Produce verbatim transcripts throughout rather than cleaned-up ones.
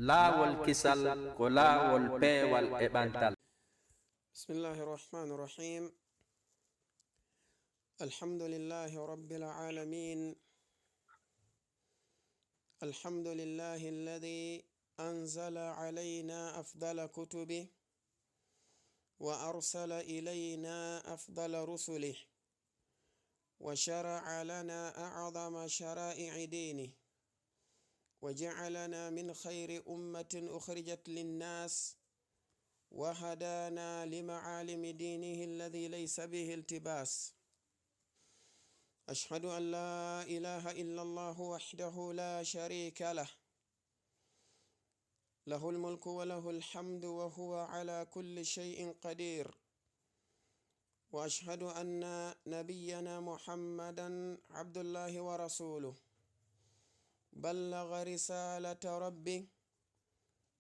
Laawol kisal ko laawol peewal e ɓantal. بسم الله الرحمن الرحيم. الحمد لله رب العالمين. الحمد لله الذي أنزل علينا أفضل كتبه وأرسل إلينا أفضل رسله وشرع لنا أعظم شرائع دينه وجعلنا من خير أمة أخرجت للناس وهدانا لمعالم دينه الذي ليس به التباس. أشهد أن لا إله إلا الله وحده لا شريك له، له الملك وله الحمد وهو على كل شيء قدير. وأشهد أن نبينا محمدا عبد الله ورسوله، بلغ رسالة ربه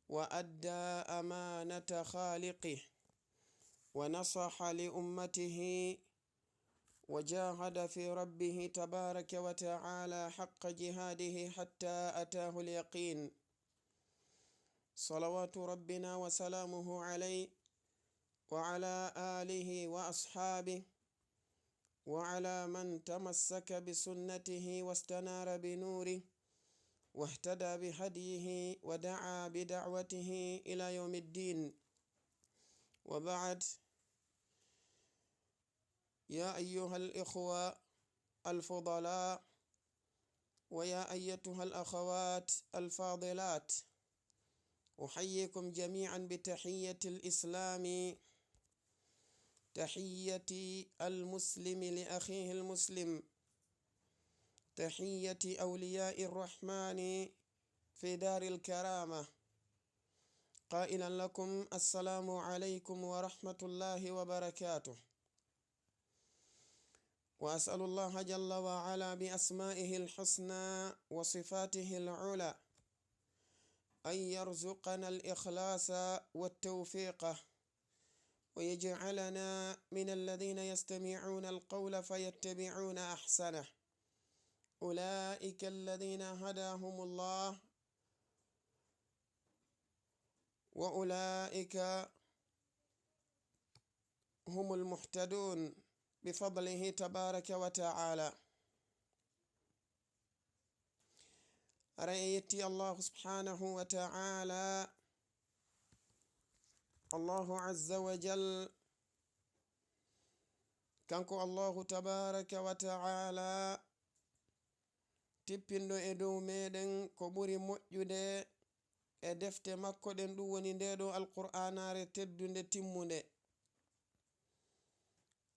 وأدى أمانة خالقه ونصح لأمته وجاهد في ربه تبارك وتعالى حق جهاده حتى أتاه اليقين. صلوات ربنا وسلامه عليه وعلى آله وأصحابه وعلى من تمسك بسنته واستنار بنوره واهتدى بهديه ودعا بدعوته إلى يوم الدين. وبعد، يا أيها الإخوة الفضلاء، ويا أيتها الأخوات الفاضلات، أحييكم جميعا بتحية الإسلام، تحية المسلم لأخيه المسلم، تحية أولياء الرحمن في دار الكرامة، قائلا لكم: السلام عليكم ورحمة الله وبركاته. وأسأل الله جل وعلا بأسمائه الحسنى وصفاته العلى أن يرزقنا الإخلاص والتوفيق، ويجعلنا من الذين يستمعون القول فيتبعون أحسنه، أولئك الذين هداهم الله، وأولئك هم المهتدون بفضله تبارك وتعالى. Aray en yetti Allahu subhanahu wa ta'ala, Allahu azza wa jal, kanko Allahu tabaraka wa ta'ala, tippinɗo e dow meɗen ko ɓuri moƴƴude e defte makko ɗen, ɗum woni nde ɗo Alqur'aanaare teddunde timmunde.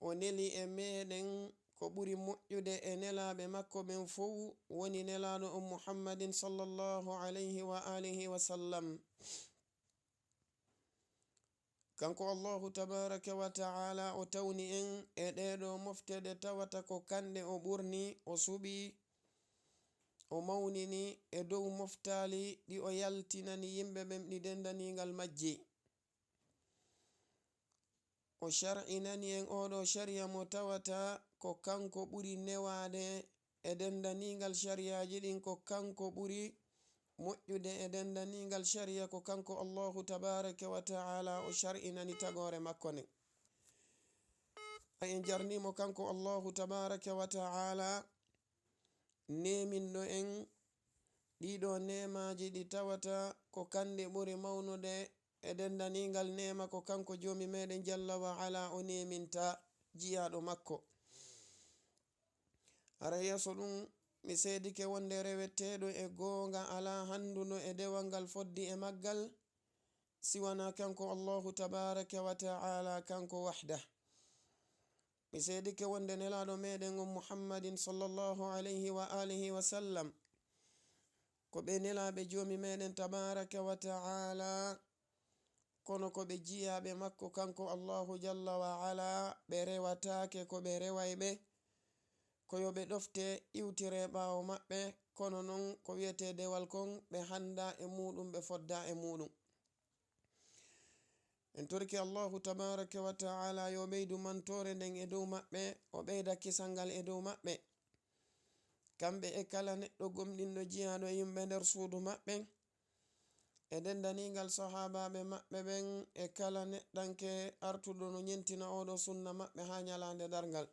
O neli e meɗen ko ɓuri moƴƴude e nelaaɓe makko ɓen fow, woni nelaaɗo on Muhammadin sallallahu alayhi wa alihi wa sallam. Kanko Allahu tabaraka wa ta'ala o tawni en e ɗee ɗoo mofte ɗe tawata ko kanɗe o ɓurni, o suɓi, o mawnini e dow moftaali ɗi o yaltinani yimɓe ɓen ɗi dendaniingal majji. O shar'inani en oo ɗoo shari'a mo tawata ko kanko ɓuri newaade e dendaniingal shari'aaji ɗin, ko kanko ɓuri moƴƴude e dendaniingal shari'a, ko kanko Allahu tabaraka wa ta'ala o shar'inani tagoore makko nden. En jarnii mo kanko Allahu tabaraka wa ta'ala, neeminɗo en ɗii ɗoo neemaaji ɗi tawata ko kanɗe ɓuri mawnude e dendaniingal neema, ko kanko Joomi meɗen Jalla wa Ala o neeminta jiyaaɗo makko. Hara yeeso ɗum, mi seedike wonde reweteeɗo e goonga alaa hannduɗo e dewal ngal fodde e maggal, si wanaa kanko Allahu tabaraka wa ta'ala, kanko wahda. Mi seedike wonde nelaaɗo meɗen on Muhammadin sallallahu alayhi wa alihi wa sallam, ko ɓe nelaaɓe Joomi meɗen tabaraka wa ta'ala, kono ko ɓe jiyaaɓe makko kanko Allahu jalla wa ala, ɓe rewataake ko ɓe reway ɓe, ko yo ɓe ɗofte iwtire ɓaawo maɓɓe, kono non ko wi'etee dewal kon ɓe hanndaa e muuɗum, ɓe foddaa e muuɗum. En torike Allahu tabaraka wa ta'ala yo ɓeydu mantoore nden e dow maɓɓe, o ɓeyda kisal ngal e dow maɓɓe. Kamɓe e kala neɗɗo gomɗinɗo jiyaaɗo e yimɓe nder suudu maɓɓe, e denndaningal sahaabaaɓe maɓɓe ɓen, e kala neɗɗanke artuɗo no ɲentina oo ɗoo sunna maɓɓe haa ɲalaande darngal.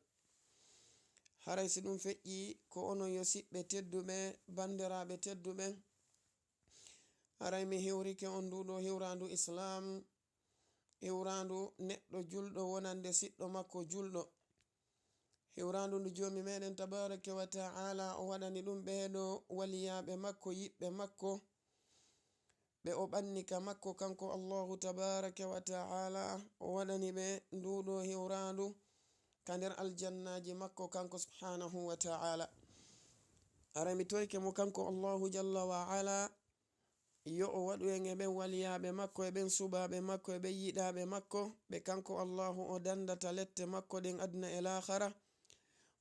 Haray si ɗum feƴƴii, ko onon yo siɓɓe tedduɓe, banndiraaɓe tedduɓe, haray mi hiwrike on nduu ɗoo hiwraandu Islaam, hiwraandu neɗɗo julɗo wonande siɗɗo makko julɗo. Hiwraandu ndu Joomi meɗen tabaaraka wa ta'ala o waɗani ɗum ɓee ɗoo waliyaaɓe makko, yiɓɓe makko, ɓe o ɓanni ka makko kanko Allaahu tabaaraka wa ta'ala, o waɗani ɓe nduu ɗoo hiwraandu ka nder aljannaaji makko kanko subhaanahu wa ta'ala. Aray mi torike mo kanko Allaahu jalla wa ala, yo o waɗu en e ɓen waliyaaɓe makko, e ɓen suɓaaɓe makko, e ɓen yiɗaaɓe makko, ɓe kanko Allaahu o danndata lette makko ɗen aduna e laakara,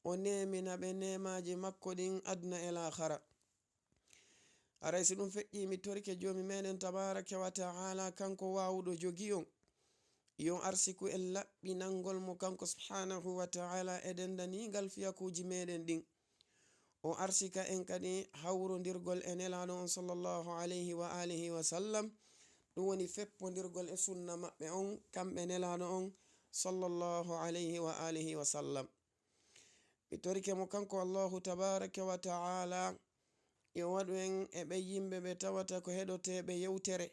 o neemina ɓe neemaaji makko ɗin aduna e laakara. Aray si ɗum feƴƴii, mi torike Joomi meɗen tabaaraka wa ta'ala, kanko waawuɗo jogii on, yo arsiku en laɓɓinangol mo kanko subhaanahu wa ta'ala e denndaniingal fiyakuuji meɗen ɗin. O arsika en kadi hawrondirgol e Nelaaɗo on sallallahu alayhi wa alihi wa sallam, ɗum woni feppondirgol e sunna maɓɓe on, kamɓe Nelaaɗo on sallallahu alayhi wa alihi wa sallam. Mi torike mo kanko Allaahu tabaaraka wa ta'ala, yo waɗu en e ɓen yimɓe ɓe tawata ko heɗoteeɓe yewtere,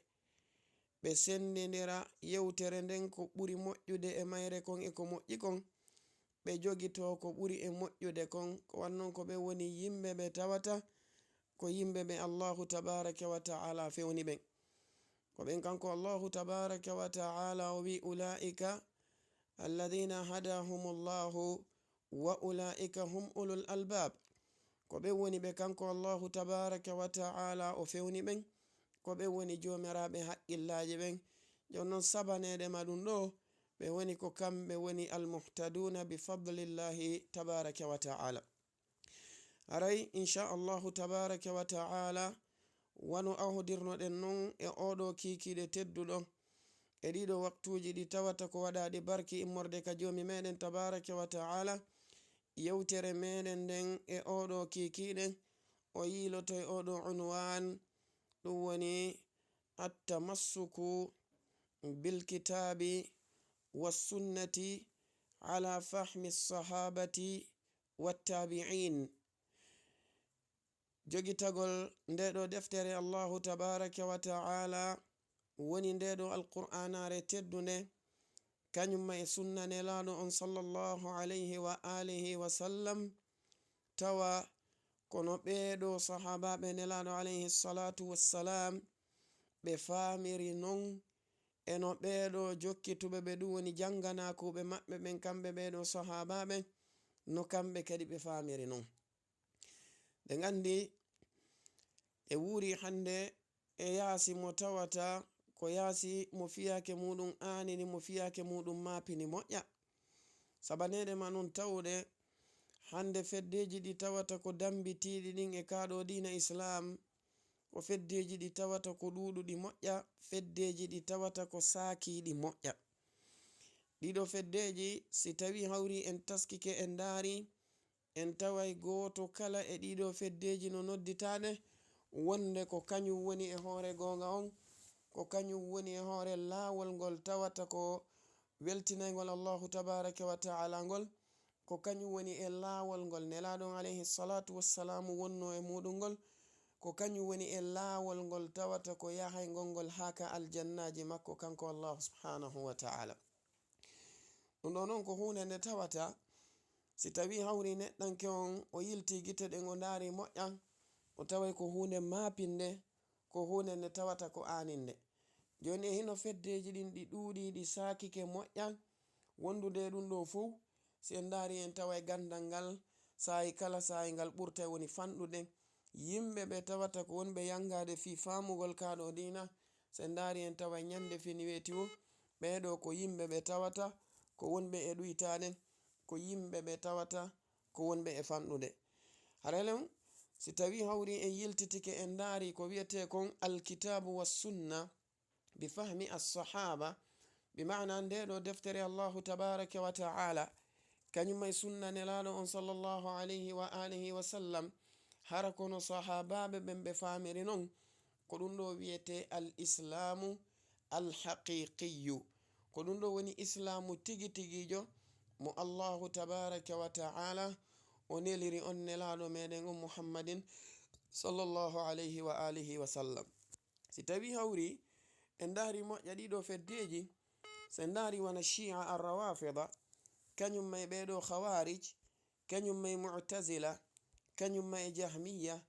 ɓe senndindira yewtere nden ko ɓuri moƴƴude e mayre kon e ko moƴƴi kon, ɓe jogitoo ko ɓuri e moƴƴude kon, ko wan non ko ɓen woni yimɓe ɓe tawata ko yimɓe ɓe Allaahu tabaaraka wa ta'ala fewni ɓen. Ko ɓen kanko Allaahu tabaaraka wa ta'ala o wi'i, "Ulaa'ika alladhiina hadaahumullahu wa ulaa'ika hum ulul albaab." Ko ɓen woni ɓe kanko Allaahu tabaaraka wa ta'ala o fewni ɓen, ko ɓen woni joomiraaɓe haqqillaaji ɓen. Jooni non sabaneede ma ɗum ɗoo, ɓe woni ko kamɓe woni almuhtaduuna bi fadlillaahi tabaaraka wa ta'ala. Haray, insha Allahu tabaaraka wa ta'ala, wano awhodirnoɗen non e oo ɗoo kiikiiɗe tedduɗo, e ɗii ɗoo waktuuji ɗi tawata ko waɗaaɗi barki immorde ka Joomi meɗen tabaaraka wa ta'ala, yewtere meɗen nden e oo ɗoo kiikiiɗe, o yiiloto e oo ɗoo unwaan, ɗum woni attamassuku bil kitaabi was sunnati ala fahmi sahaabati wat taabi'iin. Jogitagol ndee ɗoo deftere Allaahu tabaaraka wa ta'ala woni ndee ɗoo Alqur'aanaare teddunde, kañum ma e sunna Nelaaɗo on sallallahu alayhi wa alihi wa sallam, tawa kono ɓee ɗoo sahaabaaɓe Nelaaɗo alayhi salaatu wassalaam ɓe faamiri non, e no ɓee ɗoo jokkituɓe ɓe, ɗum woni jannganaakuuɓe maɓɓe ɓen, kamɓe ɓee ɗoo sahaabaaɓe, no kamɓe kadi ɓe faamiri non. Ɗen anndi e wuuri hannde e yaasi mo tawata ko yaasi mo fiyaake muuɗum aanini, mo fiyaake muuɗum maapini moƴƴa. Sabaneede ma non tawde hannde feddeeji ɗi tawata ko dammbitiiɗi ɗin e kaa ɗoo diina Islaam, ko feddeeji ɗi tawata ko ɗuuɗuɗi moƴƴa, feddeeji ɗi tawata ko saakiiɗi moƴƴa. Ɗii ɗoo feddeeji, si tawii hawri en taskike en ndaari, en taway gooto kala e ɗii ɗoo feddeeji no nodditaade wonde ko kañum woni e hoore goonga on, ko kañum woni e hoore laawol ngol tawata ko weltinayngol Allaahu tabaaraka wa ta'ala ngol, ko kañum woni e laawol ngol Nelaaɗo on alayhi salaatu wassalaamu wonnoo e muuɗum ngol, ko kañum woni e laawol ngol tawata ko yahayngol ngol haa ka aljannaaji makko kanko Allaahu subhaanahu wa ta'ala. Ɗum ɗoo non ko huunde nde tawata, si tawii hawri neɗɗanke on o yiltii gite ɗen o ndaari moƴƴa, o taway ko huunde maapinde, ko huunde nde tawata ko aaninde. Jooni e hino feddeeji ɗin ɗi ɗuuɗi, ɗi saakike moƴƴa, wondude e ɗum ɗoo fow, si en ndaari en taway ganndal ngal, saa'i kala saa'i ngal ɓurtay woni fanɗude. Yimɓe ɓe tawata ko wonɓe yanngaade fii faamugol kaa ɗoo diina, si en ndaari en taway ɲande fini weeti woo, ɓee ɗoo ko yimɓe ɓe tawata ko wonɓe e ɗuytaade, ko yimɓe ɓe tawata ko wonɓe e fanɗude. Haray non, si tawii hawri en yiltitike en ndaari ko wi'etee kon Alkitaabu wa Sunna, bi fahmi as-sahaaba, bi maana ndee ɗoo deftere Allaahu tabaaraka wa ta'ala, kañum e sunna Nelaaɗo on sallallahu alayhi wa alihi wa sallam, hara ko no sahaabaaɓe ɓen ɓe faamiri non, ko ɗun ɗoo wi'etee al islaamu al haqiiqiyyu. Ko ɗun ɗoo woni islaamu tigi tigiijo mo Allaahu tabaaraka wa ta'aala o neliri on nelaaɗo meɗen on Muhammadin sallallahu alayhi wa alihi wa sallam. Si tawii hawri en ndaari moƴƴa ɗii ɗoo feddeeji, si en ndaari wano Shi'a ar-Rawafida, kañum ma e ɓee ɗoo Khawarij, kañum ma e Mu'tazila, kañum ma e Jahmiya,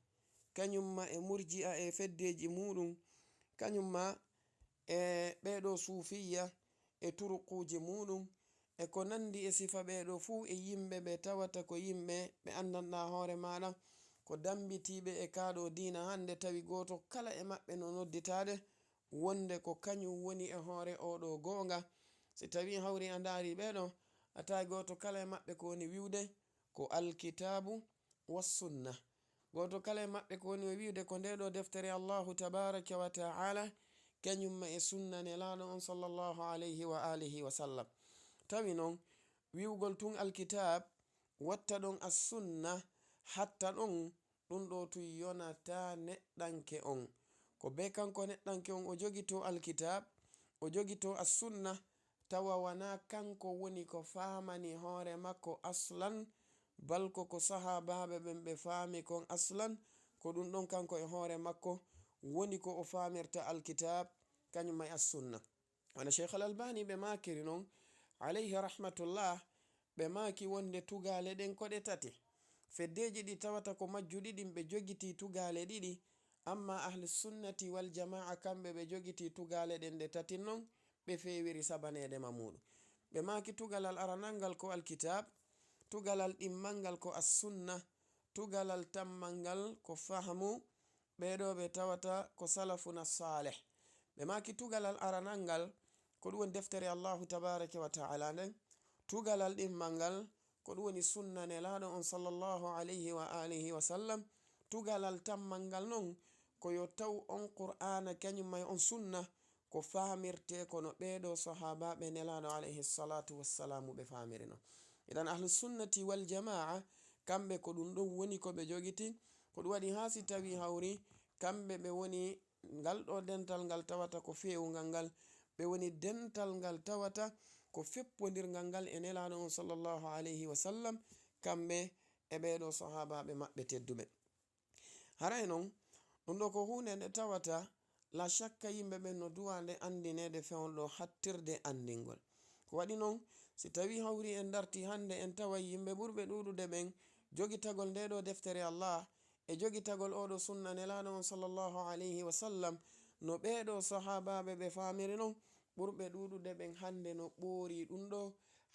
kañum ma e Murji'a e feddeeji muuɗum, kañum ma e ɓee ɗoo Suufiyya e turuquuji muuɗum, e ko nanndi e sifa ɓee ɗoo fuu e yimɓe ɓe tawata ko yimɓe ɓe anndanɗaa hoore maaɗa, ko dammbitiiɓe e kaa ɗoo diina hannde, tawi gooto kala e maɓɓe no nodditaade wonde ko kañum woni e hoore oo ɗoo goonga. Si tawii hawri a ndaari ɓee ɗoo, a tawi gooto kala e maɓɓe ko woni wi'ude ko Alkitaabu wa Sunna. Gooto kala e maɓɓe ko woni o wi'ude ko ndee ɗoo deftere Allaahu tabaaraka wa ta'aala, kañum ma e sunna Nelaaɗo on sallallahu alayhi wa alihi wa sallam. Tawi non, wi'ugol tun Alkitaab, watta ɗon As-Sunna, hatta ɗon, ɗun ɗoo tun yonataa neɗɗanke on. Ko bee kanko neɗɗanke on o jogitoo Alkitaab, o jogitoo As-Sunna, tawa wanaa kanko woni ko faamani hoore makko aslan, bal ko ko sahaabaaɓe ɓen ɓe faami kon aslan, ko ɗun ɗon kanko e hoore makko woni ko o faamirta Alkitaab, kañum ma e As-Sunna. Wano Sheykh Al Albani ɓe maakiri non, alayhi rahmatullah, ɓe maaki wonde tugaale ɗen ko ɗe tati. Feddeeji ɗi tawata ko majjuɗi ɗin ɓe jogitii tugaale ɗiɗi, amma Ahlus Sunnati wal Jamaa kamɓe ɓe jogitii tugaale ɗen ɗe tati non, ɓe feewiri sabaneede ma muuɗum. Ɓe maaki tugalal aranal ngal ko Alkitaab, tugalal ɗimmal ngal ko As-Sunna, tugalal tammal ngal ko fahmu ɓee ɗoo ɓe tawata ko salafuna saalih. Ɓe maaki tugalal aranal ngal, ko ɗun woni deftere Allaahu tabaaraka wa ta'aala nden. Tugalal ɗimmal ngal, ko ɗun woni sunna Nelaaɗo on sallallahu alayhi wa alihi wa sallam. Tugalal tammal ngal non, ko yo taw on Qur'aana kañum ma e on sunna, ko faamirtee ko no ɓee ɗoo sahaabaaɓe Nelaaɗo alayhi salaatu wassalaamu ɓe faamiri non. Idan Ahlu Sunnati wal Jamaa, kamɓe ko ɗun ɗon woni ko ɓe jogiti. Ko ɗun waɗi haa si tawii hawri, kamɓe ɓe woni ngal ɗoo dental ngal tawata ko feewungal ngal, ɓe woni dental ngal tawata ko feppondirngal ngal e Nelaaɗo on sallallahu alayhi wa sallam, kamɓe e ɓee ɗoo sahaabaaɓe maɓɓe tedduɓe. Haray non, ɗun ɗoo ko huunde nde tawata, la shakka yimɓe ɓen no duwaa nde anndineede fewndo hattirde anndingol. Ko waɗi non, si tawii hawri en dartii hannde, en taway yimɓe ɓurɓe ɗuuɗude ɓen jogitagol ndee ɗoo deftere Allah e jogitagol oo ɗoo sunna Nelaaɗo on sallallahu alayhi wa sallam, no ɓee ɗoo sahaabaaɓe ɓe faamiri non, ɓurɓe ɗuuɗude ɓen hannde no ɓoorii ɗun ɗoo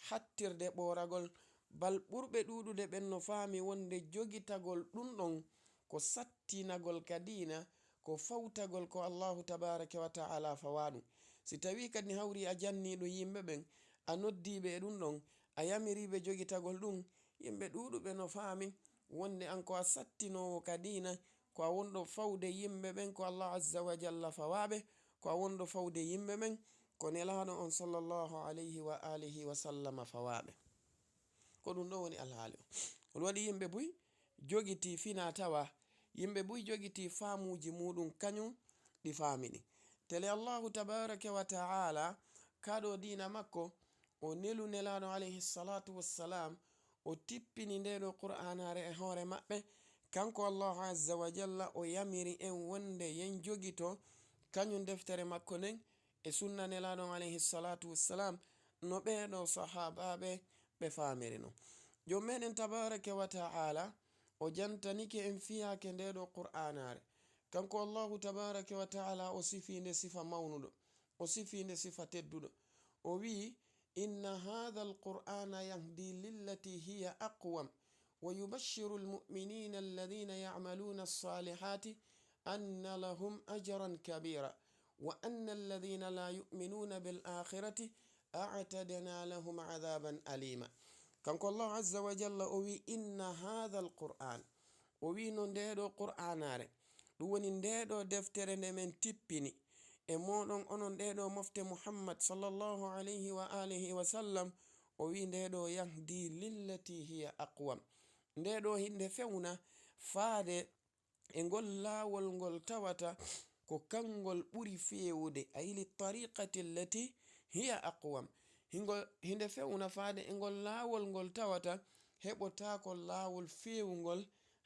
hattirde ɓooragol, bal ɓurɓe ɗuuɗude ɓen no faami wonde jogitagol ɗun ɗon ko sattinagol ka diina, ko fawtagol ko Allaahu tabaaraka wa ta'aalaa fawaa ɗun. Si tawii kadi hawri a janniiɗo yimɓe ɓen, a noddii ɓe e ɗun ɗon, a yamirii ɓe jogitagol ɗun, yimɓe ɗuuɗuɓe no faami wonde an ko a sattinoowo ka diina, ko a wonɗo fawde yimɓe ɓen ko Allah azza wa jalla fawaa ɓe, ko a wonɗo fawde yimɓe ɓen ko Nelaaɗo on sallallahu alayhi wa alihi wa sallama fawaa ɓe. Ko ɗun ɗoo woni alhaali on. Ɗun waɗi yimɓe buy jogitii finaa tawaa, yimɓe buy jogitii faamuuji muuɗun kañun ɗi faami ɗin. Tele Allaahu tabaaraka wa ta'aalaa, kaa ɗoo diina makko, o nelu Nelaaɗo alayhi salaatu wassalaam, o tippini ndee ɗoo Qur'aanaare e hoore maɓɓe. Kanko Allaahu azza wa jalla o yamiri en wonde yen jogito kañun deftere makko nden e sunna Nelaaɗo on alayhi salaatu wassalaam no ɓee ɗoo sahaabaaɓe ɓe faamiri non. Joom meɗen tabaaraka wa ta'aalaa o jantanike en fiyaake ndee ɗoo Qur'aanaare. Kanko Allaahu tabaaraka wa ta'aalaa o sifii nde sifa mawnuɗo, o sifii nde sifa tedduɗo. O wi'i, "Inna haadhal Qur'aana yahdii lillatii hiya aqwam, wa yubashshirul mu'miniina alladhiina ya'maluuna as-saalihaati anna lahum ajran kabiira, wa anna alladhiina laa yu'minuuna bil aakhirati a'tadnaa lahum adhaaban aliima." Kanko Allaahu azza wa jalla o wi'i, "Inna haadhal Qur'aan." O wi'i no ndee ɗoo Qur'aanaare, ɗun woni ndee ɗoo deftere nde men tippini e mooɗon onon ɗee ɗoo mofte Muhammad sallallahu alayhi wa alihi wa sallam, o wi'i ndee ɗoo yahdii lillatii hiya aqwam. Ndee ɗoo hinde fewna faade e ngol laawol ngol tawata ko kangol ɓuri feewude, ay li tariqati allati hiya aqwam. Hingol, hinde fewna faade e ngol laawol ngol tawata heɓotaako laawol feewungol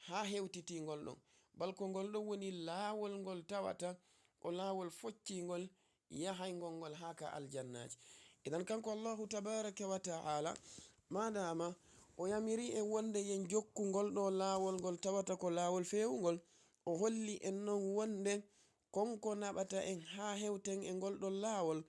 haa hewtitii ngol ɗon. Bal ko ngol ɗon woni laawol ngol tawata ko laawol foccingol yahayngol ngol haa ka aljannaaji. Idan, kanko Allahu tabaaraka wa ta'ala, maadaama o yamiri en wonde yen jokku ngol ɗoo laawol ngol tawata ko laawol feewungol, o holli en non wonde kon ko naɓata en haa hewten e ngol ɗon laawol,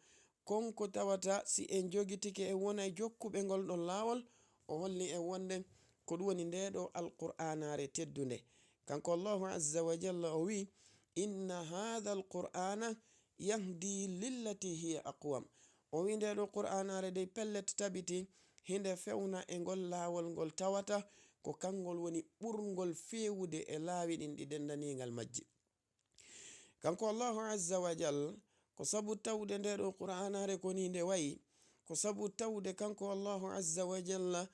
kon ko tawata si en jogitike en wonay jokkuɓe ngol ɗon laawol, o holli en wonde ko ɗum woni ndee ɗoo Alqur'aanaare teddunde. Kanko Allahu azza wa jalla o wi'i, "Inna haadha Alqur'aana yahdi lillati hiya aqwam." O wi'i ndee ɗoo Qur'aanaare dey pellet tabiti hinde fewna e ngol laawol ngol tawata ko kangol woni ɓurngol feewude e laawi ɗin ɗi dendaniingal majji. Kanko Allahu azza wa jal, ko sabu tawde ndee ɗoo Qur'aanaare ko nii nde wayi, ko sabu tawde kanko Allahu azza wa jalla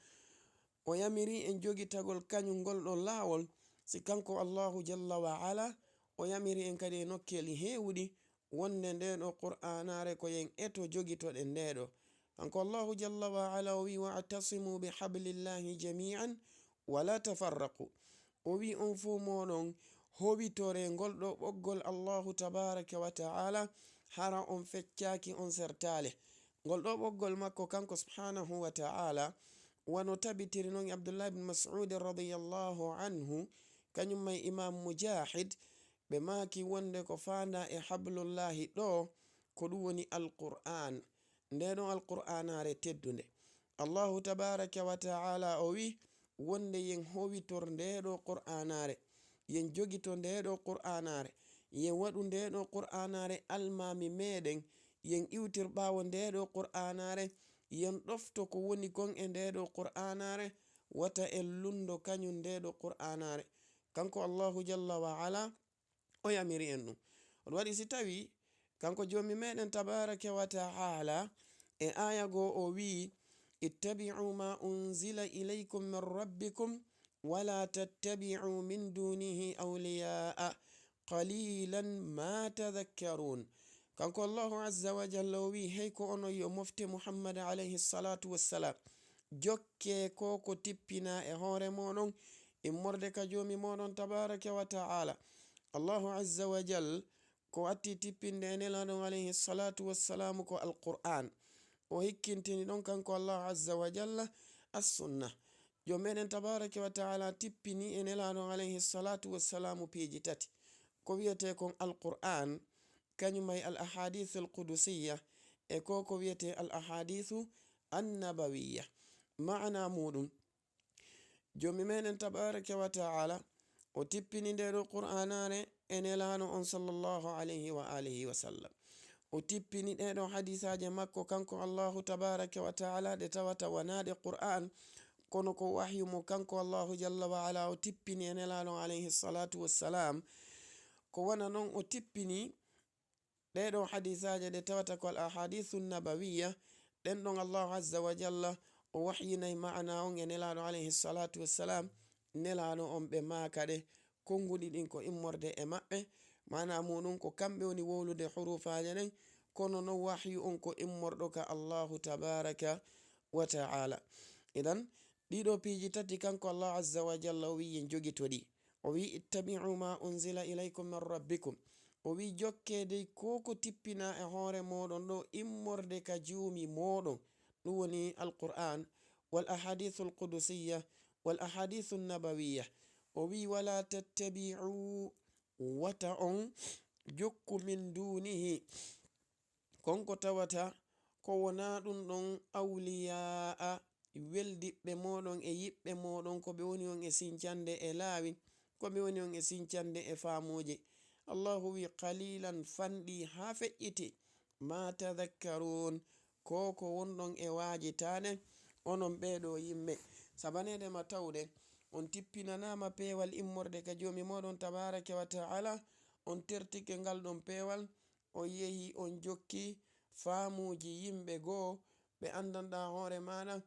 o yamiri en jogitagol kañum ngol ɗoo laawol, si kanko Allahu jalla wa ala o yamiri en kadi e nokkeeli heewuɗi wonde ndee ɗoo Qur'aanaare ko yen eto jogitoɗen ndee ɗoo. Kanko Allahu jalla wa ala o wi'i, "Wa'tasimu bi hablillahi jami'an wa la tafarraqu." O wi'i, "On fuu mooɗon howitoree ngol ɗoo ɓoggol Allahu tabaaraka wa ta'ala, hara on feccaaki, on sertaale." Ngol ɗoo ɓoggol makko kanko subhaanahu wa ta'ala, wano tabitiri non e Abdullah ibn Mas'ud radiyallahu anhu, kañum may Imaam Mujahid, ɓe maaki wonde ko faandaa e hablullahi ɗoo, ko ɗum woni Alqur'aan. Ndee ɗon Alqur'aanaare teddunde. Allahu tabaaraka wa ta'ala o wi'i wonde yen howitor ndee ɗoo Qur'aanaare, yen jogito ndee ɗoo Qur'aanaare, yen waɗu ndee ɗoo Qur'aanaare almaami meɗen, yen iwtir ɓaawo ndee ɗoo Qur'aanaare, yen ɗofto ko woni kon e ndee ɗoo Qur'aanaare, wata en lunndo kañum ndee ɗoo Qur'aanaare. Kanko Allahu jalla wa ala, o yamiri en ɗum. On waɗi si tawii kanko Joomi meɗen tabaaraka wa ta'ala e aaya goo o wi'i, "Ittabi'u ma unzila ilaykum min rabbikum, wa la tattabi'u min dunihi awliya'a, qalilan ma tadhakkarun." Kanko Allahu azza wa jalla o wi'i, "Hey ko onon yo mofte Muhammad alayhi salatu wassalam, jokkee ko ko tippinaa e hoore mooɗon, immorde ka Joomi mooɗon tabaaraka wa ta'ala." Allahu azza wa jal ko atti tippinde e Nelaaɗo on alayhi salatu wassalam ko Alqur'aan. O hikkintini ɗon kanko Allahu azza wa jalla as-sunna. Joomi meɗen tabaaraka wa ta'ala tippini e Nelaaɗo on alayhi salatu wassalam piiji tati. Ko wi'etee kon Alqur'aan, kañum may al ahadithul qudusiyya, e ko ko wi'etee al ahadithu annabawiyya. Maana muuɗum, Joomi meɗen tabaaraka wa ta'ala, o tippini ndee ɗoo Qur'aanaare e Nelaaɗo on sallallahu alayhi wa alihi wa sallam. O tippini ɗee ɗoo hadiisaaje makko kanko Allahu tabaaraka wa ta'ala, ɗe tawata wanaa ɗe Qur'aan, kono ko wahyu mo kanko Allahu jalla wa ala o tippini e Nelaaɗo on alayhi salatu wassalam. Ko wano non o tippini ɗee ɗoo hadiisaaje ɗe tawata ko al ahadiisu nabawiyya, ɗen ɗon Allahu azza wa jalla o wahyinay maana on e Nelaaɗo alayhi salatu wassalam, Nelaaɗo on ɓe maaka ɗe, konnguɗi ɗin ko immorde e maɓɓe, maana muuɗum ko kamɓe woni wowlude huruufaaje ɗen, kono non wahyu on ko immorɗo ka Allahu tabaaraka wa ta'ala. Idan, ɗii ɗoo piiji tati kanko Allahu azza wa jalla o wi'i en jogito ɗi. O wi'i, "Ittabi'u ma unzila ilaykum min rabbikum." O wi'i, "Jokkee dey ko ko tippinaa e hoore mooɗon ɗoo immorde ka Joomi mooɗon." Ɗum woni Alqur'aan, wal ahadiisul qudusiyya, wal ahadiisun nabawiyya. O wi'i, "Wala tattabi'u," wata on jokku, "min dunihi," kon ko tawata ko wonaa ɗum ɗon, "awliyaa," weldiɓɓe mooɗon e yiɓɓe mooɗon, ko ɓe woni on e sincande e laawi, ko ɓe woni on e sincande e faamuuji. Allahu wi'i, "Qalilan," fanɗii haa feƴƴiti, "ma tadhakkarun," ko ko wonɗon e waajitaade, onon ɓee ɗoo yimɓe. Sabaneede ma tawde on tippinanaama peewal immorde ka Joomi mooɗon tabaaraka wa ta'ala, on tertike ngal ɗon peewal, on yehi, on jokki faamuuji yimɓe goo, ɓe anndanɗaa hoore maaɗa,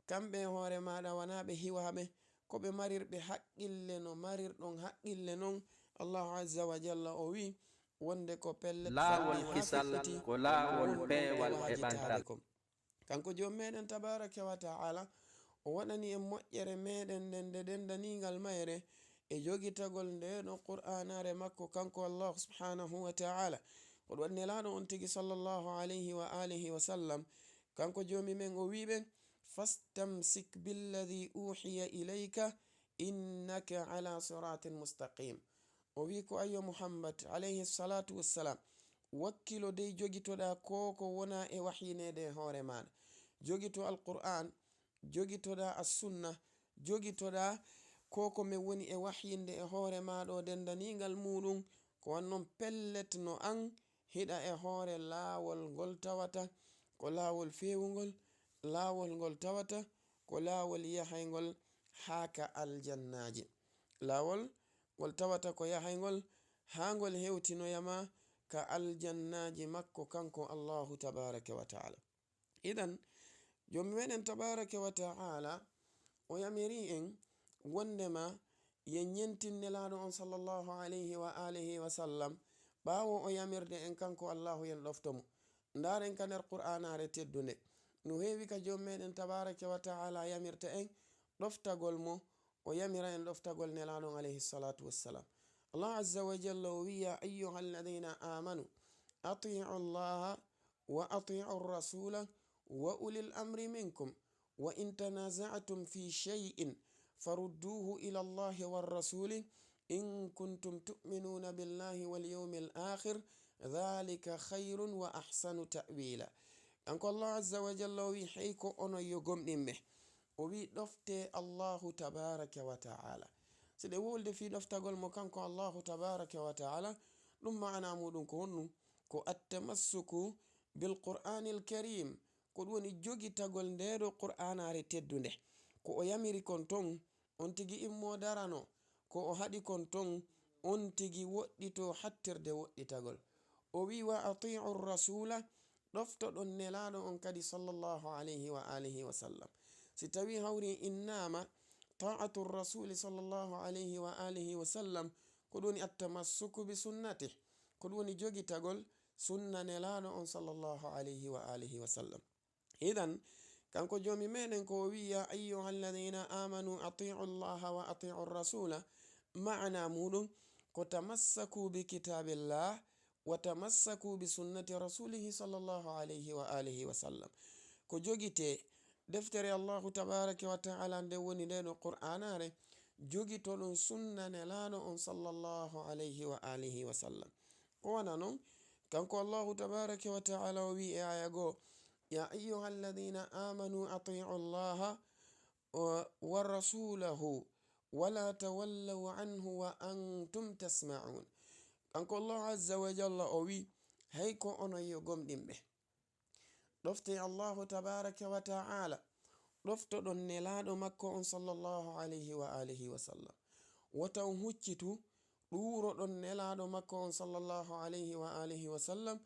kamɓe e hoore maaɗa wanaa ɓe hiwaaɓe, ko ɓe marirɓe haqqille no marirɗon haqqille non. Allahu azza wa jalla o wi'i, wonde ko pellet Laawol fanni haa kisal feƴƴiti ko laawol ko wonɗum e peewal e wahyi ɓantal. Taade kon. Kanko Joomi meɗen tabaaraka wa ta'ala, o waɗani en moƴƴere meɗen nden nde dendaniingal mayre e jogitagol ndee ɗoo Qur'aanaare makko kanko Allaahu subhaanahu wa ta'ala. Ko ɗum waɗi Nelaaɗo on tigi sallallahu alayhi wa alihi wa sallam, kanko Joomi men o wi'i ɓe, "Fastamsik billadhi uhiya ilayka innaka ala siratin mustaqim." O wi'i ko, "Ayyo Muhammad alayhi salatu wassalam, wakkilo dey jogitoɗaa ko ko wona e wahyineede e hoore maaɗa. Jogito Alqur'aan, jogitoɗaa Assunna, jogitoɗaa ko ko men woni e wahyinde e hoore maaɗa o dendaniingal muuɗum, ko wannon pellet no an hiɗa e hoore laawol ngol tawata ko laawol feewungol, laawol ngol tawata ko laawol yahayngol haa ka aljannaaji. Laawol ngol tawata ko yahayngol haa ngol hewtinoya ma ka aljannaaji makko kanko Allaahu tabaaraka wa ta'ala." Idan, Joomi meɗen tabaaraka wa ta'ala, o yamirii en wondema yen ɲentin Nelaaɗo on sallallahu alayhi wa alihi wa sallam, ɓaawo o yamirde en kanko Allaahu yen ɗofto mo. Ndaaren ka nder Qur'aanaare teddunde, no heewi ka Joomi meɗen tabaaraka wa ta'ala yamirta en ɗoftagol mo, o yamira en ɗoftagol Nelaaɗo on alayhi salatu wassalam. Allaahu azza wa jalla o wi'i, "Ya ayyuhalladhina amanu, ati'u Allaha wa ati'u rasula wa ulil amri minkum, wa in tanaza'tum fi shay'in farudduhu ila Allahi war rasuli in kuntum tu'minuna billahi wal yawmil akhir, dhalika khayrun wa ahsanu ta'wila." Kanko Allaahu azza wa jalla o wi'i, "Hey ko onon yo gomɗinɓe." O wi'i, "Ɗoftee Allaahu tabaaraka wa ta'ala." Si ɗe wowlude fii ɗoftagol mo kanko Allaahu tabaaraka wa ta'ala, ɗum maanaa muuɗum ko honɗum? Ko attamassuku bil Qur'aanil Kariim, ko ɗum woni jogitagol ndee ɗoo Qur'aanaare teddunde. Ko o yamiri kon ton, on tigi immoo daranoo. Ko o haɗi kon ton, on tigi woɗɗitoo hattirde woɗɗitagol. O wi'i, "Wa ati'u rasuula," ɗoftoɗon Nelaaɗo on kadi sallallahu alayhi wa alihi wa sallam. Si tawii hawri innaama ta'atu rasuuli sallallahu alayhi wa alihi wa sallam, ko ɗum woni attamassuku bi sunnatih, ko ɗum woni jogitagol sunna Nelaaɗo on sallallahu alayhi wa alihi wa sallam. Idan, kanko Joomi meɗen ko o wi'i, "Ya ayyuhalladhina amanu ati'u Allaha wa ati'u rasula." Maanaa muuɗum ko tamassaku bi kitaabillah wa tamassaku bi sunnati rasulihi sallallahu alayhi wa alihi wa sallam. Ko jogitee deftere Allaahu tabaaraka wa ta'ala nde woni ndee ɗoo Qur'aanaare, jogitoɗon sunna Nelaaɗo on sallallahu alayhi wa alihi wa sallam. Ko wona non, kanko Allaahu tabaaraka wa ta'ala o wi'i e aaya goo, "Ya ayyuhalladhina amanu ati'u Allaha wa, wa rasulahu wa la tawallaw anhu wa antum tasma'un." Kanko Allaahu azza wa jalla o wi'i, "Hey ko onon yo gomɗinɓe, ɗoftee Allaahu tabaaraka wa ta'ala, ɗoftoɗon Nelaaɗo makko on sallallahu alayhi wa alihi wa sallam. Wota on huccitu, ɗuuroɗon Nelaaɗo makko on sallallahu alayhi wa alihi wa sallam,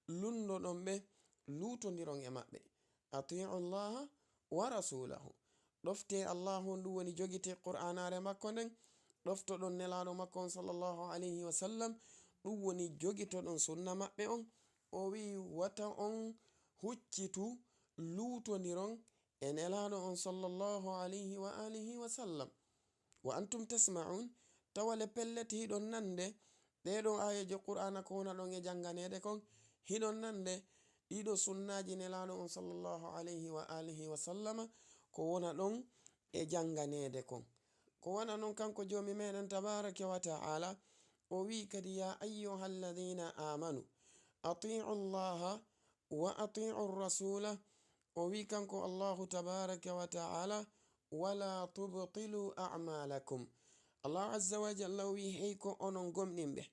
lunndoɗon ɓe, luutondiron e maɓɓe. Ati'u Allaha wa rasulahu." Ɗoftee Allaahu on, ɗum woni jogitee Qur'aanaare makko nden, ɗoftoɗon Nelaaɗo makko on sallallahu alayhi wa sallam, ɗum woni jogitoɗon sunna maɓɓe on. O wi'i, "Wata on huccitu, luutondiron e Nelaaɗo on sallallahu alayhi wa alihi wa sallam. Wa antum tasma'un, tawa le pellet hiɗon nande, ɗee ɗoo aayeeje Qur'aana ko wona ɗon e jannganeede kon, hiɗon nande ɗii ɗoo sunnaaji Nelaaɗo on sallallahu alayhi wa alihi wa sallama ko wona ɗon e jannganeede kon." Ko wona non kanko Joomi meɗen tabaaraka wa ta'ala, o wi'i kadi, "Ya ayyuhalladhina amanu, ati'u Allaha wa ati'u rasula." O wi'i kanko Allaahu tabaaraka wa ta'ala, "Wa la tubtilu a'malakum." Allaahu azza wa jalla o wi'i, "Hey ko onon gomɗinɓe,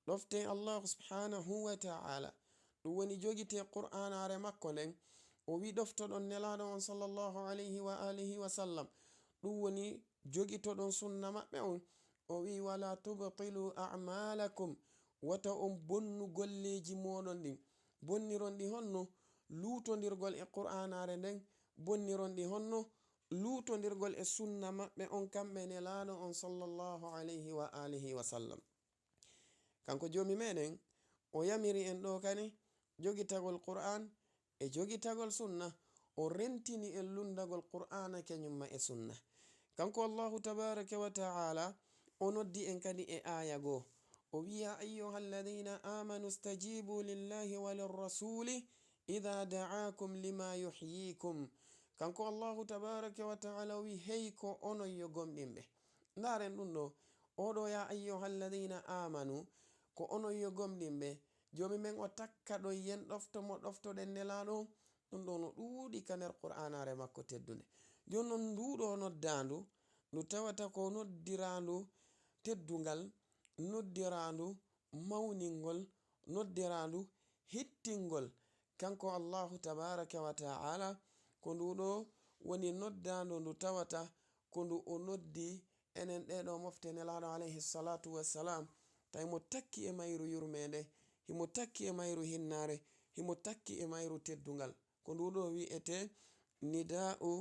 ɗoftee Allaahu subhaanahu wa ta'ala." Ɗum woni jogitee Qur'aanaare makko nden. O wi'i ɗoftoɗon Nelaaɗo on sallallahu alayhi wa alihi wa sallam. Ɗum woni jogitoɗon sunna maɓɓe on. O wi'i, "Wa la tubtilu a'malakum." Wata on bonnu golleeji mooɗon ɗin. Bonniron ɗi honno? Luutondirgol e Qur'aanaare nden. Bonniron ɗi honno? Luutondirgol e sunna maɓɓe on kamɓe Nelaaɗo on sallallahu alayhi wa alihi wa sallam. Kanko Joomi meɗen, O yamiri en ɗoo kadi jogitagol Qur'aan e jogitagol sunna. O rentini en lunndagol Qur'aana kañum ma e sunna. Kanko Allaahu tabaaraka wa ta'aala, o noddi en kadi e aaya goo. O wi'i, "يا أيها الذين آمنوا استجيبوا لله وللرسول إذا دعاكم لما يحييكم." Kanko Allaahu tabaaraka wa ta'aala o wi'i, "Hey ko onon yo gomɗinɓe." Ndaaren ɗum ɗoo, oo ɗoo, "يا أيها الذين آمنوا", ko onon yo gomɗinɓe. Joomi men o takka ɗon yen ɗofto mo ɗoftoɗen Nelaaɗo on. Ɗum ɗoo no ɗuuɗi ka nder Qur'aanaare makko teddunde. Jooni non, nduu ɗoo noddaandu, ndu tawata ko noddiraandu teddungal, noddiraandu mawningol, noddiraandu hittingol. Kanko Allaahu tabaaraka wa ta'aala, ko nduu ɗoo woni noddaandu ndu tawata ko ndu o noddi enen ɗee ɗoo mofte Nelaaɗo alayhi salaatu wa salaam, tawi mo takki e mayru yurmeende, himo takki e mayru hinnaare, himo takki e mayru teddungal. Ko nduu ɗoo wi'etee nidaa'u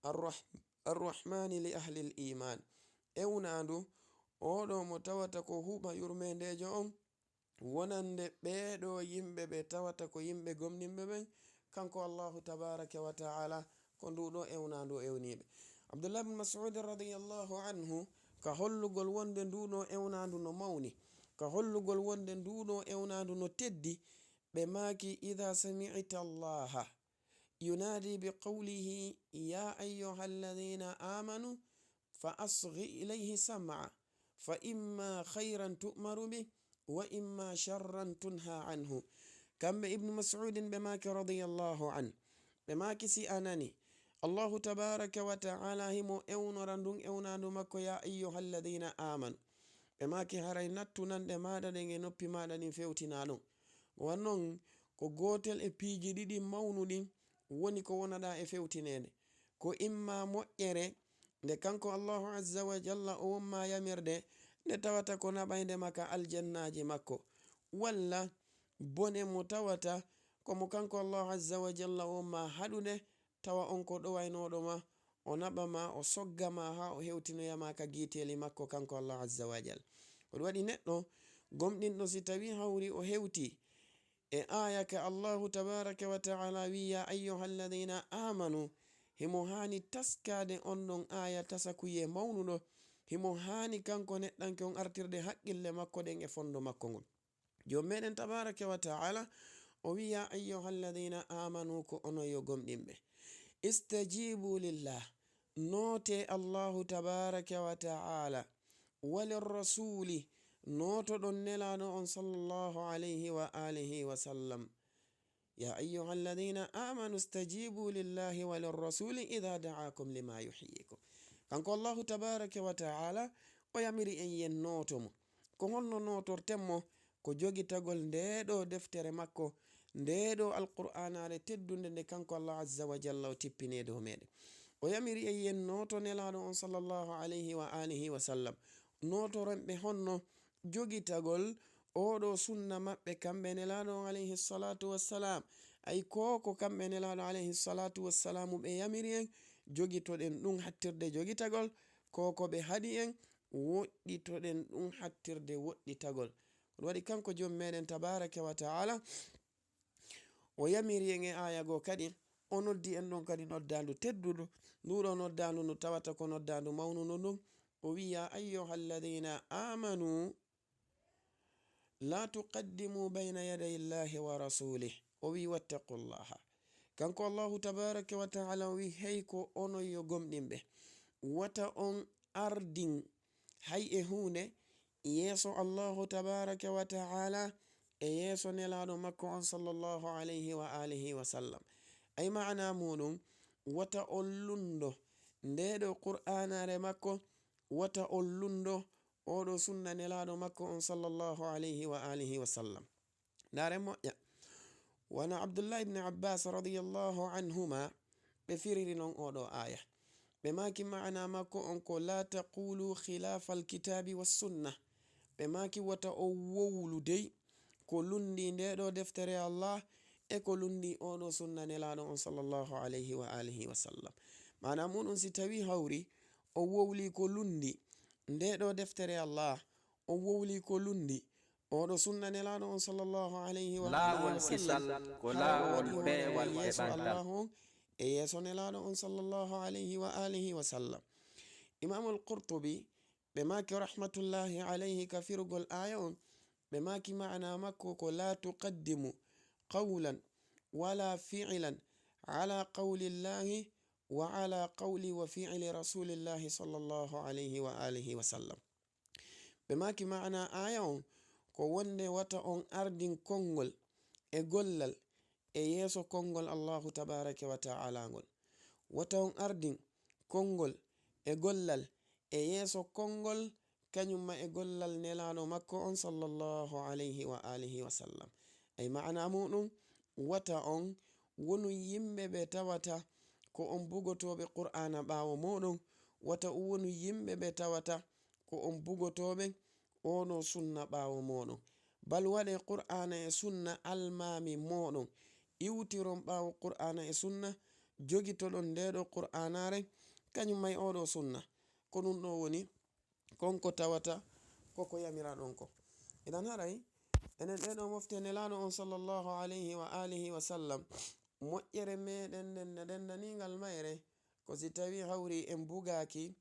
arrah-, arrahmaani li ahlil iimaan. Ewnaandu oo ɗoo mo tawata ko huɓa yurmeendeejo on, wonande ɓee ɗoo yimɓe ɓe tawata ko yimɓe gomɗinɓe ɓen, kanko Allaahu tabaaraka wa ta'aala, ko nduu ɗoo ewnaandu o ewnii ɓe. Abdullah bin Mas'ud radiyallahu anhu, ka hollugol wonde nduu ɗoo ewnaandu no mawni, ka hollugol wonde nduu ɗoo ewnaandu no teddi, ɓe maaki, "إذا سمعت الله ينادي بقوله يا أيها الذين آمنوا فأصغ إليه سمعا، فإما خيرا تؤمر به، وإما شرا تنهى عنه." Kamɓe Ibnu Mas'udin ɓe maaki, radiyallahu anhu, ɓe maaki, si a nani Allahu tabaaraka wa ta'aala himo ewnora ndun ewnaandu makko, "يا أيها الذين آمنوا." Ɓe maaki, haray nattu nanɗe maaɗa ɗen e noppi maaɗa ɗin fewtinaa ɗun. Ko wan non, ko gootel e piiji ɗiɗi mawnuɗi woni ko wonaɗaa e fewtineede. Ko imma moƴƴere nde kanko Allahu azza wa jalla o won maa yamirde, nde tawata ko naɓaynde ma ka aljannaaji makko, walla bone mo tawata ko mo kanko Allahu azza wa jalla o won maa haɗude, tawa on ko ɗowaynooɗo ma, o naɓa ma, o sogga ma haa o hewtinoya ma ka giiteeli makko kanko Allahu azza wa jalla. Ko ɗum waɗi neɗɗo gomɗinɗo, si tawii hawri o hewtii e aaya ka Allahu tabaaraka wa ta'aala wi'i, "يا أيها الذين آمنوا", himo haani taskaade on ɗon aaya tasakuyee mawnuɗo, himo haani kanko neɗɗanke on artirde haqqille makko ɗen e fondo makko ngon. Joom meɗen tabaaraka wa ta'aala o wi'i, "يا أيها الذين آمنوا", ko onon yo gomɗinɓe. "استجيبوا لله", nootee Allahu tabaaraka wa ta'aala, "وللرسول", nootoɗon Nelaaɗo on sallallahu alayhi wa alihi wa sallam. "يا أيها الذين آمنوا استجيبوا لله وللرسول إذا دعاكم لما يحييكم." Kanko Allahu tabaaraka wa ta'aala o yamiri en yen nooto mo. Ko honno nootorten mo? Ko jogitagol ndee ɗoo deftere makko, ndee ɗoo Alqur'aanaare teddunde nde kanko Allah Azza wa Jalla o tippini e dow meɗen. O yamiri en yen nooto Nelaaɗo on sallallahu alayhi wa alihi wa sallam. Nootoren ɓe honno? Jogitagol oo ɗoo sunna maɓɓe kamɓe Nelaaɗo on alayhi salatu wassalam. Ay ko ko kamɓe Nelaaɗo alayhi salatu wassalam ɓe yamiri en, jogitoɗen ɗum hattirde jogitagol, ko ko ɓe haɗi en, woɗɗitoɗen ɗum hattirde woɗɗitagol. Ko ɗum waɗi kanko Joomi meɗen tabaaraka wa ta'ala, o yamiri en e aaya goo kadi, o noddi en ɗon kadi noddaandu teddundu. Nduu ɗoo noddaandu ndu tawata ko noddaandu mawnundu ndun. O wi'i, "يا أيها الذين آمنوا لا تقدموا بين يدي الله ورسوله." O wi'i, "واتقوا الله." Kanko Allahu tabaaraka wa ta'ala o wi'i, "Hey ko onon yo gomɗinɓe, wata on ardin hay e huunde yeeso Allahu tabaaraka wa ta'ala e yeeso Nelaaɗo makko on sallallahu alayhi wa alihi wa sallam." Ay maana muuɗum, wata on lunndo ndee ɗoo Qur'aanaare makko, wata on lunndo oo ɗoo sunna Nelaaɗo makko on sallallahu alayhi wa alihi wa sallam. Ndaaren moƴƴa. Wano Abdullahi ibn Abbas radiyallahu anhuma ɓe firiri non oo ɗoo aaya. Ɓe maaki maana makko on ko, "لا تقولوا خلاف الكتاب والسنة." Ɓe maaki, "Wata on wowlu dey ko lunndii ndee ɗoo deftere Allah e ko lunndii oo ɗoo sunna Nelaaɗo on sallallahu alayhi wa alihi wa sallam." Maana muuɗum, si tawii hawri on wowlii ko lunndii ndee ɗoo deftere Allah, on wowlii ko lunndii Oɗo sunna Nelaaɗo on sallallahu alayhi wa alihi wa sallam, ko laawol peewal e ɓantal. Allahu on e yeeso Nelaaɗo on sallallahu alayhi wa alihi wa sallam. Imaamul Qurtubi, ɓe maaki rahmatullahi alayhi ka firugol aaya on, ɓe maaki maana makko ko, "La tuqaddimu qawlan wala fi'lan ala qawlillahi wa ala qawli wa fi'li rasulillahi sallallahu alayhi wa alihi wa sallam." Ɓe maaki maana aaya on ko wonde wata on ardin konngol e gollal e yeeso konngol Allahu tabaaraka wa ta'ala ngol. Wata on ardin konngol e gollal e yeeso konngol, kañum ma e gollal Nelaaɗo makko on sallallahu alayhi wa alihi wa sallam. Ay maana muɗum, wata on wonu yimɓe ɓe tawata ko on bugotooɓe Qur'aana ɓaawo mooɗon, wata on wonu yimɓe ɓe tawata ko on bugotooɓe oɗo sunna ɓaawo mooɗon. Bal waɗee Qur'aana e sunna almaami mooɗon. Iwtiron ɓaawo Qur'aana e sunna, jogitoɗon ndee ɗoo Qur'aanaare, kañum may oɗo sunna. Ko ɗum ɗoo woni kon ko tawata ko ko yamiraɗon ko. Idan haray, enen ɗee ɗoo mofte Nelaaɗo on sallallahu alayhi wa alihi wa sallam, moƴƴere meɗen nden ne denndaningal mayre, ko si tawii hawri en bugaaki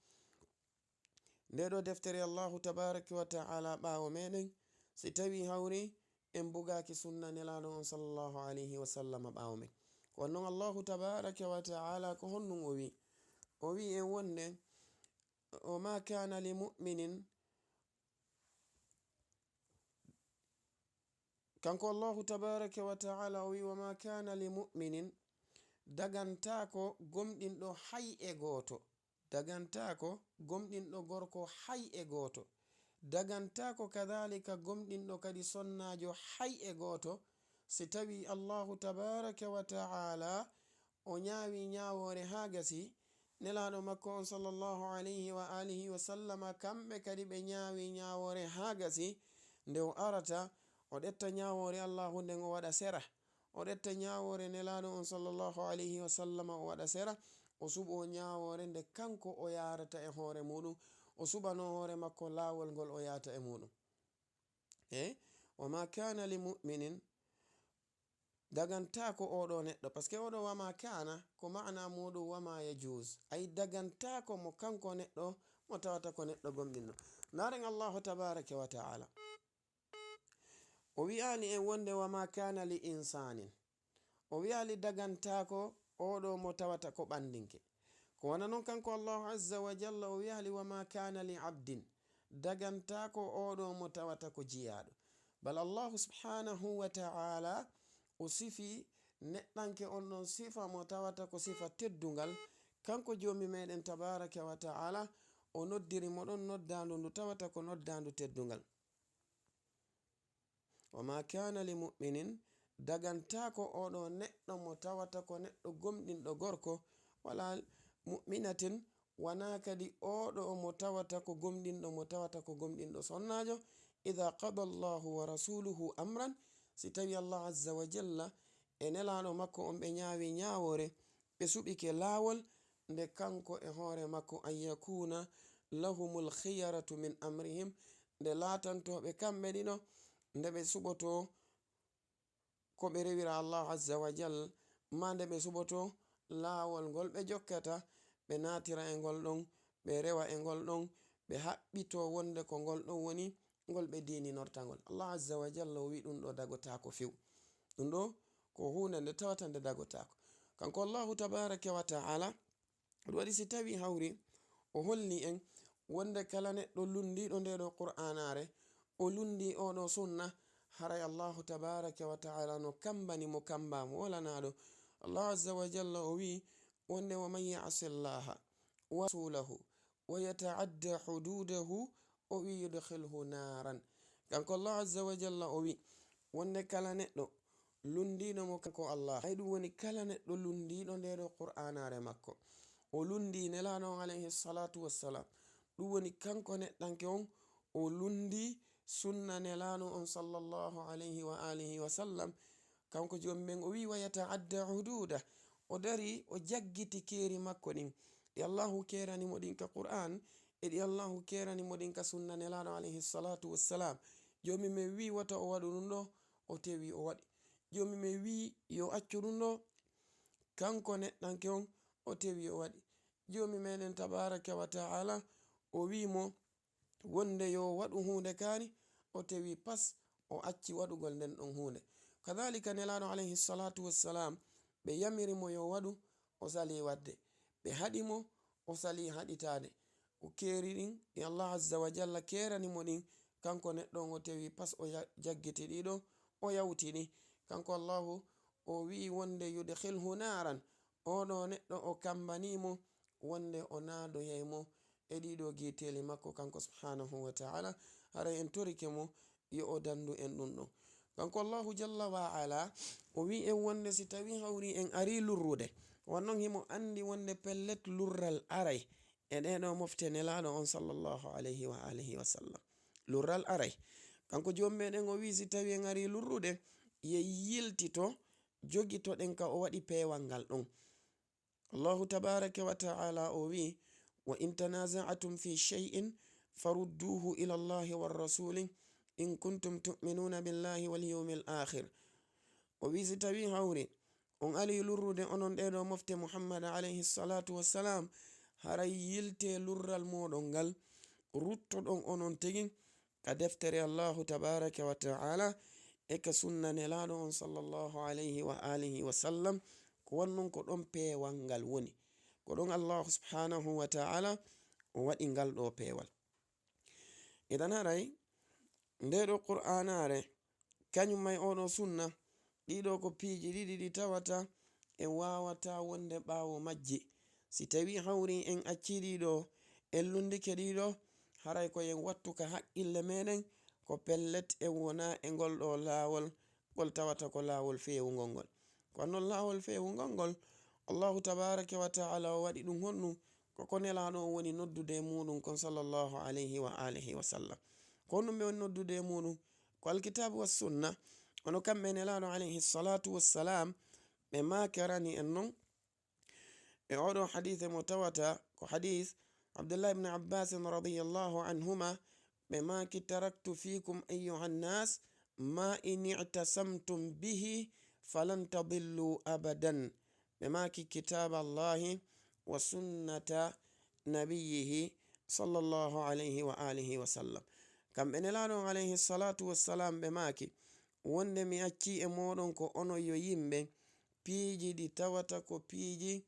ndee ɗoo deftere Allahu tabaaraka wa ta'ala ɓaawo meɗen, si tawii hawri en bugaaki sunna Nelaaɗo on sallallahu alayhi wa sallam ɓaawo men. Ko non Allahu tabaaraka wa ta'ala ko honɗum o wi'i? O wi'i en wonde, "Wa ma kana li mu'minin." Kanko Allahu tabaaraka wa ta'ala o wi'i, "Wa ma kana li mu'minin." Dagantaako gomɗinɗo hay e gooto. Dagantaako gomɗinɗo gorko hay e gooto. Dagantaako kadaalika gomɗinɗo kadi sonnaajo hay e gooto. Si tawii Allahu tabaaraka wa ta'ala o ñaawi ñaawoore haa gasi, Nelaaɗo makko on sallallahu alayhi wa alihi wa sallama, kamɓe kadi ɓe ñaawi ñaawoore haa gasi, nde o arata, o ƴetta ñaawoore Allahu nden o waɗa sera. O ƴetta ñaawoore Nelaaɗo on sallallahu alayhi wa sallama o waɗa sera, o suɓoo ñaawoore nde kanko o yaarata e hoore muuɗum, o suɓanoo hoore makko laawol ngol o yaata e muuɗum. E, "Wa ma kana li mu'minin," dagantaako oo ɗoo neɗɗo, parce que oo ɗoo "wa ma kana" ko maana muuɗum "wa ma yajuuz", ay dagantaako mo kanko neɗɗo mo tawata ko neɗɗo gomɗinɗo. Ndaaren Allahu tabaaraka wa ta'ala. O wi'aali en wonde "wa ma kana li insanin." O wi'aali dagantaako oo ɗoo mo tawata ko ɓandinke. Ko wano non kanko Allahu azza wa jalla o wi'aali "wa ma kana li abdin." Dagantaako oo ɗoo mo tawata ko jiyaaɗo. Bal Allahu subhanahu wa ta'ala o sifi neɗɗanke on ɗon sifa mo tawata ko sifa teddungal. Kanko Joomi meɗen tabaaraka wa ta'ala o noddiri mo ɗon noddaandu ndu tawata ko noddaandu teddungal. "Wa ma kana li mu'minin," dagantaako oo ɗoo neɗɗo mo tawata ko neɗɗo gomɗinɗo gorko, "wala mu'minatin," wanaa kadi oo ɗoo mo tawata ko gomɗinɗo, mo tawata ko gomɗinɗo sonnaajo, "idha qada Allahu wa rasuluhu amran," si tawii Allah azza wa jalla e Nelaaɗo makko on ɓe ñaawi ñaawoore, ɓe suɓike laawol, nde kanko e hoore makko, "an yakuna lahumul khiyaratu min amrihim," nde laatantoo ɓe kamɓe ɗiɗo, nde ɓe suɓotoo ko ɓe rewira Allah azza wa jal, maa nde ɓe suɓotoo laawol ngol ɓe jokkata, ɓe naatira e ngol ɗon, ɓe rewa e ngol ɗon, ɓe haɓɓitoo wonde ko ngol ɗon woni ngol ɓe diininorta ngol. Allah azza wa jalla o wi'i ɗum ɗoo dagotaako few. Ɗum ɗoo ko huunde nde tawata nde dagotaako. Kanko Allahu tabaaraka wa ta'ala, ɗum waɗi si tawii hawri o holli en wonde kala neɗɗo lunndiiɗo ndee ɗoo Qur'aanaare, o lunndii oo ɗoo sunna, haray Allahu tabaaraka wa ta'ala no kammbani mo kammbaa mo wolanaaɗo. Allahu azza wa jalla o wi'i wonde, "Wa man ya'si Allaha wa rasulahu wa yata'adda hududahu," o wi'i, "yudkhilhu naaran." Kanko Allah azza wa jalla o wi'i wonde kala neɗɗo lunndiiɗo mo kanko Allah, ay ɗum woni kala neɗɗo lunndiiɗo ndee ɗoo Qur'aanaare makko, o lunndii Nelaaɗo on alayhi salaatu wassalaam, ɗum woni kanko neɗɗanke on o lunndii sunna Nelaaɗo on sallallahu alayhi wa alihi wa sallam, kanko Joomi men o wi'i, "Wa yata'adda hududa," o darii, o jaggiti keeri makko ɗin, ɗi Allahu keerani mo ɗin ka Qur'aan, e ɗi Allahu keerani mo ɗin ka sunna Nelaaɗo alayhi salaatu wassalaam, Joomi men wi'i wota o waɗu ɗun ɗoo, o tewi o waɗi. Joomi men wi'i yo accu ɗun ɗoo, kanko neɗɗanke on, o tewi o waɗi. Joomi meɗen tabaaraka wa ta'ala, o wi'i mo wonde yo waɗu huunde kaari, o tewi pas, o acci waɗugol nden ɗon huunde. Kadaalika Nelaaɗo alayhi salaatu wassalaam, ɓe yamiri mo yo waɗu, o salii waɗde. Ɓe haɗi mo, o salii haɗitaade. O keeri ɗin, ɗi Allah azza wa jalla keerani mo ɗin, kanko neɗɗo on o tewi pas o ya-, jaggiti ɗi ɗoo, o yawti ɗi. Kanko Allahu, o wi'i wonde yudkhilhu naaran, oo ɗoo neɗɗo o kammbanii mo, wonde o naadoyay mo e ɗii ɗoo giiteeli makko kanko subhaanahu wa ta'ala, haray en torike mo yo o dandu en ɗun ɗon. Kanko Allahu jalla wa ala, o wi'i en wonde si tawii hawri en arii lurrude, won non himo anndi wonde pellet lurral aray e ɗee ɗoo mofte Nelaaɗo on sallallahu alayhi wa alihi wa sallam. Lurral aray. Kanko Joomi meɗen o wi'i si tawii en arii lurrude, yo yiltito, jogitoɗen ka o waɗi peewal ngal ɗon. Allahu tabaaraka wa ta'ala o wi'i, "Wa in tanaza'tum fi shay'in farudduhu ila Allahi war rasuli in kuntum tu'minuna billahi wal yawmil akhir." O wi'i si tawii hawri on arii lurrude onon ɗee ɗoo mofte Muhammad alayhi salatu wassalam, haray yiltee lurral mooɗon ngal, ruttoɗon onon tigi ka deftere Allahu tabaaraka wa ta'ala e ka sunna Nelaaɗo on sallallahu alayhi wa alihi wa sallam, ko wonnun ko ɗon peewal ngal woni. Ko ɗon Allahu subhaanahu wa ta'ala o waɗi ngal ɗoo peewal. Idan haray, ndee ɗoo Qur'aanaare, kañum may oo ɗoo sunna, ɗii ɗoo ko piiji ɗiɗi ɗi tawata en waawataa wonde ɓaawo majji. Si tawii hawri en accii ɗii ɗoo, en lunndike ɗii ɗoo, haray ko en wattu ka haqqille meɗen, ko pellet en wonaa e ngol ɗoo laawol, ngol tawata ko laawol feewungol ngol. Ko non laawol feewungol ngol, Allahu tabaaraka wa ta'ala o waɗi ɗun honɗun, ko ko Nelaaɗo on woni noddude e muuɗun kon sallallahu alayhi wa alihi wa sallam. Ko honɗun ɓe woni noddude e muuɗun? Ko Alkitaabu wa Sunna, hono kamɓe Nelaaɗo alayhi salatu wassalam ɓe maakerani en non. E oo ɗoo hadiise mo tawata ko hadiis Abdullah ibn Abbas radiyallahu anhuma, ɓe maaki, "Taraktu fiikum ayyuhan nas ma in i'tasamtum bihi falan tadillu abadan." Ɓe maaki, "Kitaaballahi wa sunnata nabiyyihi sallallahu alayhi wa alihi wa sallam." Kamɓe Nelaaɗo on alayhi salatu wassalam ɓe maaki, wonde mi accii e mooɗon ko onon yo yimɓe piiji ɗi tawata ko piiji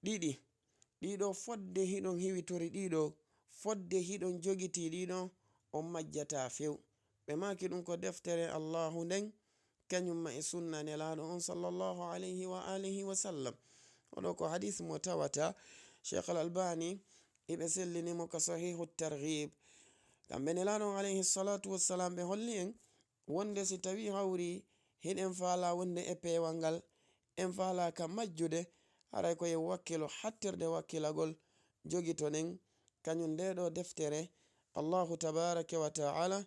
ɗiɗi. Ɗii ɗoo fodde hiɗon hiwitori ɗii ɗoo, fodde hiɗon jogitii ɗii ɗoo, on majjataa few. Ɓe maaki ɗun ko deftere Allahu nden, kañum ma e sunna Nelaaɗo on sallallahu alayhi wa alihi wa sallam. Oo ɗoo ko hadiis mo tawata Sheikh Al Albani, iɓe sellini mo ka Sahihu Targhib. Kamɓe Nelaaɗo on alayhi salatu wassalam ɓe holli en wonde si tawii hawri hiɗen faalaa wonde e peewal ngal, en faalaa ka majjude, haray ko en wakkilo hattirde wakkilagol, jogitoɗen kañun ndee ɗoo deftere Allahu tabaaraka wa ta'ala,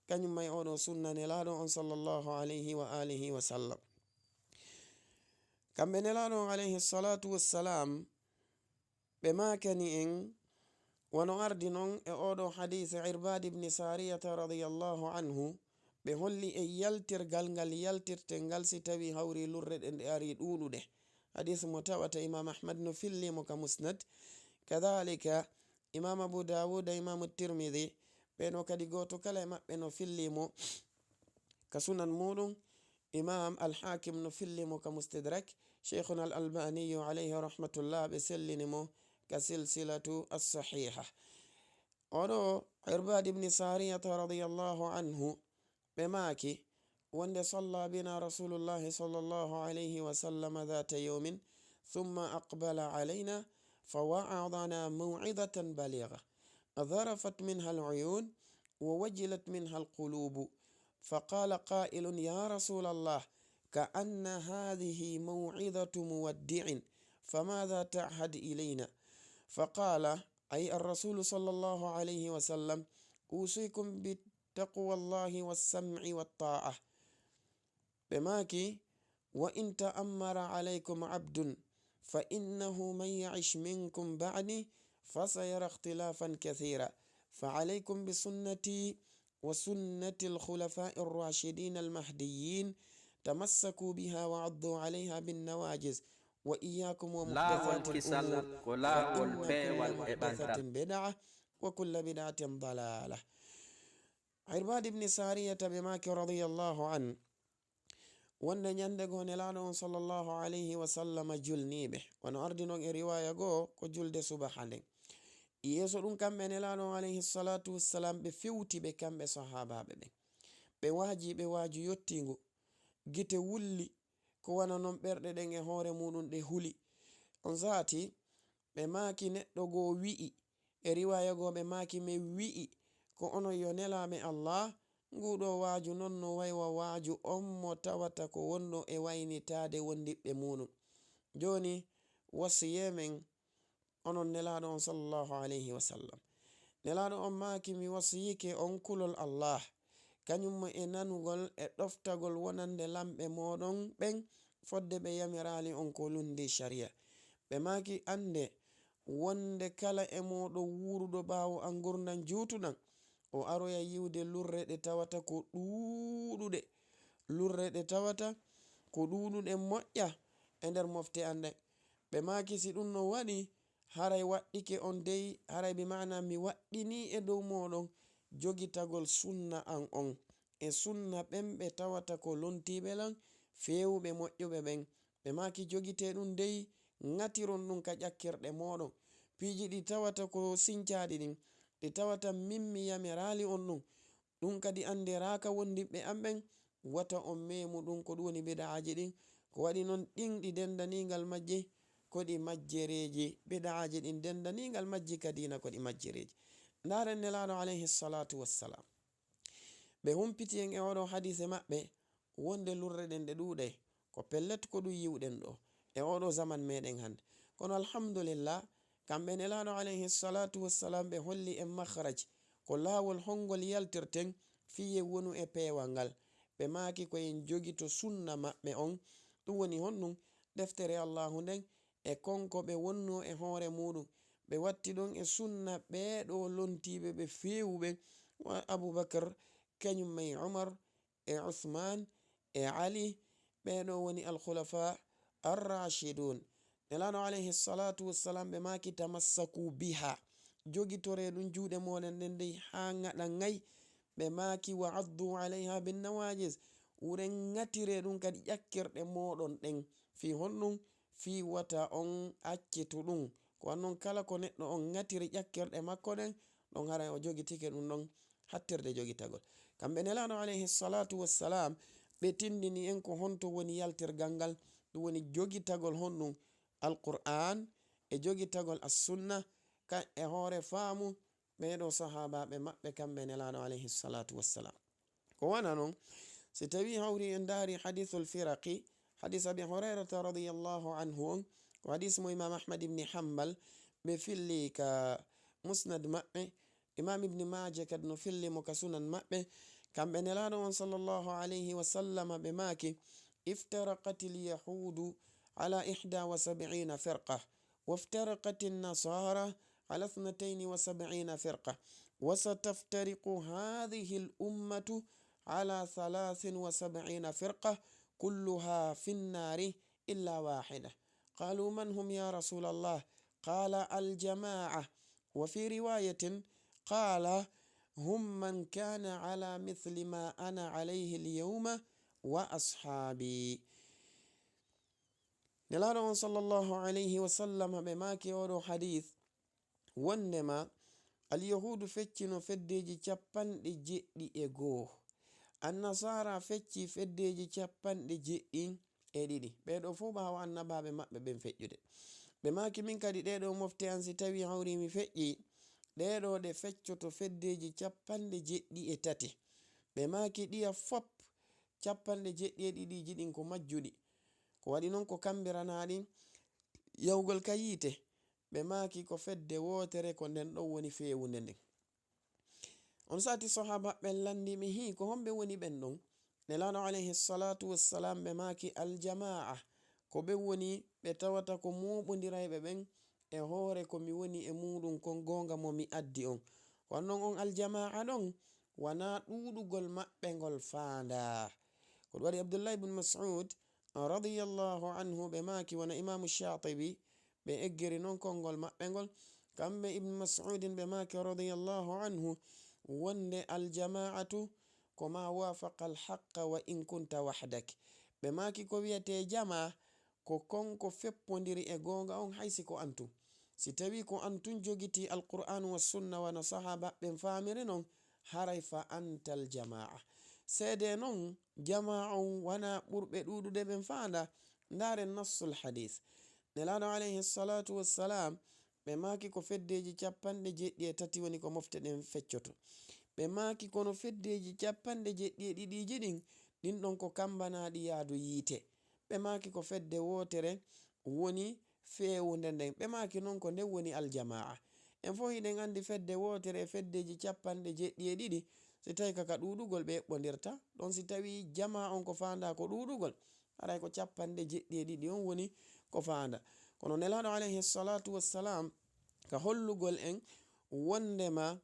kañun may oo ɗoo sunna Nelaaɗo on sallallahu alayhi wa alihi wa sallam. Kamɓe Nelaaɗo on alayhi salatu wassalam, ɓe maakani en, wano ardi non e oo ɗoo hadiis Irbaad ibn Saariyata radiyallahu anhu, ɓe holli en yaltirgal ngal yaltirten ngal si tawii hawri lurre ɗen ɗe arii ɗuuɗuɗe. Hadiis mo tawata Imaam Ahmad no filli mo ka Musnad, kadaalika Imaam Abu Daawuda, Imaam Tirmidi, ɓee ɗoo kadi gooto kala e maɓɓe no filli mo ka Sunan muuɗum, Imaam Al-Haakim no filli mo ka Mustadrak, Sheikhuna Al-Albaniyu alayhi rahmatullah ɓe sellini mo ka Silsilatu As-Sahiha. Oo ɗoo Irbaad ibn Saariyata radiyallahu anhu, ɓe maaki wonde, "Salla bina Rasulullahi sallallahu alayhi wa sallam dhata yawmin, thumma aqbala alayna, fa wa'adhana maw'idhatan baligha, dharafat minha al-uyun, wa wajilat minha al-qulubu." فقال قائل: يا رسول الله، كأن هذه موعظة مودع، فماذا تعهد إلينا؟ فقال، أي الرسول صلى الله عليه وسلم، أوصيكم بتقوى الله والسمع والطاعة. Ɓe maaki, وإن تأمر عليكم عبد، فإنه من يعش منكم بعدي فسيرى اختلافا كثيرا، فعليكم بسنتي وسنة الخلفاء الراشدين المهديين، تمسكوا بها وعضوا عليها بالنواجذ، وإياكم ومحدثات الأمور، فإن كل محدثة بدعة، وكل بدعة ضلالة. Irbaad ibn Saariyata ɓe maaki radiyallahu anhu, wonde ñande goo Nelaaɗo on sallallahu alayhi wa sallam julnii ɓe, wano ardi non e riwaaya goo ko julde subaha nden. Yeeso ɗun kamɓe Nelaaɗo on alayhi salatu wassalam ɓe fewti ɓe kamɓe sahaabaaɓe ɓen. Ɓe waajii ɓe waaju yottiingu, gite wulli, ko wano non ɓerɗe ɗen e hoore muuɗun ɗe huli. On saa'i ɓe maaki neɗɗo goo wi'i, e riwaaya goo ɓe maaki men wi'i, ko onon yo nelaaɓe Allah, nguu ɗoo waaju non no way wa waaju on mo tawata ko wonɗo e waynitaade wondiɓɓe muuɗun. Jooni, wasiyee men onon Nelaaɗo on sallallahu alayhi wa sallam. Nelaaɗo on maaki, mi wasiyike on kulol Allah, kañun mo e nanugol e ɗoftagol wonande lamɓe mooɗon ɓen, fodde ɓe yamiraali on ko lunndii sariya. Ɓe maaki, annde wonde kala e mooɗon wuuruɗo ɓaawo an ngurndan juutuɗan, o aroya yi'ude lurre ɗe tawata ko ɗuuɗuɗe, lurre ɗe tawata ko ɗuuɗuɗe moƴƴa e nder mofte an ɗen. Ɓe maaki, si ɗun no waɗi, haray waɗɗike on dey, haray bi maana mi waɗɗinii e dow mooɗon jogitagol sunna an on, e sunna ɓen ɓe tawata ko lontiiɓe lan, feewuɓe moƴƴuɓe ɓen. Ɓe maaki, jogitee ɗun dey, ŋatiron ɗun ka ƴakkirɗe mooɗon. Piiji ɗi tawata ko sincaaɗi ɗin, ɗi tawata min mi yamiraali on ɗun, ɗun kadi anndiraaka wondiɓɓe an ɓen, wata on meemu ɗun, ko ɗun woni bid'aaji ɗin. Ko waɗi non ɗin ɗi denndaniingal majji ko ɗi majjereeji, bid'aaji ɗin denndaniingal majji ka diina ko ɗi majjereeji. Ndaaren Nelaaɗo alayhi salatu wassalam. Ɓe humpiti en e oo ɗoo hadiise maɓɓe wonde lurre ɗen ɗe ɗuuɗay. Ko pellet ko ɗun yi'uɗen ɗoo e oo ɗoo zaman meɗen hannde. Kono alhamdulillah, kamɓe Nelaaɗo alayhi salatu wassalam ɓe holli en makhraj, ko laawol honngol yaltirten fii en wonu e peewal ngal. Ɓe maaki ko en jogito sunna maɓɓe on. Ɗun woni honɗun? Deftere Allaahu nden e kon ko ɓe wonnoo e hoore muuɗun. Ɓe watti ɗon e sunna ɓee ɗoo lontiiɓe ɓe feewuɓe, wa Abubakar, kañun ma e Umar, e Usmaan, e Ali, ɓee ɗoo woni al-khulafaa ar-raashiduun. Nelaaɗo alayhi salaatu wassalaam ɓe maaki, "Tamassakuu bihaa." Jogitoree ɗun juuɗe mooɗon ɗen dey haa ngaɗa ŋay. Ɓe maaki, "Wa addu alayhaa bin nawaajis." Wuren ŋatiree ɗun kadi ƴakkirɗe mooɗon ɗen. Fii honɗun? Fii wata on accitu ɗun. Ko wannon kala ko neɗɗo on ŋatiri ƴakkirɗe makko ɗen, ɗon haray o jogitike ɗun ɗon hattirde jogitagol. Kamɓe Nelaaɗo alayhi salaatu wassalaam, ɓe tindini en ko honto woni yaltirgal ngal, ɗun woni jogitagol honɗun? Alqur'aan e jogitagol as-sunna, ka e hoore faamu ɓee ɗoo sahaabaaɓe maɓɓe kamɓe Nelaaɗo alayhi salaatu wassalaam. Ko wano non, si tawii hawri en ndaari hadiisul firaqi, hadiis Abi Hurayrata radiyallahu anhu on, ko hadiis mo Imaam Ahmad ibn Hanbal ɓe filli ka Musnad maɓɓe, Imaam Ibn Maaja kadi no filli mo ka Sunan maɓɓe, kamɓe Nelaaɗo on sallallahu alayhi wa sallama ɓe maaki, "Iftaraqatil yahuudu ala ihda wa sab'iina firqa." وافترقت النصارى على اثنتين وسبعين فرقة، وستفترق هذه الأمة على ثلاث وسبعين فرقة، كلها في النار إلا واحدة. قالوا: "من هم يا رسول الله؟" قال: "الجماعة." وفي رواية قال: "هم من كان على مثل ما أنا عليه اليوم وأصحابي." Nelaaɗo on sallallahu alayhi wa sallam ɓe maaki oo ɗoo hadiis wondema Alyahuudu feccino feddeeji capanɗe jeɗɗi e goo, Annasaara fecci feddeeji capanɗe jeɗɗi e ɗiɗi. Ɓee ɗoo fow ɓaawo annabaaɓe maɓɓe ɓen feƴƴude. Ɓe maaki, "Min kadi ɗee ɗoo mofte an, si tawii hawri mi feƴƴii, ɗee ɗoo ɗe feccoto feddeeji capanɗe jeɗɗi e tati." Ɓe maaki, "Ɗiya fop, capanɗe jeɗɗi e ɗiɗiiji ɗin ko majjuɗi." Ko waɗi non ko kambiranaaɗi yahugol ka yiite. Ɓe maaki, "Ko fedde wootere, ko nden ɗon woni feewunde nden." On sati sahaaba ɓen lanndii ɓe, "Hii, ko homɓe woni ɓen ɗon?" Nelaaɗo alayhi salaatu wassalaam ɓe maaki, "Aljamaa, ko ɓen woni ɓe tawata ko mooɓondirayɓe ɓen e hoore ko mi woni e muuɗum kon goonga mo mi addi on." Ko non on aljamaa ɗon, wanaa ɗuuɗugol maɓɓe ngol faandaa. Ko ɗum waɗi Abdullahi ibn Mas'ud radiyallahu anhu ɓe maaki, wano Imaamu Shaatibi, ɓe eggiri non konngol maɓɓe ngol. Kamɓe Ibn Mas'udin ɓe maaki radiyallahu anhu wonde aljamaa'atu ko ma waafaqa alhaqqa wa in kunta wahdak. Ɓe maaki ko wi'etee jamaa ko kon ko feppondiri e goonga on hay si ko an tun. Si tawii ko an tun jogitii Alqur'aanu wa Sunna wano sahaabaaɓe ɓen faamiri non, haray fa antal jamaa. Seedee non, jamaa on wanaa ɓurɓe ɗuuɗude ɓen faandaa. Ndaaren nassul hadiis. Nelaaɗo alayhi salaatu wassalaam, ɓe maaki ko feddeeji cappanɗe jeɗɗi e tati woni ko mofte ɗen feccoto. Ɓe maaki kono feddeeji cappanɗe jeɗɗi e ɗiɗiiji ɗin, ɗin ɗon ko kambanaaɗi yaadu yiite. Ɓe maaki ko fedde wootere woni feewunde nden. Ɓe maaki non ko nden woni aljamaa. En fow hiɗen anndi fedde wootere e feddeeji cappanɗe jeɗɗi e ɗiɗi, si tawii ka ka ɗuuɗugol ɓe eɓɓondirta, ɗon si tawii jamaa on ko faandaa ko ɗuuɗugol, haray ko cappanɗe jeɗɗi e ɗiɗi on woni ko faandaa. Kono Nelaaɗo alayhi salaatu wassalaam, ka hollugol en wondema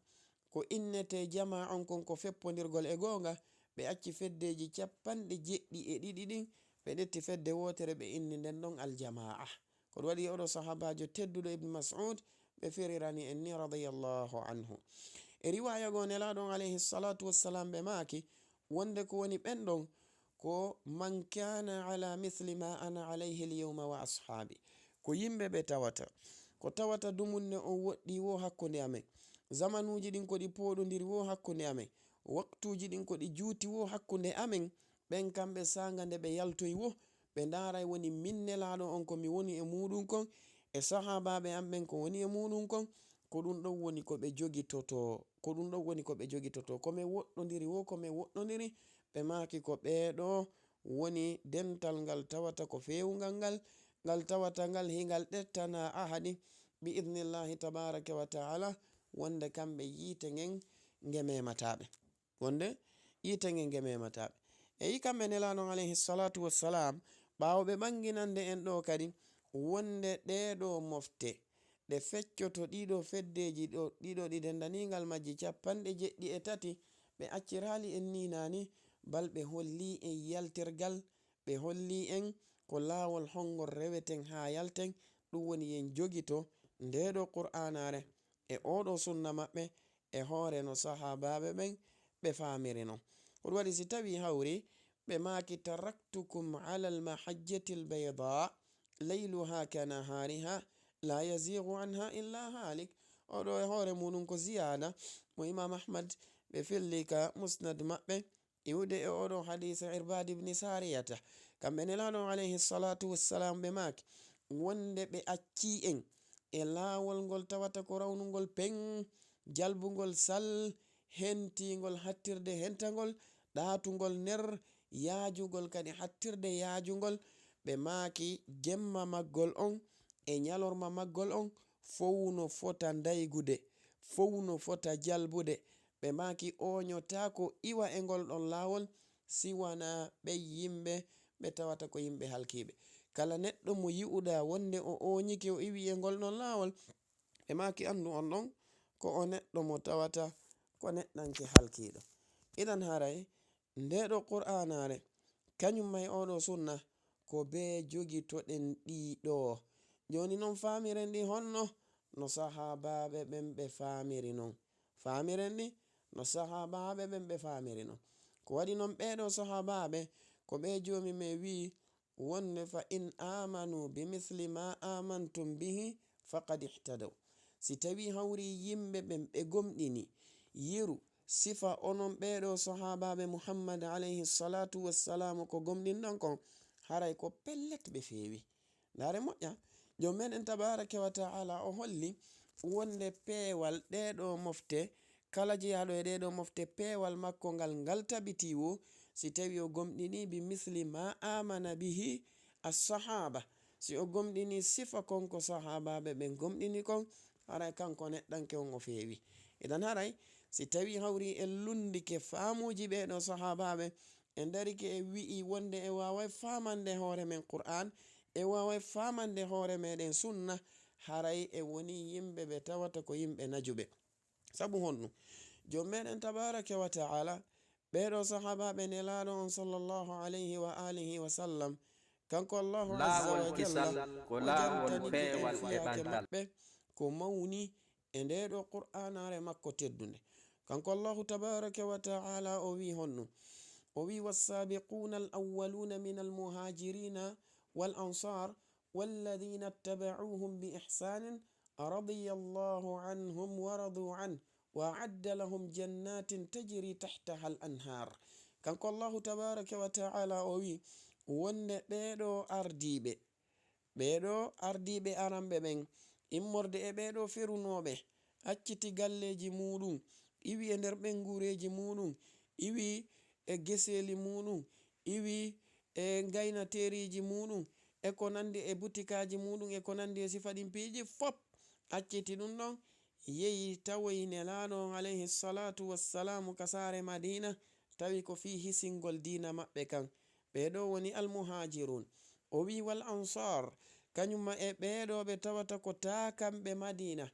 ko innetee jamaa on kon ko feppondirgol e goonga, ɓe acci feddeeji cappanɗe jeɗɗi e ɗiɗi ɗin, ɓe ƴetti fedde wootere, ɓe inni nden ɗon aljamaa. Ko ɗum waɗi oɗo sahaabaajo tedduɗo Ibn Mas'ud, ɓe firirani en ni radiyallahu anhu. E riwaaya goo, Nelaaɗo on alayhi salaatu wassalaam ɓe maaki, wonde ko woni ɓen ɗon, ko man kana ala misli ma ana alayhi al-yawma wa ashaabi. Ko yimɓe ɓe tawata, ko tawata dumunne on woɗɗii woo hakkunde amen, zamanuuji ɗin ko ɗi pooɗondiri woo hakkunde amen, waqtuuji ɗin ko ɗi juuti woo hakkunde amen, ɓen kamɓe saanga nde ɓe yaltoyi woo, ɓe ndaaray woni min Nelaaɗo on ko mi woni e muuɗum kon, e sahaabaaɓe an ɓen ko woni e muuɗum kon, ko ɗum ɗon woni ko ɓe jogitotoo, ko ɗum ɗon woni ko ɓe jogitotoo. Ko men woɗɗondiri woo, ko men woɗɗondiri, ɓe maaki ko ɓee ɗoo woni dental ngal tawata ko feewungal ngal, ngal tawata ngal hingal ɗettanaa ahadi, bi idnillahi tabaaraka wa ta'ala, wonde kamɓe yiite ngen nge memataa ɓe. Wonde yiite ngen nge memataa ɓe. E yi kamɓe Nelaaɗo on alayhi salaatu wassalaam, ɓaawo ɓe ɓanginande en ɗoo kadi, wonde ɗee ɗoo mofte, ɗe feccoto ɗii ɗoo feddeeji ɗoo, ɗii ɗoo ɗi denndaningal majji cappanɗe jeɗɗi e tati, ɓe acciraali en nii naa ni, bal ɓe hollii en yaltirgal, ɓe hollii en ko laawol hongol reweten haa yalten, ɗum woni yen jogito ndee ɗoo Qur'aanaare e oo ɗoo sunna maɓɓe, e hoore no sahaabaaɓe ɓen ɓe faamiri non. Ko ɗum waɗi si tawii hawri, ɓe maaki, "Taraktukum ala al-mahajjati al-bayda, layluha ka nahariha, la yazigu anha illa halik." Oo ɗoo e hoore muuɗum ko ziyaada mo Imaam Ahmad ɓe filli ka Musnad maɓɓe, iwde e oo ɗoo hadiisa Irbaad ibn Saariyata. Kamɓe Nelaaɗo on alayhi salaatu wassalaam ɓe maaki, wonde ɓe accii en e laawol ngol tawata ko rawnungol peng, jalbungol sal, hentiingol hattirde hentangol, ɗaatungol ner, yaajungol kadi hattirde yaajungol. Ɓe maaki jemma maggol on e ɲalorma maggol on fow no fota ndaygude, fow no fota jalbude. Ɓe maaki ooɲotaako iwa e ngol ɗon laawol, si wanaa ɓen yimɓe ɓe tawata ko yimɓe halkiiɓe. Kala neɗɗo mo yi'uɗaa wonde o ooɲike, o iwi e ngol ɗon laawol, ɓe maaki, "Anndu on ɗon, ko o neɗɗo mo tawata ko neɗɗanke halkiiɗo." Idan haray, ndee ɗoo Qur'aanaare, kaɲum may oo ɗoo sunna, ko bee jogitoɗen ɗii ɗoo. Jooni non, faamiren ɗi honno? No sahaabaaɓe ɓen ɓe faamiri non. Faamiren ɗi no sahaabaaɓe ɓen ɓe faamiri non. Ko waɗi non, ɓee ɗoo sahaabaaɓe, ko ɓe Joomi men wi'i, wonde, "Fa in aamanu bi misli ma aamantum bihi faqad ihtadaw." Si tawii hawri yimɓe ɓen ɓe gomɗini yeru sifa onon ɓee ɗoo sahaabaaɓe Muhammad alayhi salaatu wassalaamu ko gomɗinɗon kon, haray ko pellet ɓe feewi. Ndaare moƴƴa, Joomi meɗen tabaaraka wa ta'ala o holli wonde peewal ɗee ɗoo mofte, kala jeyaaɗo e ɗee ɗoo mofte, peewal makko ngal, ngal tabitii woo, si tawii o gomɗinii bi misli ma aamana bihi as-sahaaba, si o gomɗinii sifa kon ko sahaabaaɓe ɓen gomɗini kon, haray kanko neɗɗanke on o feewi. Idan haray, si tawii hawri en lunndike faamuuji ɓee ɗoo sahaabaaɓe, en darike e wi'i wonde e waaway faamande hoore men Qur'aan, e waaway faamande hoore meɗen sunna, haray e woni yimɓe ɓe tawata ko yimɓe najuɓe. Sabu honɗum? Jom meɗen tabaraka wa ta'ala, ɓee ɗoo sahaabaaɓe Nelaaɗo on sallallahu alayhi wa alihi wa sallam, kanko Allahu azza wa jalla, o jantani ɓe e fiyaake maɓɓe ko mawni e ndee ɗoo Qur'aanaare makko teddunde. Kanko Allahu tabaraka wa ta'ala o wi'i honno? O wi'i, والسابقون الأولون من المهاجرين والأنصار والذين اتبعوهم بإحسان رضي الله عنهم ورضوا عنه وأعد لهم جنات تجري تحتها الأنهار. Kanko Allahu tabaraka wa ta'ala o wi'i, wonde ɓee ɗoo ardiiɓe, ɓee ɗoo ardiiɓe aranɓe ɓen, immorde e ɓee ɗoo ferunooɓe, acciti galleeji muuɗum, iwi e nder ɓeynguureeji muuɗum, iwi e geseeli muuɗum, iwi e ngaynateeriiji muuɗum, e ko nanndi e butikaaji muuɗum, e ko nanndi e sifa ɗin piiji fof, acciti ɗum ɗon, yehi tawoyi Nelaaɗo on alayhi salatu wassalaamu ka saare Madiina, tawi ko fii hisingol diina maɓɓe kan. Ɓee ɗoo woni almuhaajiruun. O wi'i, wal ansaar, kañum ma e ɓee ɗoo ɓe tawata ko taakanɓe Madiina.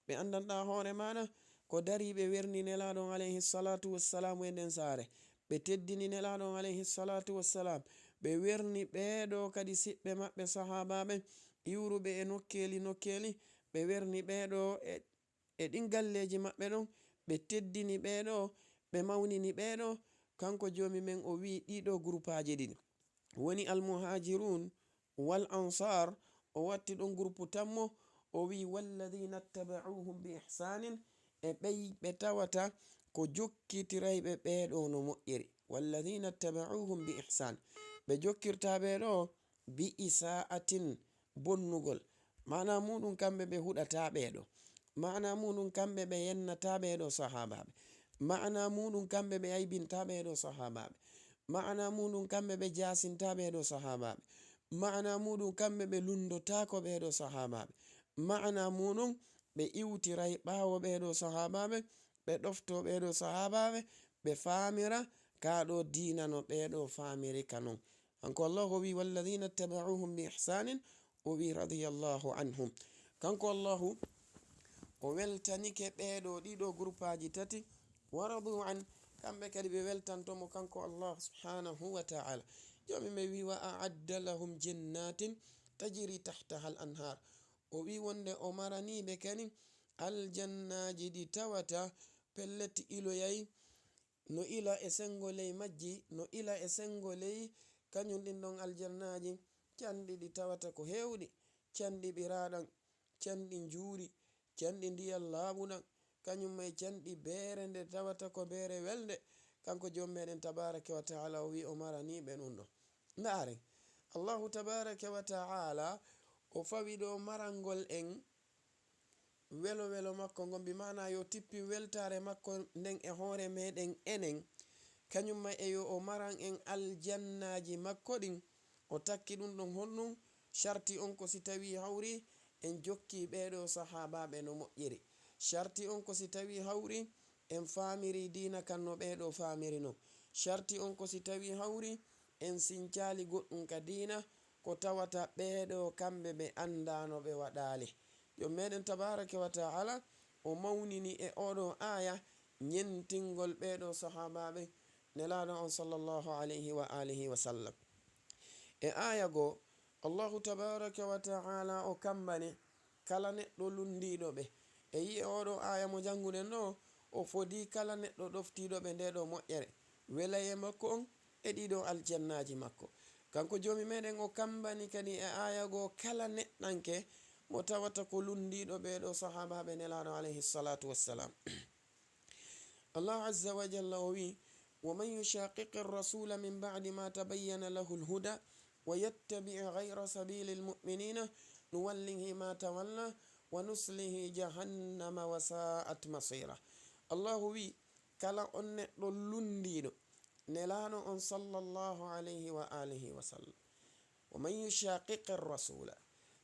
Ɓe anndanɗaa hoore maaɗa ko darii ɓe werni Nelaaɗo on alayhi salatu wassalaamu e nden saare. Ɓe teddini Nelaaɗo on alayhi salatu wassalaam. Ɓe werni ɓee ɗoo kadi siɓɓe maɓɓe sahaabaaɓe, iwruɓe e nokkeeli nokkeeli. Ɓe werni ɓee ɗoo e, e ɗin galleeji maɓɓe ɗon. Ɓe teddini ɓee ɗoo, ɓe mawnini ɓee ɗoo. Kanko Joomi men o wi'i ɗii ɗoo gurupaaji ɗiɗi. Woni almuhaajiruun wal ansaar, o watti ɗon gurpu tammo, o wi'i, "Walladhiina ittaba'uuhum bi ihsaanin", e ɓey ɓe tawata ko jokkitirayɓe ɓee ɗoo no moƴƴiri. "Walladhiina ittaba'uuhum bi ihsaan", ɓe jokkirtaa ɓee ɗoo bi isaa'atin, bonnugol. Maanaa muuɗum, kamɓe ɓe huɗataa ɓee ɗoo. Maanaa muuɗum, kamɓe ɓe yennataa ɓee ɗoo sahaabaaɓe. Maanaa muuɗum, kamɓe ɓe aybintaa ɓee ɗoo sahaabaaɓe. Maanaa muuɗum, kamɓe ɓe jaasintaa ɓee ɗoo sahaabaaɓe. Maanaa muuɗum, kamɓe ɓe lunndotaako ɓee ɗoo sahaabaaɓe. Maanaa muuɗum, ɓe iwtiray ɓaawo ɓee ɗoo sahaabaaɓe, ɓe ɗoftoo ɓee ɗoo sahaabaaɓe, ɓe faamira kaa ɗoo diina no ɓee ɗoo faamiri ka non. Kanko Allahu o wi'i, "Walladhiina ittaba'uuhum bi ihsaanin", o wi'i, "Radiyallahu anhum." Kanko Allahu, o weltanike ɓee ɗoo ɗii ɗoo gurupaaji tati, "wa raduu an", kamɓe kadi ɓe weltanto mo kanko Allah subhaanahu wa ta'ala. Joomi men wi'i, "Wa a'adda lahum jannaatin tajri tahtaha al-anhaar." O wi'i wonde o maranii ɓe kadi aljannaaji ɗi tawata pellet iloyay no ila e senngo ley majji, no ila e senngo ley kañum ɗin ɗon aljannaaji, canɗi ɗi tawata ko heewɗi, canɗi ɓiraaɗam, canɗi njuuri, canɗi ndiyam laaɓuɗam, kañum e canɗi beere nde tawata ko beere welnde. Kanko Joomi meɗen tabaaraka wa ta'aala o wi'i o maranii ɓe ɗum ɗon. Ndaaren, Allahu tabaaraka wa ta'aala o fawi ɗoo marangol en welo welo makko ngon, bi maanaa yo tippi weltaare makko nden e hoore meɗen enen, kañum ma e yo o maran en aljannaaji makko ɗin. O takki ɗum ɗon honɗum? Sharti on ko si tawii hawri en jokkii ɓee ɗoo sahaabaaɓe no moƴƴiri. Sharti on ko si tawii hawri en faamirii diina kan no ɓee ɗoo faamiri non. Sharti on ko si tawii hawri en sincaali goɗɗum ka diina ko tawata ɓee ɗoo kamɓe ɓe anndaano ɓe waɗaali. Jom meɗen tabaaraka wa ta'aala o mawnini e oo ɗoo aaya ñentingol ɓee ɗoo sahaabaaɓe Nelaaɗo on sallallahu alayhi wa aalihi wa sallam. E aaya goo, Allahu tabaaraka wa ta'aala o kammbani kala neɗɗo lunndiiɗo ɓe. E yi'e oo ɗoo aaya mo jannguɗen ɗoo, o fodii kala neɗɗo ɗoftiiɗo ɓe ndee ɗoo moƴƴere, welayee makko on e ɗii ɗoo aljannaaji makko. Kanko Joomi meɗen o kammbani kadi e aaya goo kala neɗɗanke mo tawata ko lunndiiɗo ɓee ɗoo sahaabaaɓe Nelaaɗo alayhi salaatu wassalaam. Allahu azza wa jalla o wi'i, "Wa man yushaqiqi rrasuula min ba'di ma tabayyana lahu lhuda wa yattabi' ghayra sabiili lmu'miniina nuwallihi ma tawalla wa nuslihi jahannama wa sa'at masiira." Allahu wi'i, kala on neɗɗo lunndiiɗo Nelaaɗo on sallallahu alayhi wa aalihi wa sallam, "Wa man yushaqiqi rrasuula",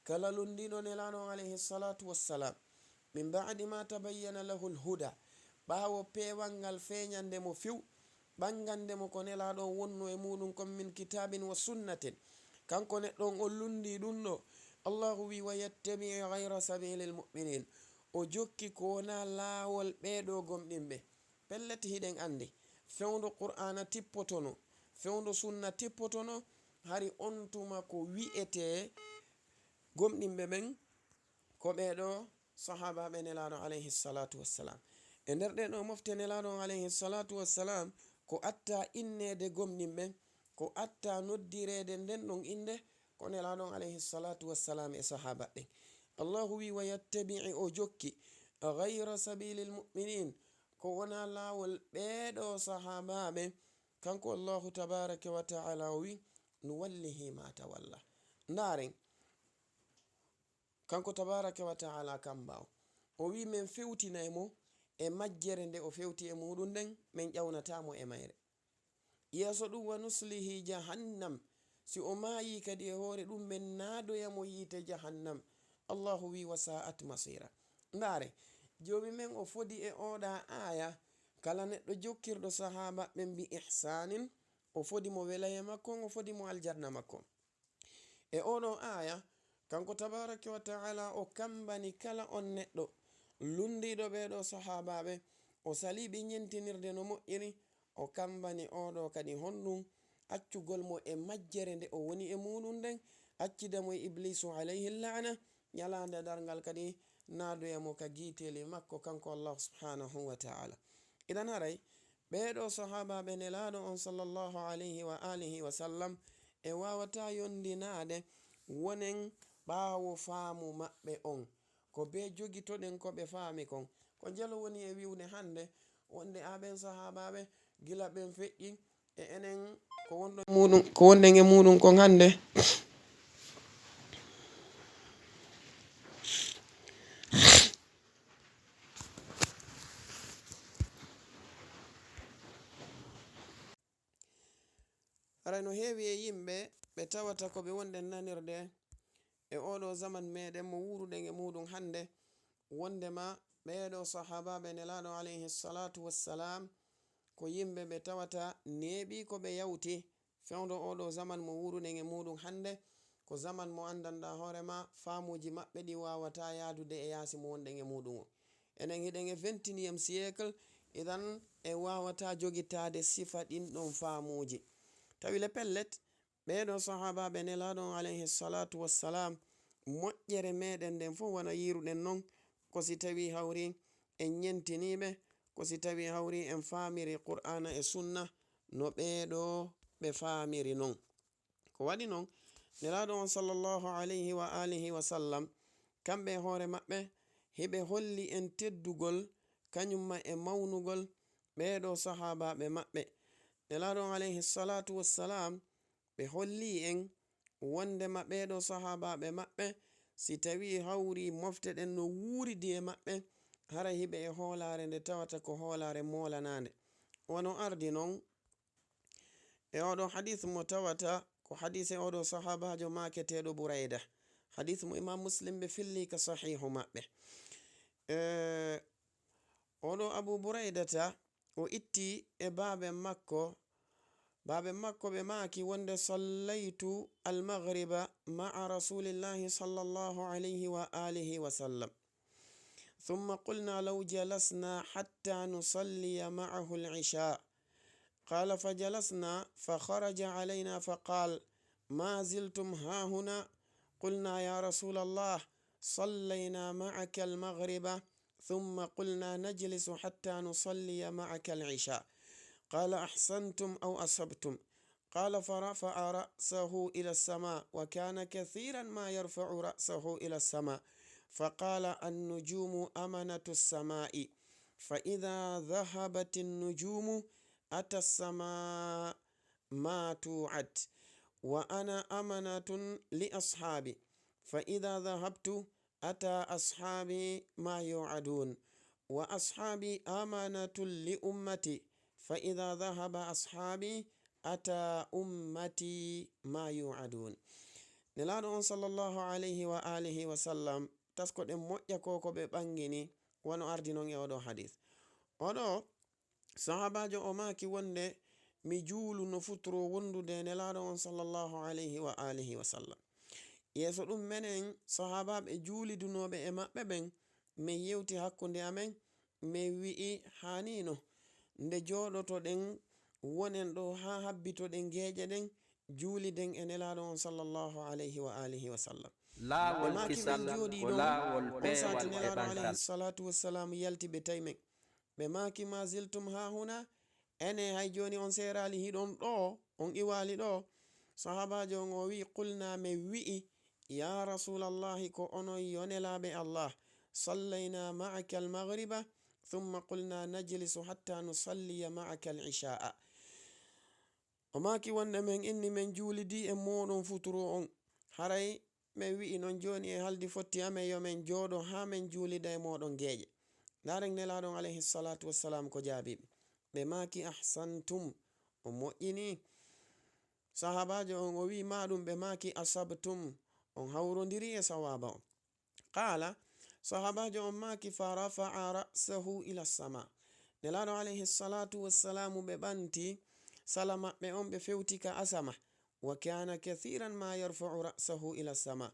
kala lunndiiɗo Nelaaɗo on alayhi salaatu wassalaam, "min ba'di ma tabayyana lahu lhuda", ɓaawo peewal ngal feeñande mo few, ɓangande mo ko Nelaaɗo on wonno e muuɗum kon, "min kitaabin wa sunnatin", kanko neɗɗo on, o lunndii ɗum ɗoo. Allahu wi'i, "wa yattabi' ghayra sabiili lmu'miniin", o jokki ko wonaa laawol ɓee ɗoo gomɗinɓe. Pellet hiɗen anndi, fewndo Qur'aana tippotono, fewndo Sunna tippotono, hari on tuma ko wi'etee gomɗinɓe ɓen, ko ɓee ɗoo sahaabaaɓe Nelaaɗo alayhi salaatu wassalaam. E nder ɗee ɗoo mofte Nelaaɗo on alayhi salaatu wassalaam, ko attaa inneede gomɗinɓe, ko attaa noddireede nden ɗon innde, ko Nelaaɗo on alayhi salaatu wassalaam e sahaaba ɓen. Allahu wi, "Wa yattabi'i", o jokki, "ghayra sabilil mu'minin", ko wonaa laawol ɓee ɗoo sahaabaaɓe. Kanko Allahu tabaaraka wa ta'ala o wi, "Nuwallihi ma tawalla." Ndaaren, kanko tabaaraka wa ta'ala kamba o, o wi, "Men fewtinay mo e majjere nde o fewti e muuɗum nden, men ƴawnataa mo e mayre." Yeeso ɗum, "Wa nuslihi jahannam." Si o maayii kadi e hoore ɗum, men naadoya mo yiite jahannam. Allahu wi, "Wa sa'at masira." Ndaare, Joomi men o fodi e ooɗa aaya kala neɗɗo jokkirɗo sahaaba ɓen bi ihsanin, o fodi mo welaye makko on, o fodi mo aljanna makko on. E oɗo aaya, kanko tabaaraka wa ta'ala o kambani kala on neɗɗo lunndiiɗo ɓee ɗoo sahaabaaɓe, o salii ɓe ɲentinirde no moƴƴiri, o kambani oɗo kadi honɗum, accugol mo e majjere nde o woni e muuɗum nden, accida mo e Ibliisu alayhi la'na, ɲalaande darngal kadi naadoya mo ka giiteeli makko kanko Allahu subhaanahu wa ta'ala. Idan haray, ɓee ɗoo sahaabaaɓe Nelaaɗo on sallallahu alayhi wa alihi wa sallam e waawataa yondinaade wonen ɓaawo faamu maɓɓe on. Ko bee jogitoɗen ko ɓe faami kon. Ko njelo woni e wi'ude hannde wonde aa ɓen sahaabaaɓe gila ɓen feƴƴi e enen ko wonɗon e muuɗum, ko wonɗen e muuɗum kon hannde. Haray no heewi e yimɓe ɓe tawata ko ɓe wonɗen nanirde e oo ɗoo zaman meɗen mo wuuruɗen e muuɗum hannde, wonndema ɓee ɗoo sahaabaaɓe Nelaaɗo alayhi salaatu wassalaam ko yimɓe ɓe tawata neeɓii ko ɓe yawti fewndo oo ɗoo zaman mo wuuruɗen e muuɗum hannde, ko zaman mo anndanɗaa hoore maa faamuuji maɓɓe ɗi waawataa yaadude e yaasi mo wonɗen e muuɗum o. Enen hiɗen e vingt et unième siècle, idan en waawataa jogitaade sifa ɗin ɗon faamuuji. Tawi le pellet, ɓee ɗoo sahaabaaɓe Nelaaɗo on alayhi salaatu wassalaam, moƴƴere meɗen nden fof wano yiiruɗen non, ko si tawii hawri en ɲentiniiɓe, ko si tawii hawri en faamiri Qur'aana e Sunna no ɓee ɗoo ɓe faamiri non. Ko waɗi non, Nelaaɗo on sallallahu alayhi wa alihi wa sallam, kamɓe e hoore maɓɓe, hiɓe holli en teddugol, kaɲumma e mawnugol ɓee ɗoo sahaabaaɓe maɓɓe. Nelaaɗo on alayhi salaatu wassalaam, ɓe hollii en wonndema ɓee ɗoo sahaabaaɓe maɓɓe, si tawii hawri mofte ɗen no wuuridi e maɓɓe, hara hiɓe e hoolaare nde tawata ko hoolaare moolanaande. Wano ardi non e oo ɗoo hadiis mo tawata ko hadiise oo ɗoo sahaabaajo maaketeeɗo Burayda. Hadiis mo Imaam Muslim ɓe fillii ka Sahiihu maɓɓe. E oo ɗoo Abu Buraydata, o itti e baaben makko, baaben makko ɓe maaki wonde, "Sallaytu al-maghriba ma'a Rasulillahi sallallahu alayhi wa alihi wa sallam. Thumma qulna law jalasna hatta nusalliya ma'ahu al-isha." قال: فجلسنا، فخرج علينا فقال: ما زلتم هاهنا؟ قلنا: يا رسول الله، صلينا معك المغرب، ثم قلنا نجلس حتى نصلي معك العشاء. قال: أحسنتم أو أصبتم؟ قال: فرفع رأسه إلى السماء، وكان كثيرا ما يرفع رأسه إلى السماء، فقال: النجوم أمنة السماء، فإذا ذهبت النجوم أتى السماء ما توعد، وأنا أمانة لأصحابي، فإذا ذهبت أتى أصحابي ما يوعدون، وأصحابي أمانة لأمتي، فإذا ذهب أصحابي أتى أمتي ما يوعدون. Nelaaɗo on sallallahu alayhi wa alihi wa sallam, taskoɗen moƴƴa ko ko ɓe ɓangini, wano ardi non e oɗo hadis. Oɗo sahaabaajo o maaki wonde, "Mi juuluno futuro wondude e Nelaaɗo on sallallahu alayhi wa alihi wa sallam. Yeeso ɗum menen sahaabaaɓe juulidunooɓe e maɓɓe ɓen, min yewti hakkunde amen, min wi'i, 'Haaniino, nde jooɗotoɗen, wonen ɗoo haa habbitoɗen geeƴe ɗen, juuliden e Nelaaɗo on sallallahu alayhi wa alihi wa sallam. Ɓe maaki, men jooɗii ɗon, on saati Nelaaɗo alayhi salatu wassalam yalti, ɓe tawi men. Ɓe maaki, "Ma ziltum haahuna?" Ene, hay jooni on seeraali hiɗon ɗoo, on iwaali ɗoo? Sahaabaajo on o wi'i, "Qulnaa," men wi'i, "Yaa Rasuulallahi, ko onon yo Nelaaɓe Allah, sallaynaa ma'aka al-maghriba, thumma qulnaa najlisu hatta nusalliya ma'aka al-ishaa'a." O maaki wonde men inni men juulidii e mooɗon futuro on. Haray men wi'i non jooni e haldi fotti amen yo men jooɗo haa men juulida e mooɗon geeƴe. Ndaaren Nelaaɗo on alayhi salatu wassalam ko jaabii ɓe. Ɓe maaki, "Ahsantum," o moƴƴinii. Sahaabaajo on o wi'i, "Maa ɗum," ɓe maaki, "Asabtum," on hawrondirii e sawaaba on. Qaala, sahaabaajo on maaki, "Fa rafa'a ra'sahu ila sama." Nelaaɗo alayhi salatu wassalamu ɓe ɓanti sala maɓɓe on, ɓe fewti ka asama. "Wa kana kathiran ma yarfa'u ra'sahu ila sama."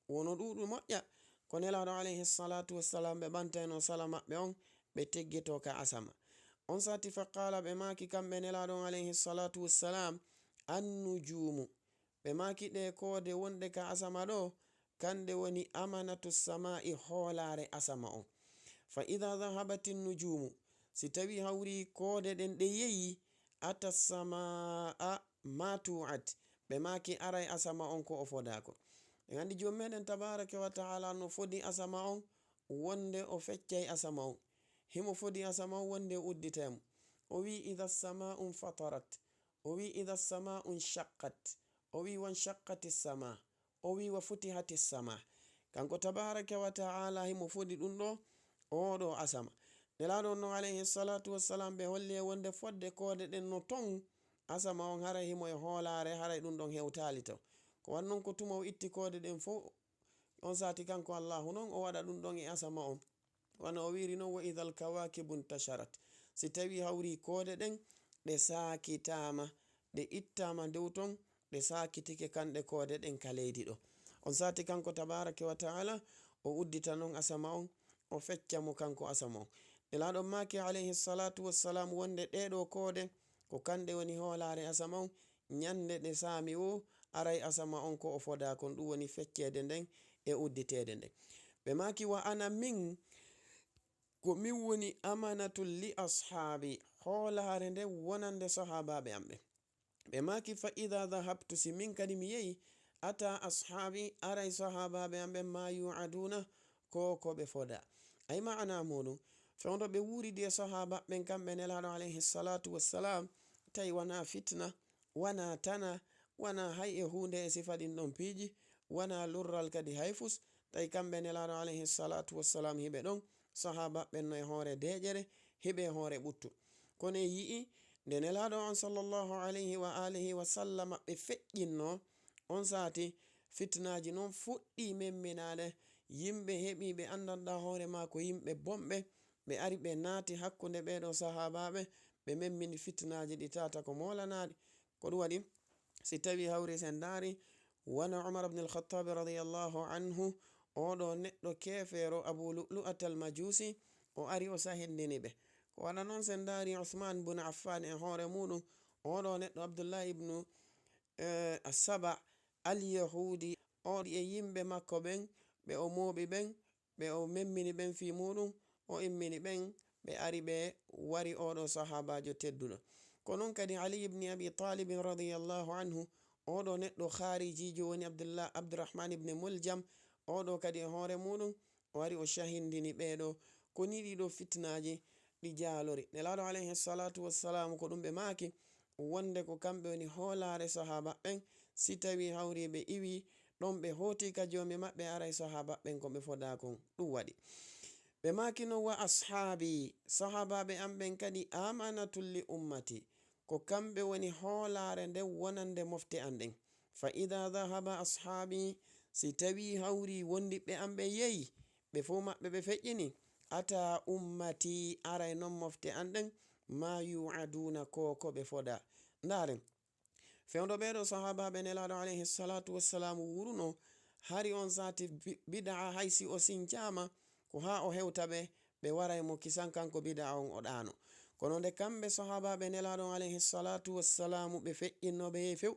Wono ɗuuɗu moƴƴa ko Nelaaɗo alayhi salatu wassalam ɓe ɓantayno sala maɓɓe on, ɓe teggito ka asama. On saati fa qaala, ɓe maaki kamɓe Nelaaɗo on alayhi salatu wassalam, "Annujumu." Ɓe maaki ɗee koode wonɗe ka asama ɗoo, kanɗe woni amanatu samaa'i, hoolaare asama on. "Fa idha dhahabati nujumu," si tawii hawri koode ɗen ɗe yeeyi, "ata samaa'a ma tu'at," ɓe maaki aray asama on ko o fodaa kon. En anndi Joomi meɗen tabaaraka wa ta'ala no fodi asama on, wonde o feccay asama on. Himo fodi asama on wonde o udditay mo. O wi'i, "Idha samaa'u fatarat." O wi'i, "Idha samaa'u shaqqat." O wi'i, "Wan shaqqati sama." O wi'i, "Wa futihati sama." Kanko tabaaraka wa ta'ala himo fodi ɗum ɗoo, oo ɗoo asama. Nelaaɗo on non alayhi salatu wassalam ɓe holli e wonde fodde koode ɗen no ton asama on, haray himo e hoolaare, haray ɗum ɗon hewtaali ton. Ko wan non ko tuma o itti koode ɗen fow, on saati kanko Allahu non o waɗa ɗum ɗon e asama on. Wano o wi'iri non, "Wa idhal kawakibu ntasharat." Si tawii hawri koode ɗen, ɗe saakitaama, ɗe ittaama dow ton, ɗe saakitike kanɗe koode ɗen ka leydi ɗoo. On saati kanko tabaaraka wa ta'ala, o uddita non asama on, o fecca mo kanko asama on. Nelaaɗo maaki alayhi salatu wassalam wonde ɗee ɗoo koode, ko kanɗe woni hoolaare asama on, ñande ɗe saami woo, aray asama on ko o fodaa kon, ɗum woni fecceede nden e udditeede nden. Ɓe maaki, "Wa ana min, ko min woni amanatul li ashaabi, hoolaare nden wonande sahaabaaɓe am ɓen." Ɓe maaki, "Fa idha dhahabtu, si min kadi mi yehi, ata ashaabi, aray sahaabaaɓe am ɓen, ma yu'aduna, ko ko ɓe fodaa." Ay ma'ana muuɗum, fewndo ɓe wuuridi e sahaaba ɓen kamɓe Nelaaɗo alayhi salatu wassalam, tawi wanaa fitna, wanaa tana, wanaa hay e huunde e sifa ɗin ɗon piiji, wanaa lurral kadi hay fus, tawi kamɓe Nelaaɗo alayhi salatu wassalam hiɓe ɗon, sahaaba ɓen no e hoore deeƴere, hiɓe e hoore ɓuttu. Kono en yi'i, nde Nelaaɗo on sallallahu alayhi wa alihi wa sallam ɓe feƴƴinno, on saati fitnaaji non fuɗɗii memminaade, yimɓe heɓii ɓe anndanɗaa hoore maa ko yimɓe bonɓe, ɓe ari ɓe naati hakkunde ɓee ɗoo sahaabaaɓe, ɓe memmini fitnaaji ɗi tata ko moolanaaɗi. Ko ɗum waɗi, si tawii hawri sen ndaari, wano Umar ibn al-Khattab radiyallahu anhu, oo ɗoo neɗɗo keefeero Abu Lu'lu'at al-Majusi, o ari o sahindini ɓe. Ko wano non sen ndaari Usman bun Affan e hoore muuɗum, oo ɗoo neɗɗo Abdullah ibnu, eh, Saba al-Yahudi, oo e yimɓe makko ɓen, ɓe o mooɓi ɓen, ɓe o memmini ɓen fii muuɗum, o immini ɓen, ɓe ari ɓe wari oo ɗoo sahaabaajo tedduɗo. Ko non kadi Ali ibn Abi Talib radiyallahu anhu, oo ɗoo neɗɗo haarijiijo woni Abdullah, Abdurrahman ibn Muljam, oo ɗoo kadi e hoore muuɗum, o ari o shahindini ɓee ɗoo. Ko nii ɗii ɗoo fitnaaji ɗi jaalori. Nelaaɗo alayhi salatu wassalam ko ɗum ɓe maaki, wonde ko kamɓe woni hoolaare sahaaba ɓen, si tawii hawri ɓe iwii ɗon ɓe hooti ka Joomi maɓɓe, aray sahaaba ɓen ko ɓe fodaa kon ɗum waɗi. Ɓe maaki non, "Wa ashaabi, sahaabaaɓe am ɓen kadi, amanatul li ummati, ko kamɓe woni hoolaare nden wonande mofte an ɗen. Fa idaa dahaba ashaabi, si tawii hawri wondiɓɓe am ɓen yehi, ɓe fow maɓɓe ɓe feƴƴini, ataa ummati, aray non mofte an ɗen, maa yu'aduuna, ko ko ɓe fodaa." Ndaaren, fewndo ɓee ɗoo sahaabaaɓe Nelaaɗo alayhi salaatu wassalaam wuurunoo, hari on saati bi-, bidaa hay si o sincaama, ko haa o hewta ɓe, ɓe waray mo kisan kanko bidaa on o ɗaano. Ko Kono nde kamɓe sahaabaaɓe Nelaaɗo on alayhi salaatu wassalaamu ɓe feƴƴinnoo ɓe yehi few,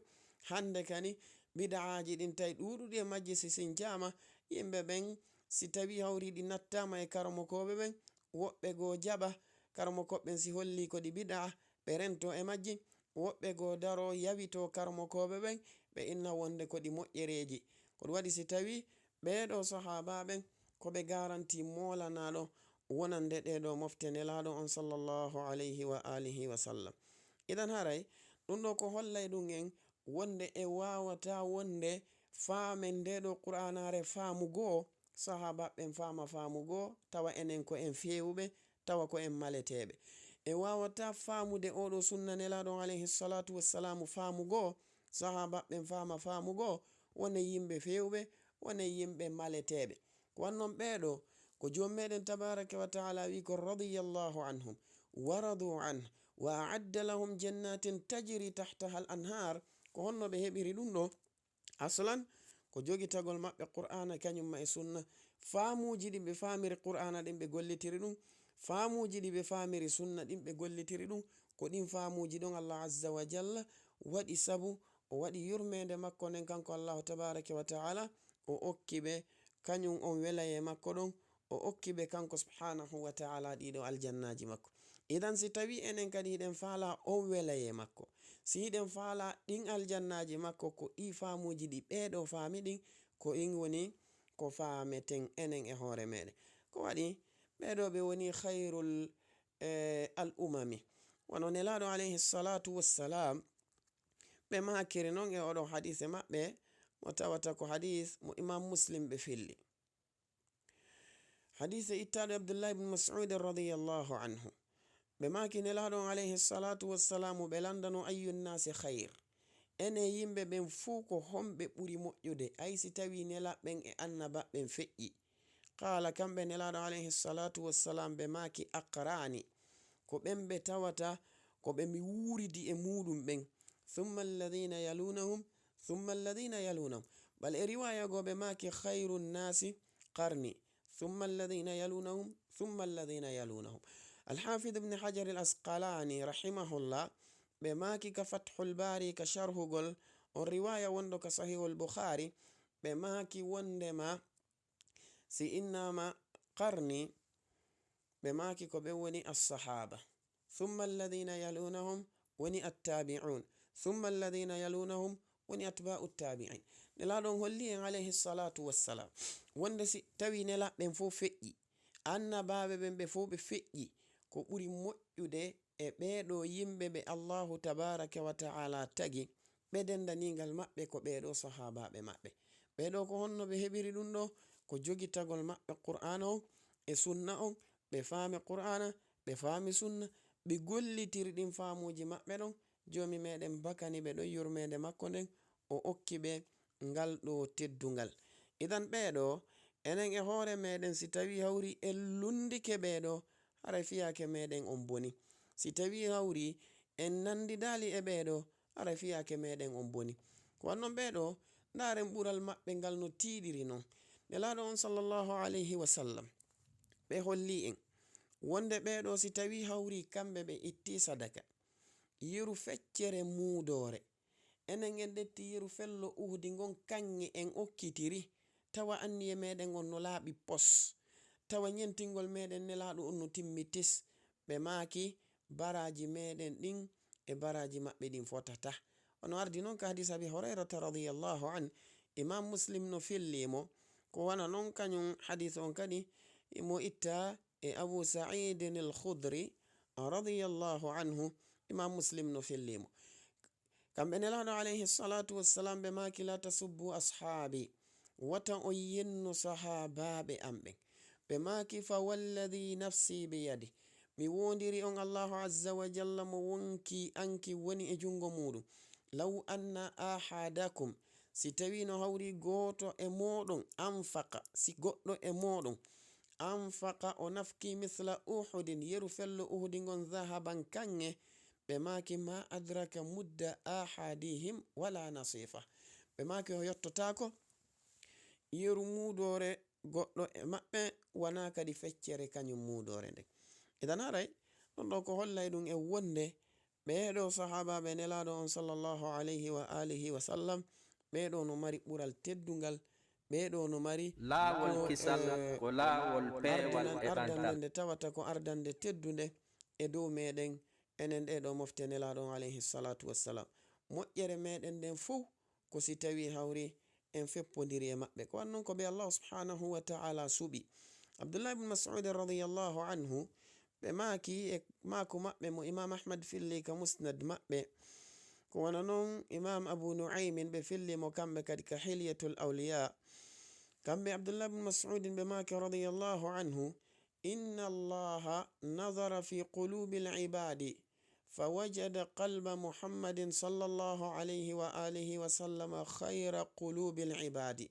hannde kadi bid'aaji ɗin tawi ɗuuɗuɗi e majji si sincaama, yimɓe ɓen si tawii hawri ɗi nattaama e karamokooɓe ɓen, woɓɓe goo jaɓa karamokooɓe ɓen si hollii ko ɗi bid'a, ɓe rentoo e majji, woɓɓe goo daroo yawitoo karamokooɓe ɓen, ɓe inna wonde ko ɗi moƴƴereeji. Ko ɗum waɗi si tawii ɓee ɗoo sahaabaaɓe ko ɓe garanti moolanaaɗo wonande ɗee ɗoo mofte Nelaaɗo on sallallahu alayhi wa alihi wa sallam. Idan haray ɗum ɗoo ko hollay ɗum en wonde e waawataa wonde faamen ndee ɗoo Qur'aanaare faamu goo, sahaabaaɓe ɓen faama faamu goo, tawa enen ko en feewuɓe, tawa ko en maleteeɓe. E waawataa faamude oo ɗoo sunna Nelaaɗo on alayhi salaatu wassalaamu faamu goo, sahaabaaɓe ɓen faama faamu goo, wonen yimɓe feewuɓe, wonen yimɓe maleteeɓe. Ko wannon ɓee ɗoo, ko Joomi meɗen tabaaraka wa ta'ala wi'i ko radiyallahu anhum wa radu anhu wa a'adda lahum jannatin tajri tahtaha al anhar. Ko honno ɓe heɓiri ɗum ɗoo? Aslan, ko jogitagol maɓɓe Qur'aana kañum ma e Sunna. Faamuuji ɗi ɓe faamiri Qur'aana ɗin ɓe gollitiri ɗum. Faamuuji ɗi ɓe faamiri Sunna ɗin ɓe gollitiri ɗum. Ko ɗin faamuuji ɗon Allah Azza wa Jalla waɗi sabu, o waɗi yurmeende makko nden kanko Allahu tabaaraka wa ta'ala, o okki ɓe kañum on welayee makko ɗon, o okki ɓe kanko subhaanahu wa ta'ala ɗii ɗoo aljannaaji makko. Idan si tawii enen kadi hiɗen faalaa on welayee makko, si hiɗen faalaa ɗin aljannaaji makko, ko ɗii faamuuji ɗi ɓee ɗoo faami ɗin, ko ɗin woni ko faameten enen e hoore meɗen. Ko waɗi ɓee ɗoo ɓe woni khayrul, eh, al umami. Wano Nelaaɗo alayhi salaatu wassalam, ɓe maakiri non e oɗo hadiise maɓɓe, mo tawata ko hadiis mo Imam Muslim ɓe filli. Hadiise ittaaɗo Abdullahi ibn Mas'ud radiyallahu anhu. Ɓe maaki Nelaaɗo on alayhi salaatu wassalaamu, ɓe landano, "Ayyu nnaasi khayr?" Enen yimɓe ɓen fuu ko homɓe ɓuri moƴƴude, ay si tawii Nelaaɓe ɓen e Annabaaɓe ɓen feƴƴi? Qaala, kamɓe Nelaaɗo alayhi salaatu wassalaam ɓe maaki, "Aqraani." Ko ɓen ɓe tawata ko ɓe mi wuuridi e muuɗum ɓen. "Thumma alladhina yalunahum, thumma alladhina yalunahum." Bal e riwaaya goo ɓe maaki, "Khayru nnaasi qarni, thumma alladhina yalunahum, thumma alladhina yalunahum." Alhaafid Ibn Hajar al Asqalaani rahimahullah, ɓe maaki ka Fathul Baari ka sharhugol on riwaaya wonɗo ka Sahihul Bukhaari, ɓe maaki wondema si innaama qarni, ɓe maaki ko ɓen woni assahaaba. Thumma alladhina yalunahum woni attabi'un. Thumma alladhina yalunahum woni atba'u tabi'in. Nelaaɗo on holli en alayhi salaatu wassalam wonde si tawii Nelaaɓe ɓen fow feƴƴi, Annabaaɓe ɓen ɓe fow ɓe feƴƴi, ko ɓuri moƴƴude e ɓee ɗoo yimɓe ɓe Allaahu tabaaraka wa ta'aalaa tagi, ɓe denndaniingal maɓɓe ko ɓee ɗoo sahaabaaɓe maɓɓe. Ɓee ɗoo ko honno ɓe heɓiri ɗum ɗoo? Ko jogitagol maɓɓe Qur'aana on e Sunna on, ɓe faami Qur'aana, ɓe faami Sunna, ɓe gollitiri ɗin faamuuji maɓɓe ɗon, Joomi meɗen bakani ɓe ɗon yurmeende makko nden, o okki ɓe ngal ɗoo teddungal. Idan ɓee ɗoo, enen e hoore meɗen, si tawii hawri en lunndike ɓee ɗoo, haray fiyaake meɗen on boni. Si tawii hawri en nanndidaali e ɓee ɗoo, haray fiyaake meɗen on boni. Ko wannon ɓee ɗoo, ndaaren ɓural maɓɓe ngal no tiiɗiri non. Nelaaɗo on sallallahu alayhi wa sallam, ɓe holli en wonde ɓee ɗoo si tawii hawri kamɓe ɓe ittii sadaka, yeru feccere muudoore. Enen en ƴetti yeru fello Uhudi ngon kaŋŋe en okkitiri, tawa anniye meɗen on no laaɓi pos, tawa ɲentingol meɗen Nelaaɗo on no timmi tis. Ɓe maaki, "Baraaji meɗen ɗin e baraaji maɓɓe ɗin fotataa." Ono ardi non ka hadiis Abi Hurayrata radiyallahu anhu, Imaam Muslim no fillii mo, ko wano non kaɲum hadiis on kadi mo itta e Abu Sa'iidin al-Khudri radiyallahu anhu, Imaam Muslim no fillii mo. Kamɓe Nelaaɗo alayhi salaatu wassalaam ɓe maaki, "La tasubbu ashaabi, wata on yenno sahaabaaɓe am ɓen." Ɓe maaki, "Fa walladhi nafsi biyadih, mi woondiri on Allaahu azza wa jalla mo wonki anki woni e junngo muuɗum, law anna ahadakum, si tawii no hawri gooto e mooɗon, anfaqa, si goɗɗo e mooɗon, anfaqa o nafki mithla Uhudin, yeru fello Uhudi ngon, dhahaban kaŋŋe," ɓe maaki, "Ma adraka mudda ahadihim wala nasifa." Ɓe maaki, "O yottotaako yeru muudoore goɗɗo e maɓɓe, wanaa kadi feccere kaɲum muudoore nden." Idan haray, Ɗun ɗoo ko hollay ɗun e wonde ɓee ɗoo sahaabaaɓe Nelaaɗo on sallallahu alayhi wa alihi wa sallam, ɓee ɗoo no mari ɓural teddungal, ɓee ɗoo no mari Laawol ko, kisal eh, ko laawol peewal ardinan, e ɓantal. Ardannde nde tawata ko ardanɗe teddunde e dow meɗen, enen ɗee ɗoo mofte Nelaaɗo on alayhi salatu wassalam. Moƴƴere meɗen nden fow ko si tawii hawri en feppondiri e maɓɓe. Ko wan non ko ɓe Allahu subhanahu wa ta'ala suɓi. Abdullah ibn Mas'ud radiyallahu anhu, ɓe maaki e maaku maɓɓe mo Imam Ahmad filli ka Musnad maɓɓe. Ko wano non Imam Abu Nu'aymin ɓe filli mo kamɓe kadi ka Hilyatul Awliya. Kamɓe Abdullah ibn Mas'udin ɓe maaki radiyallahu anhu, إن الله نظر في قلوب العباد فوجد قلب محمد صلى الله عليه وآله وسلم خير قلوب العباد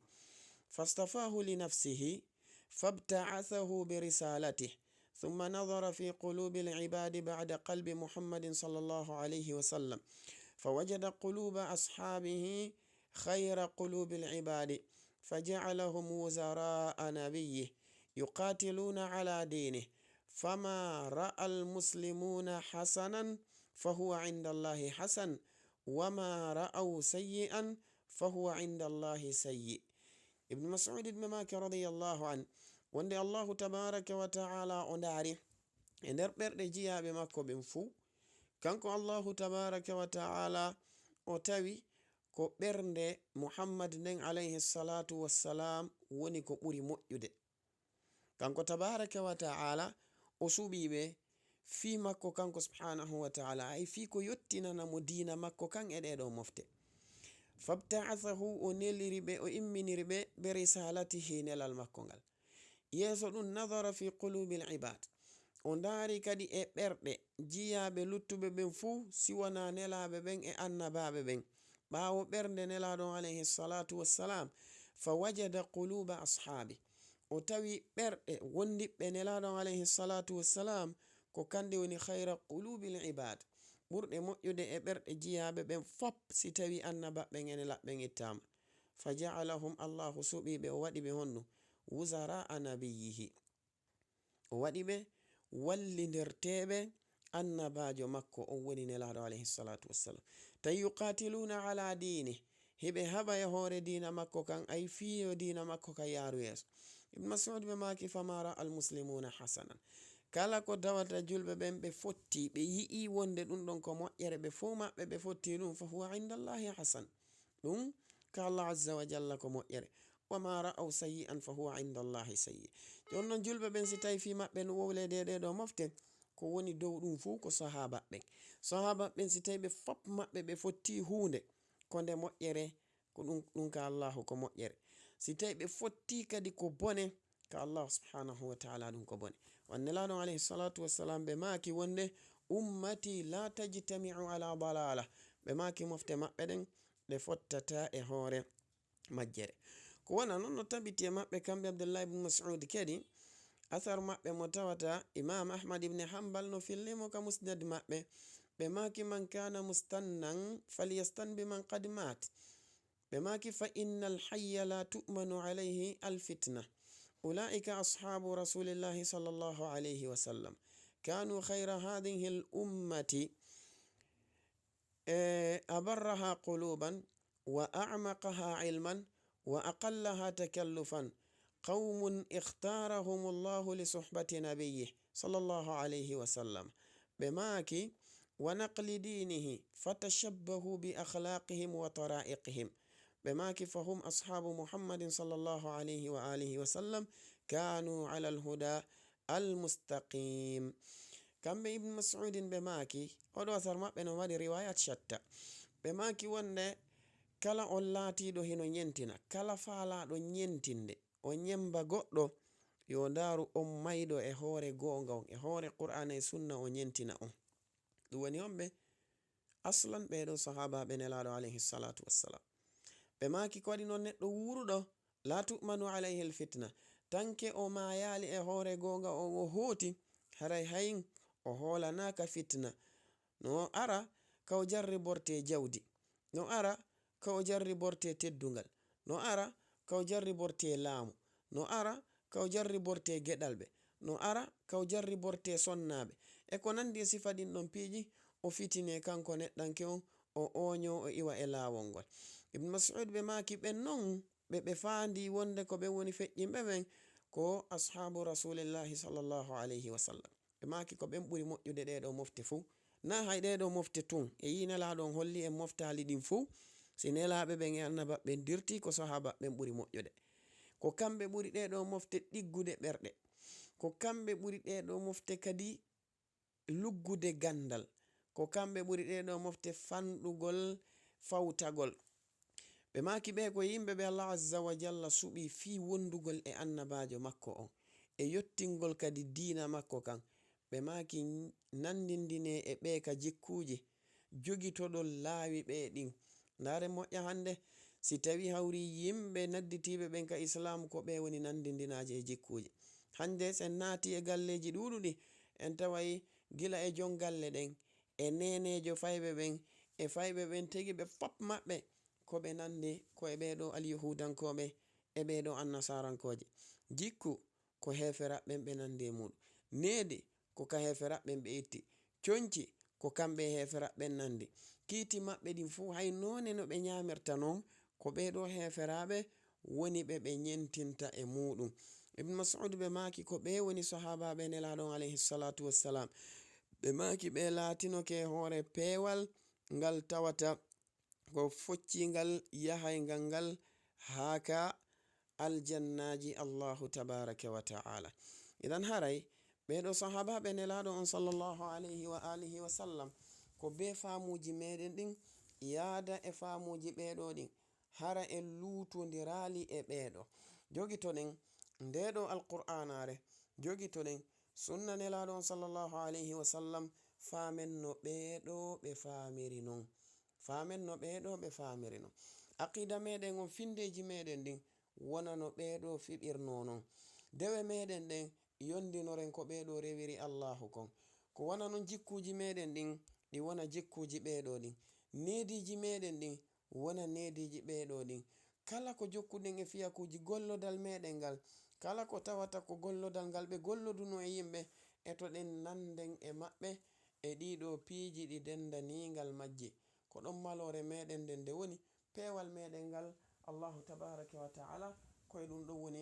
فاصطفاه لنفسه فابتعثه برسالته ثم نظر في قلوب العباد بعد قلب محمد صلى الله عليه وسلم فوجد قلوب أصحابه خير قلوب العباد فجعلهم وزراء نبيه يقاتلون على دينه فما رأى المسلمون حسنا فهو عند الله حسن وما رأوا سيئا فهو عند الله سيء. Ibnu Mas'udin ɓe maaki radiyallahu anhu, wonde Allahu tabaraka wa ta'ala o ndaari e nder ɓerɗe jiyaaɓe makko ɓen fuu, kanko Allahu tabaraka wa ta'ala o tawi ko ɓernde Muhammad nden alayhi salatu wassalam woni ko ɓuri moƴƴude. Kanko tabaraka wa ta'ala o suɓii ɓe fii makko kanko subhanahu wa ta'ala, ay fii ko yottinana mo diina makko kan e ɗee ɗoo mofte. Fabta'athahu, o neliri ɓe, o imminiri ɓe, bi risalatihi, nelal makko ngal. Yeeso ɗun, nadara fi qulubil ibad, o ndaari kadi e ɓerɗe jiyaaɓe luttuɓe ɓen fuu, si wanaa nelaaɓe ɓen e annabaaɓe ɓen. Ɓaawo ɓernde Nelaaɗo on alayhi salatu wassalam, fa wajada quluba ashaabi, o tawi ɓerɗe wondiɓɓe Nelaaɗo on alayhi salatu wassalam, ko kanɗe woni khayra qulubil ibad, ɓurɗe moƴƴude e ɓerɗe jiyaaɓe ɓen fop, si tawii annabaaɓe ɓen e nelaaɓe ɓen ittaama. Fa ja'alahum, Allahu suɓii ɓe, o waɗi ɓe honɗun? Wuzara'a nabiyyihi. O waɗi ɓe wallindirteeɓe annabaajo makko, on woni Nelaaɗo alayhi salatu wassalam. Tawi yuqatiluna ala diini, hiɓe haɓa e hoore diina makko kan, ay fii yo diina makko kan yaaru yeeso. Ibn Mas'ud ɓe maaki, fama ra'a al muslimuna hasanan. Kala ko tawata julɓe ɓen ɓe fotti, ɓe yi'ii wonde ɗun ɗon ko moƴƴere, ɓe fow maɓɓe ɓe fotti ɗun, fa huwa inda Allahi hasan. Ɗun ka Allah azza wa jalla ko moƴƴere. Wa ma ra'aw sayyi'an fa huwa inda Allahi sayyi. Jooni non julɓe ɓen, si tawi fii maɓɓe no wowlee ɗee ɗoo mofte, ko woni dow ɗun fow ko sahaaba ɓen. Sahaaba ɓen, si tawi ɓe fop maɓɓe ɓe fotti huunde, ko nde moƴƴere, ko ɗun, ɗun ka Allahu ko moƴƴere. Si tawi ɓe fotti kadi ko bone, ka Allah subhanahu wa ta'ala ɗun ko bone. Wan Nelaaɗo alayhi salatu wassalam ɓe maaki wonde, ummati la tajtami'u ala dalala. Ɓe maaki mofte maɓɓe ɗen, ɗe fottata e hoore majjere. Ko wona non no tabiti e maɓɓe kamɓe Abdullah ibn Mas'ud kadi, asar maɓɓe mo tawata Imam Ahmad ibn Hanbal no filli mo ka Musnad maɓɓe. Ɓe maaki, man kana mustannan falyastan biman qad mat. Ɓe maaki, fa innal hayya la tu'manu alayhi alfitna. Ulaika ashabu rasulillahi sallallahu alayhi wa sallam. Kanu khayra hadhihi al ummati, eh, abarraha quluban wa a'maqaha ilman wa aqallaha takallufan. Qawmun ikhtarahum Allahu li suhbati nabiyyih sallallahu alayhi wa sallam. Ɓe maaki, wa naqli dinihi, fatashabbahu bi akhlaqihim wa tara'iqihim. Ɓe maaki, fahum ashabu Muhammadin sallallahu alayhi wa alihi wa sallam, kanu ala alhuda almustaqim. Kamɓe Ibn Mas'udin ɓe maaki, oɗo asar maɓɓe no mari riwayat shatta. Ɓe maaki wonde kala on laatiiɗo hino ñentina, kala faalaaɗo ñentinde, o ñemba goɗɗo, yo ndaaru on mayɗo e hoore goonga on, e hoore Qur'aana e Sunna, o ñentina on. Ɗun woni homɓe? Aslan, ɓee ɗoo sahaabaaɓe Nelaaɗo alayhi salatu wassalam. Ɓe maaki, ko waɗi non neɗɗo wuuruɗo, la tu'manu alayhi alfitna, tanke o maayaali e hoore goonga on, o hooti, haray hayin o hoolanaaka fitna. No ara ka o jarribortee jawdi, no ara ka o jarribortee teddungal, no ara ka o jarribortee laamu, no ara ka o jarribortee geɗalɓe, no ara ka o jarribortee sonnaaɓe. E ko nanndi e sifa ɗin ɗon piiji, o fitinee kanko neɗɗanke on, o ooñoo, o iwa e laawol ngol. Ibn Mas'ud ɓe maaki ɓen non, ɓe ɓe faandii wonde ko ɓen woni feƴƴinɓe ɓen, ko ashaabu Rasuulillaahi sallallaahu alayhi wa sallam. Ɓe maaki ko ɓen ɓuri moƴƴude ɗee ɗoo mofte fow. Naa hay ɗee ɗoo mofte tun, e yii Nelaaɗo on holli en moftaali ɗin fow, si nelaaɓe ɓen e annabaaɓe ɓen dirtii, ko sahaabaaɓe ɓen ɓuri moƴƴude. Ko kamɓe ɓuri ɗee ɗoo mofte ɗiggude ɓerɗe. Ko kamɓe ɓuri ɗee ɗoo mofte kadi luggude ganndal. Ko kamɓe ɓuri ɗee ɗoo mofte fanɗugol fawtagol. Ɓe maaki ɓe ko yimɓe ɓe Allah Azza wa Jalla suɓii fii wondugol e annabaajo makko on, e yottingol kadi diina makko kan. Ɓe maaki nanndindinee e ɓe ka jikkuuji, jogitoɗon laawi ɓe ɗin. Ndaaren moƴƴa hannde, si tawii hawrii yimɓe nadditiiɓe ɓen ka Islaam, ko ɓe woni nanndindinaaje e jikkuuji. Hannde, si en naatii e galleeji ɗuuɗuɗi, en taway gila e jon galle ɗen, e neeneejo fayɓe ɓen, e fayɓe ɓen tigi ɓe fop maɓɓe, ko ɓe nanndi ko e ɓee ɗoo alyahuudankooɓe, e ɓee ɗoo annasaarankooje. Jikku, ko heeferaaɓe ɓen ɓe nanndi e muuɗum. Needi, ko ka heeferaaɓe ɓen ɓe itti. Conci, ko kamɓe e heeferaaɓe ɓen nanndi. Kiiti maɓɓe ɗin fow, hay noone no ɓe ñaamirta non, ko ɓee ɗoo heeferaaɓe woni ɓe ɓe ñentinta e muuɗum. Ibn Mas'ud ɓe maaki ko ɓee woni sahaabaaɓe Nelaaɗo on alayhi salaatu wassalaam. Ɓe maaki ɓe laatinoke e hoore peewal ngal tawata ko foccingal yahayngal ngal haa ka aljannaaji Allahu tabaaraka wa ta'ala. Idan haray, ɓee ɗoo sahaabaaɓe Nelaaɗo on sallallahu alayhi wa alihi wa sallam, ko bee faamuuji meɗen ɗin yaada e faamuuji ɓee ɗoo ɗin, hara en luutondiraali e ɓee ɗoo. Jogitoɗen ndee ɗoo Alqur'aanaare, jogitoɗen sunna Nelaaɗo on sallallahu alayhi wa sallam, faamen no ɓee ɗoo ɓe faamiri non. Faamen no ɓee ɗoo ɓe faamiri non. Aqiida meɗen on, finndeeji meɗen ɗin, wona no ɓee ɗoo fiɓirnoo non. Dewe meɗen ɗen, yondinoren ko ɓee ɗoo rewiri Allaahu kon. Ko wona non jikkuuji meɗen ɗin, ɗi wona jikkuuji ɓee ɗoo ɗin. Neediiji meɗen ɗin, wona neediiji ɓee ɗoo ɗin. Kala ko jokkuɗen e fiyakuuji gollodal meɗen ngal, kala ko tawata ko gollodal ngal ɓe gollodunoo e yimɓe, etoɗen nannden e maɓɓe e ɗii ɗoo piiji ɗi denndanii ngal majji. Ko ɗon maloore meɗen nden nde woni, peewal meɗen ngal, Allaahu tabaaraka wa ta'ala, ko e ɗun ɗon woni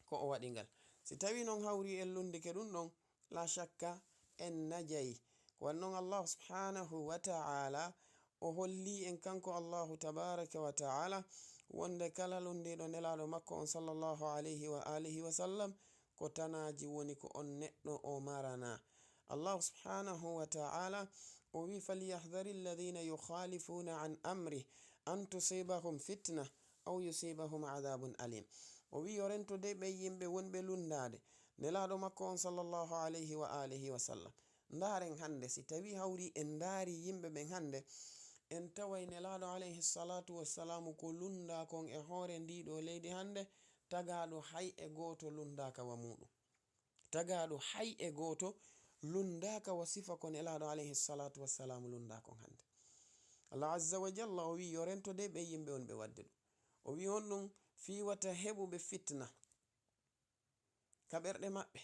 ko o waɗi ngal. Si tawii non hawrii en lunndike ɗun ɗon, laa shakka en najay. Ko waɗi non Allaahu subhaanahu wa ta'ala o hollii en kanko Allaahu tabaaraka wa ta'ala wonde kala lunndiiɗo Nelaaɗo makko on sallallahu alayhi wa alihi wa sallam, ko tanaaji woni ko on neɗɗo o maranaa. Allaahu subhaanahu wa ta'ala o wi'i, "Falyahdhari alladhina yukhalifuna an amrih an tusibahum fitna aw yusibahum adhabun alim." O wi'i, "Yo rento de ɓen yimɓe wonɓe lunndaade Nelaaɗo makko on sallallahu alayhi wa alihi wa sallam." Ndaaren hannde, si tawii hawrii en ndaarii yimɓe ɓen hannde, en taway Nelaaɗo alayhi salaatu wassalaamu ko lunndaa kon e hoore ndii ɗoo leydi hannde, tagaaɗo hay e gooto lunndaaka wa muuɗum. Tagaaɗo hay e gooto lunndaaka wa sifa ko Nelaaɗo alayhi salaatu wassalaamu lunndaa kon hannde. Allah azza wa jalla o wi'i, "Yo rento de ɓen yimɓe wonɓe waɗde ɗum." O wi'i honɗum? Fii wata heɓuɓe fitna ka ɓerɗe maɓɓe.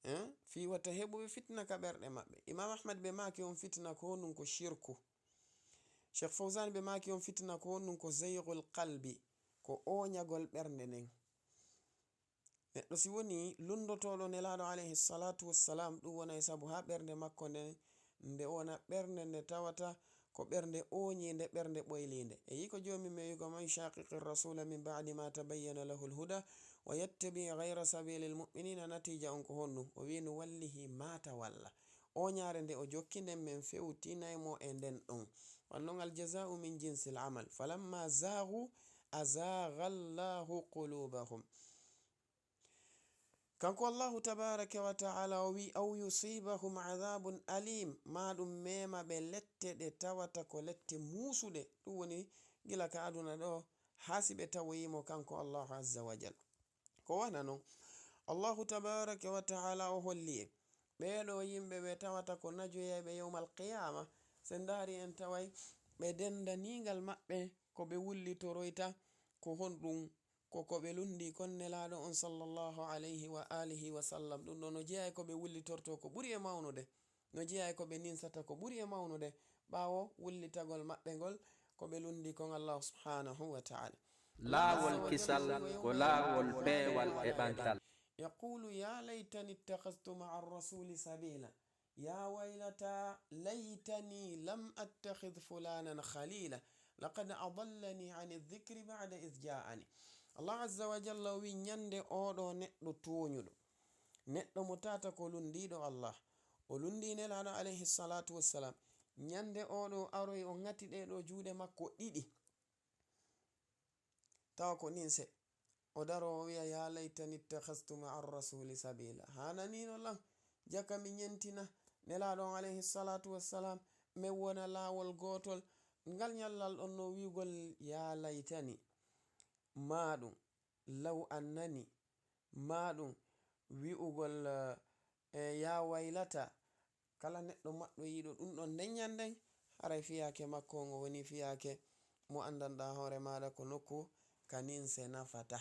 Eh? Fii wata heɓuɓe fitna ka ɓerɗe maɓɓe. Imaam Ahmad ɓe maaki on fitna ko honɗum? Ko shirku. Sheikh Fawzan ɓe maaki on fitna ko honɗum? Ko zayghul qalbi, ko ooñagol ɓernde nden. Neɗɗo si woni lunndotooɗo Nelaaɗo alayhi salaatu wassalam, ɗum wona e sabu haa ɓernde makko nden, nde wona ɓernde nde tawata ko ɓernde ooñiinde, ɓernde ɓoyliinde. E yii ko Joomi men wi'i ko, "Man yushaqiqi rasula min ba'di ma tabayyana lahu al-huda wa yattabi' ghayra sabilil mu'minina", natiija on ko honɗum? O wi'i, "Nuwallihi ma tawalla." Ooñaare nde o jokki nden, men fewtinay mo e nden ɗon. Wan non, "Al jaza'u min jinsil amal. Falamma zaghu azagha Allahu qulubahum." Kanko Allahu tabaaraka wa ta'ala o wi'i, "Aw yusibahum adhabun alim", maa ɗum meema ɓe lette ɗe tawata ko lette muusuɗe, ɗum woni gila ka aduna ɗo haa si ɓe tawoyi mo kanko Allahu azza wa jal. Ko wona non, Allahu tabaaraka wa ta'ala o holli en ɓee ɗoo yimɓe ɓe tawata ko najoyayɓe yawmal qiyaama, si en ndaari en taway ɓe denndaniingal maɓɓe ko ɓe wullitoroyta ko honɗum? ko ko ɓe lunndii kon Nelaaɗo on sallallahu alayhi wa alihi wa sallam. Ɗun ɗoo no jeyaa e ko ɓe wullitortoo ko ɓuri e mawnude, no jeyaa e ko ɓe ninsata ko ɓuri e mawnude, ɓaawo wullitagol maɓɓe ngol ko ɓe lunndii kon Allaahu subhaanahu wa ta'aala. Laawol kisal ko laawol peewal e ɓantal. يقول يا ليتني اتخذت مع الرسول سبيلا. يا ويلتى ليتني لم أتخذ فلانا خليلا لقد أضلني عن الذكر بعد إذ جاءني. Allah azza wa jalla o wi'i, ɲande oo ɗoo neɗɗo tooɲuɗo, neɗɗo mo tawata ko lunndiiɗo Allah, o lunndii Nelaaɗo alayhi salaatu wassalaam, ɲande oo ɗoo aroyi o ŋati ɗee ɗoo juuɗe makko ɗiɗi, tawa ko ninse. O daroo o wi'a, "Yaa laytani ittakhadhtu ma'a ar-rasuuli sabiila." Haananiino lan, jaka mi ɲentina Nelaaɗo on alayhi salaatu wassalaam, men wona laawol gootol. Ngal ɲallal ɗon no wi'ugol, "Yaa laytani." Maa ɗum, "Law annani." Maa ɗum, wi'ugol, eh, "Yaa waylata." Kala neɗɗo maɗɗoyiiɗo ɗun ɗon nden ɲannden, haray fiyaake makko on o wonii fiyaake mo anndanɗaa hoore maaɗa ko nokku ka ninse nafata.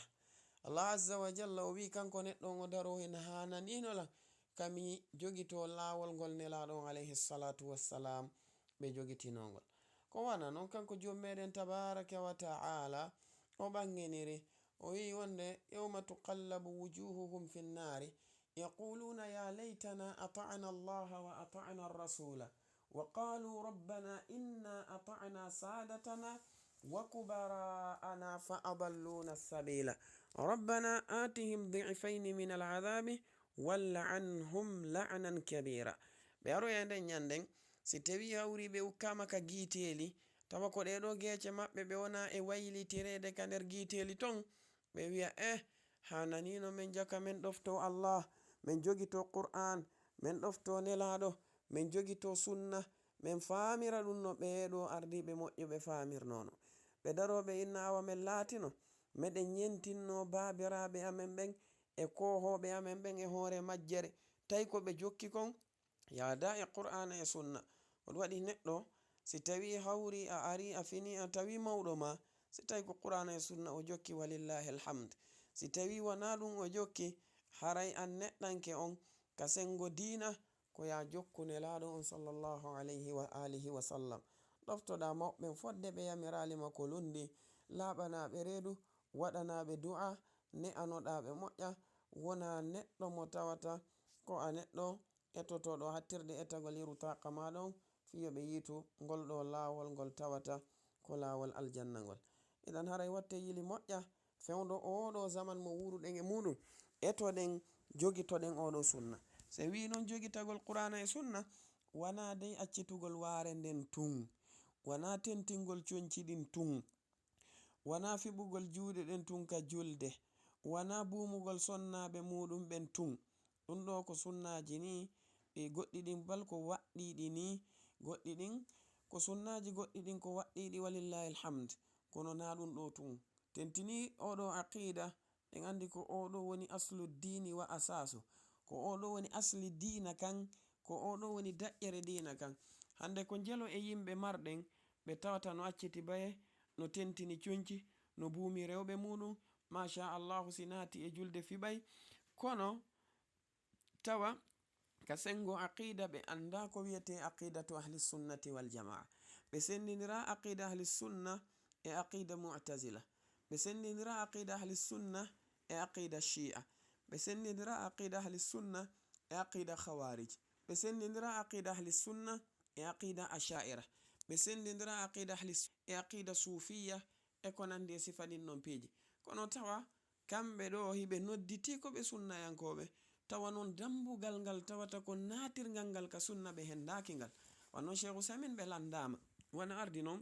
Allah azza wa jalla o wi'i, kanko neɗɗo on o daroo hen, haananiino lan ka mi jogitoo laawol ngol Nelaaɗo on alayhi salaatu wassalaam ɓe jogitinoo ngol. Ko wano non kanko Joomi meɗen tabaaraka wa ta'aala o ɓanginiri, o wi'i wonde, "Yawma tuqallabu wujuhuhum fin naari, yaquluuna ya laytana ata'na Allaha wa ata'na ar-rasuula, wa qaaluu rabbana inna ata'na saadatana wa kubara'ana fa adalluuna as-sabiila. Rabbana aatihim di'fayni min al-adhaabi wal'anhum la'nan kabiira." Ɓe aroyay nden ɲannden, si tawii hawrii ɓe ukkaama ka giiteeli, tawa ko ɗee ɗoo geece maɓɓe ɓe wonaa e waylitireede ka nder giiteeli ton, ɓe wi'a, "Eh, haananiino men jaka men ɗoftoo Allah, men jogitoo Qur'aan, men ɗoftoo Nelaaɗo, men jogitoo Sunna, men faamira ɗun no ɓee ɗoo ardiiɓe moƴƴuɓe faamirnoono." Ɓe daroo ɓe inna, "Awa men laatino, meɗen ɲentinnoo baabiraaɓe amen ɓen e koohooɓe amen ɓen e hoore majjere, tawi ko ɓe jokki kon yaadaa e Qur'aana e Sunna." Ko ɗun waɗi neɗɗo, si tawii hawrii a arii a finii a tawii mawɗo maa, si tawii ko Qur'aana e Sunna o jokki, walillaahil hamd. Si tawii wanaa ɗun o jokki, haray an neɗɗanke on ka senngo diina, ko yo a jokku Nelaaɗo on sallallahu alayhi wa aalihi wa sallam. Ɗoftoɗaa mawɓe ɓen fodde ɓe yamiraali ma ko lunndii, laaɓanaa ɓe reedu, waɗanaa ɓe du'aa, ne'anoɗaa ɓe moƴƴa, wonaa neɗɗo mo tawata ko a neɗɗo etotooɗo hattirde etagol yeru taaqa maaɗa on, fii yo ɓe yiitu ngol ɗoo laawol ngol tawata ko laawol aljanna ngol. Idan haray wattee yili moƴƴa, fewndo oo ɗoo zaman mo wuuruɗen e muuɗum, etoɗen, jogitoɗen oo ɗoo sunna. Si en wi'ii non jogitagol Qur'aana e Sunna, wanaa dey accitugol waare nden tun, wanaa tentingol conci ɗin tun, wanaa fiɓugol juuɗe ɗen tun ka julde, wanaa buumugol sonnaaɓe muuɗum ɓen tun. Ɗun ɗoo ko sunnaaji nii, e goɗɗi ɗin bal ko waɗɗiiɗi nii, goɗɗi ɗin ko sunnaaji, goɗɗi ɗin ko waɗɗiiɗi, walillaahil hamd. Kono naa ɗun ɗoo tun. Tentinii oo ɗoo aqiida, en anndi ko oo ɗoo woni aslu diini wa asaasu. Ko oo ɗoo woni asli diina kan, ko oo ɗoo woni daƴƴere diina kan. Hannde ko njelo e yimɓe marɗen, ɓe tawata no acciti baye, no tentini conci, no buumi rewɓe muuɗum, maasha Allaahu, si naati e julde fiɓay. Kono tawa ka senngo aqiida ɓe anndaa ko wi'etee aqiidatu ahli sunnati wal jamaa. Ɓe senndindiraa aqiida ahli sunna e aqiida mu'tazila. Ɓe senndindiraa aqiida ahli sunna e aqiida shi'a. Ɓe senndindiraa aqiida ahli sunna e aqiida khawaarij. Ɓe senndindiraa aqiida ahli sunna e aqiida ashaa'ira. Ɓe senndindiraa aqiida ahli s-, e aqiida suufiya e ko nanndi e sifa ɗin ɗon piiji. Kono tawa kamɓe ɗoo hiɓe nodditii ko ɓe sunnayankooɓe. Tawa non dambugal ngal tawata ko naatirgal ngal ka sunna ɓe henndaaki ngal. Wano Sheikh Usaymin ɓe lanndaama. Wano ardi non,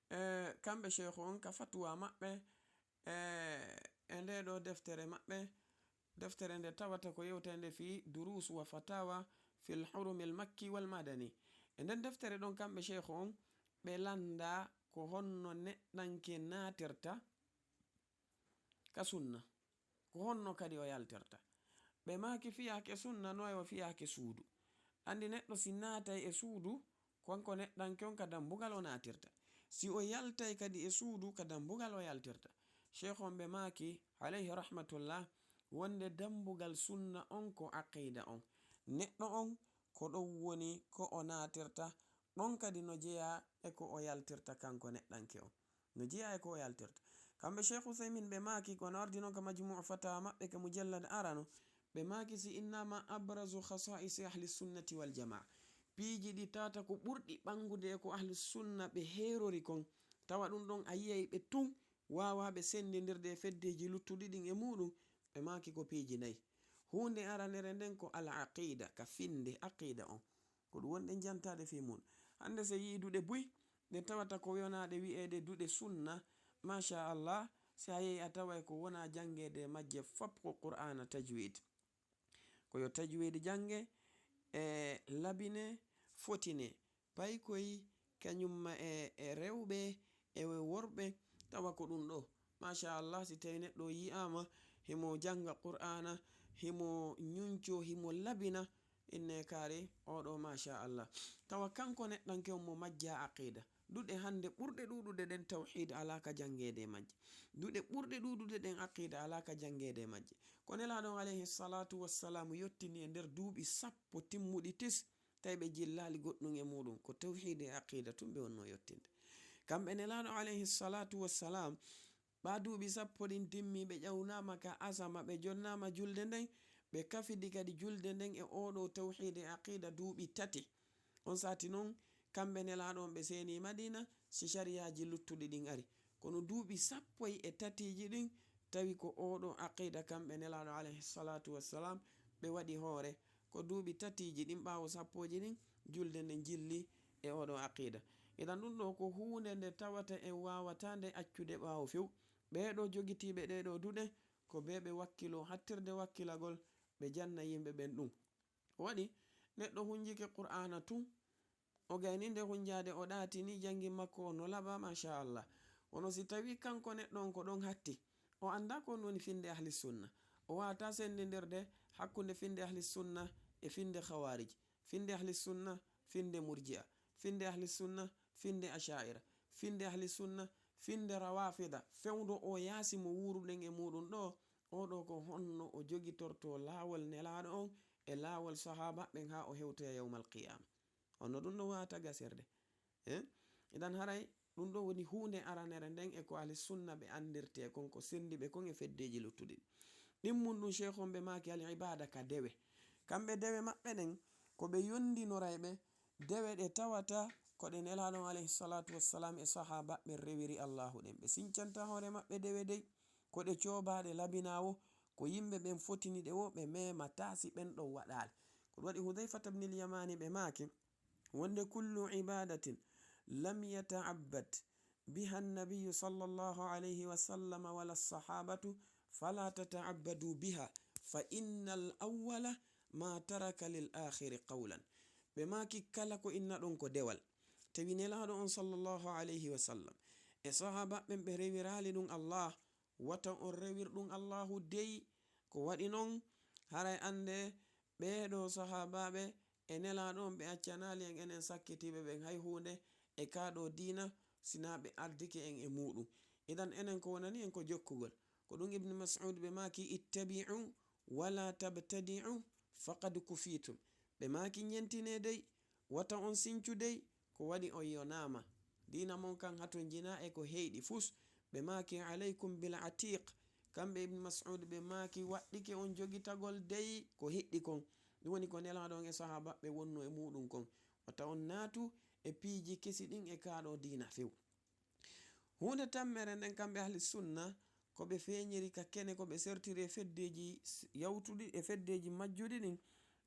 eh, kamɓe Sheikh on ka fatuwa maɓɓe, eh, e ndee ɗoo deftere maɓɓe, deftere nde tawata ko yewtande fii Duruus wa Fatawa fil Hurumil Makki wal Madani. E nden deftere ɗon kamɓe Sheikh on, ɓe lanndaa ko honno neɗɗanke naatirta ka sunna. Ko honno kadi o yaltirta? Ɓe maaki fiyaake sunna no e wa fiyaake suudu. Anndi neɗɗo si naatay e suudu, kanko neɗɗanke on ka dambugal o naatirta. Si o yaltay kadi e suudu, ka dambugal o yaltirta. Sheikh on ɓe maaki, alayhi rahmatullah, wonde dambugal sunna on ko aqiida on. Neɗɗo on ko ɗon woni ko o naatirta, ɗon kadi no jeyaa e ko o yaltirta kanko neɗɗanke on. No jeyaa e ko o yaltirta. Kamɓe Sheikh Uthaymin ɓe maaki, ko no ardi non ka Majmu'u Fatawa maɓɓe ka mujallad arano, ɓe maaki si innama abrazu khasa'isi ahli sunnati wal jamaa. Piiji ɗi tawata ko ɓurɗi ɓanngude e ko ahlu sunna ɓe heerori kon, tawa ɗum ɗon a yiyay ɓe tun waawaaɓe senndindirde e feddeeji luttuɗi ɗin e muuɗum, ɓe maaki ko piiji nayi. Huunde aranere nden ko al aqida, ka finnde aqida on. Ko ɗum wonɗen jantaade fii mun. Hannde si yi'i duɗe buy, ɗe tawata ko wonaa ɗe wi'eede duɗe sunna, masha Allah, si a yehi a taway ko wonaa janngeede e majje fop ko Qur'aana tajwid. Ko yo tajwid jannge, e labine, fotine. Paykoy kañumma e, e rewɓe, e worɓe, tawa ko ɗum ɗo. Masha Allah, si tawi neɗɗo yi'aama, himo jannga Qur'aana, himo ñuncoo, himo labina, inne kaari, oo ɗoo, masha Allah. Tawa kanko neɗɗanke on mo majjaa aqiida. Duɗe hannde ɓurɗe ɗuuɗude ɗen tawhiid alaa ka janngeede e majje. Duɗe ɓurɗe ɗuuɗude ɗen aqiida alaa ka janngeede e majje. Ko Nelaaɗo on alayhi salaatu wassalaamu yottini e nder duuɓi sappo timmuɗi tis, tawi ɓe jillaali goɗɗum e muuɗum, ko tawhiid e aqiida tun ɓe wonnoo yottinde. Kamɓe Nelaaɗo alayhi salaatu wassalam, ɓaa duuɓi sappo ɗin timmi, ɓe ƴawnaama ka asama, ɓe jonnaama julde nden, ɓe kafidi kadi julde nden e oo ɗoo tawhiid e aqiida duuɓi tati. On sati non, kamɓe Nelaaɗo on ɓe seeni Madiina, si shariyaaji luttuɗi ɗin ari. Kono duuɓi sappo e tatiiji ɗin, tawi ko oo ɗoo aqiida kamɓe Nelaaɗo alayhi salaatu wassalam ɓe waɗi hoore. Ko duuɓi tatiiji ɗin ɓaawo sappooji ɗin, julde nden jilli e oo ɗoo aqiida. Idan ɗum ɗoo ko huunde nde tawata en waawataa nde accude ɓaawo few. Ɓee ɗoo jogitiiɓe ɗee ɗoo duɗe, ko ɓe ɓe wakkiloo hattirde wakkilagol, ɓe janna yimɓe ɓen ɗum. Waɗi, neɗɗo hunjike Qur'aana tun, o gayni nde hunjaade, o ɗaatini janngi makko o no laɓa, masha Allah. Kono si tawii kanko neɗɗo on ko ɗon hatti, o anndaa ko woni finnde ahli sunna, o waawataa senndindirde hakkunde finnde ahli sunna e finnde khawarij, finnde ahli sunna, finnde murji'a, finnde ahli sunna, finnde asha'ira, finnde ahli sunna, finnde rawafida, fewndo o yaasi mo wuuruɗen e muuɗum ɗoo, oo ɗoo ko honno o jogitortoo laawol Nelaaɗo on e laawol sahaaba ɓen haa o hewtoya yawmal qiyaama. Honno ɗum no waawata gasirde? Eh? Idan haray ɗum ɗoo woni huunde aranere nden e ko ahli sunna ɓe anndirtee kon, ko senndi ɓe kon e feddeeji luttuɗi. Ɗimmun ɗum sheikh on ɓe maaki al ibaada ka dewe. Kamɓe dewe maɓɓe ɗen, ko ɓe yonndinoray ɓe dewe ɗe tawata ko ɗe Nelaaɗo on alayhi salaatu wassalam e sahaaba ɓen rewiri Allaahu ɗen. Ɓe sincanta hoore maɓɓe dewe dey, ko ɗe coobaaɗe labinaa wo, ko yimɓe ɓen fotini ɗe wo, ɓe meemataa si ɓen ɗon waɗaali. Ko ɗum waɗi Hudayfata ibnil Yamaani ɓe maaki, wonde kullu ibaadatin lam yata'abbad biha annabiyyu sallallahu alayhi wa sallam wala sahabatu fala tata'abbadu biha fa innal awwala ma taraka lil akhiri qawlan. Ɓe maaki kala ko inna ɗon ko dewal. Tawi Nelaaɗo on sallallahu alayhi wa sallam e sahaaba ɓen ɓe rewiraali ɗum Allah, wata on rewir ɗum Allahu dey. Ko waɗi non, haray annde ɓee ɗoo sahaabaaɓe e Nelaaɗo on ɓe accanaali en enen sakkitiiɓe ɓen hay huunde e kaa ɗoo diina, sinaa ɓe ardike en e muuɗum. Idan enen ko wonani en ko jokkugol. Ko ɗum Ibn Mas'ud ɓe maaki, ittabi'u wala tabtadi'u faqad kufitum. Ɓe maaki ñentinee dey, wata on sincu dey, ko waɗi on yonaama. Diina mon kan hatonjinaa e ko heyɗi fus. Ɓe maaki alaykum bil atiq. Kamɓe Ibn Mas'ud ɓe maaki waɗɗike on jogitagol dey ko hiɗɗi kon. Ɗum woni ko Nelaaɗo on e sahaaba ɓe wonno e muuɗum kon. Wata on naatu e piiji kesi ɗin e kaa ɗoo diina few. Huunde tammere nden, kamɓe ahli sunna, ko ɓe feeñiri ka kene, ko ɓe sertiri e feddeeji s-, yawtuɗi, e feddeeji majjuɗi ɗin,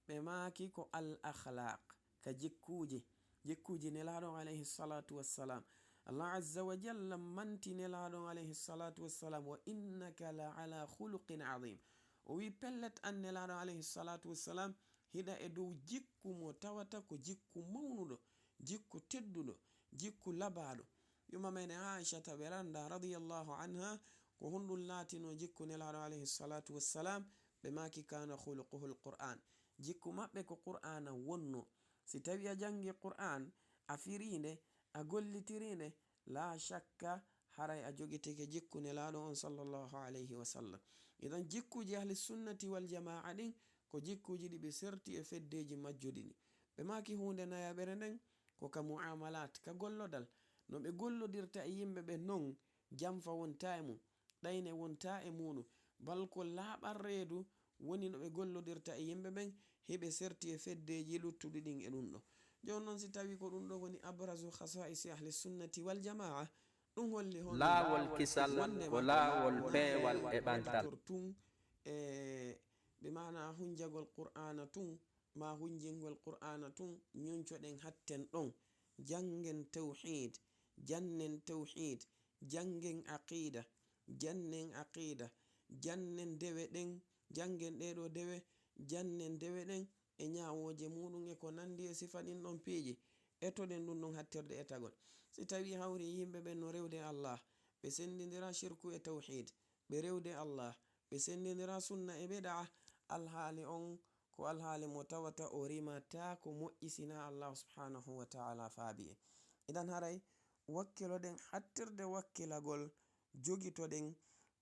ɓe maaki ko al akhlaq, ka jikkuuji, jikkuuji Nelaaɗo on alayhi salatu wassalam. Allah azza wa jalla manti Nelaaɗo on alayhi salatu wassalam, "Wa innaka la ala khuluqin azim." O wi, "Pellet an Nelaaɗo alayhi salatu wassalam, hiɗa e dow jikku mo tawata ko jikku mawnuɗo, jikku tedduɗo, jikku labaaɗo." Yumma men Aishata ɓe randa radiyallahu anha, ko honɗum laatinoo jikku Nelaaɗo alayhi salatu wassalam? Ɓe maaki, "Kana khuluquhul Qur'an." Jikku maɓɓe ko Qur'aana wonno. Si tawi a jangi Qur'an, a firiinde, a gollitiriinde, la shakka haray a jogitike jikku Nelaaɗo on sallallahu alayhi wa sallam. Idan jikkuuji ahli sunnati wal jamaa ɗin ko jikkuuji ɗi ɓe serti e feddeeji majjuɗi ɗin. Ɓe maaki huunde nayaɓere nden ko ka mu'amalat, ka gollodal. No ɓe gollodirta e yimɓe ɓen non, janfa wontaa e mun, ɗayne wontaa e muɗum. Bal ko laaɓal reedu woni no ɓe gollodirta e yimɓe ɓen, hiɓe serti e feddeeji luttuɗi ɗin e ɗum ɗo. Jooni non, si tawii ko ɗum ɗo woni abrazu khasa'isi ahli sunnati wal jamaa, ɗum holli honno? Laawol kisal wonde ko ma laawol laawol peewal e ɓantal. Tun e ɓe maana hunjagol Qur'aana tun, ma hunjingol Qur'aana tun, ñuncoɗen hatten ɗon. Janngen tawhiid, jannen tawhiid, janngen aqiida, jannen aqiida, jannen dewe ɗen, janngen ɗee ɗoo dewe, jannen dewe ɗen e ñaawooje muuɗum e ko nanndi e sifa ɗin ɗon piiji. Etoɗen ɗum ɗon hattirde etagol. Si tawii hawri yimɓe ɓen no rewde Allah, ɓe senndindira shirku e tawhiid, ɓe rewde Allah, ɓe senndindira sunna e bid'a, alhaali on ko alhaali mo tawata o rimataa ko moƴƴi sinaa Allah subhanahu wa ta'ala faabi en. Idan haray wakkiloɗen hattirde wakkilagol, jogitoɗen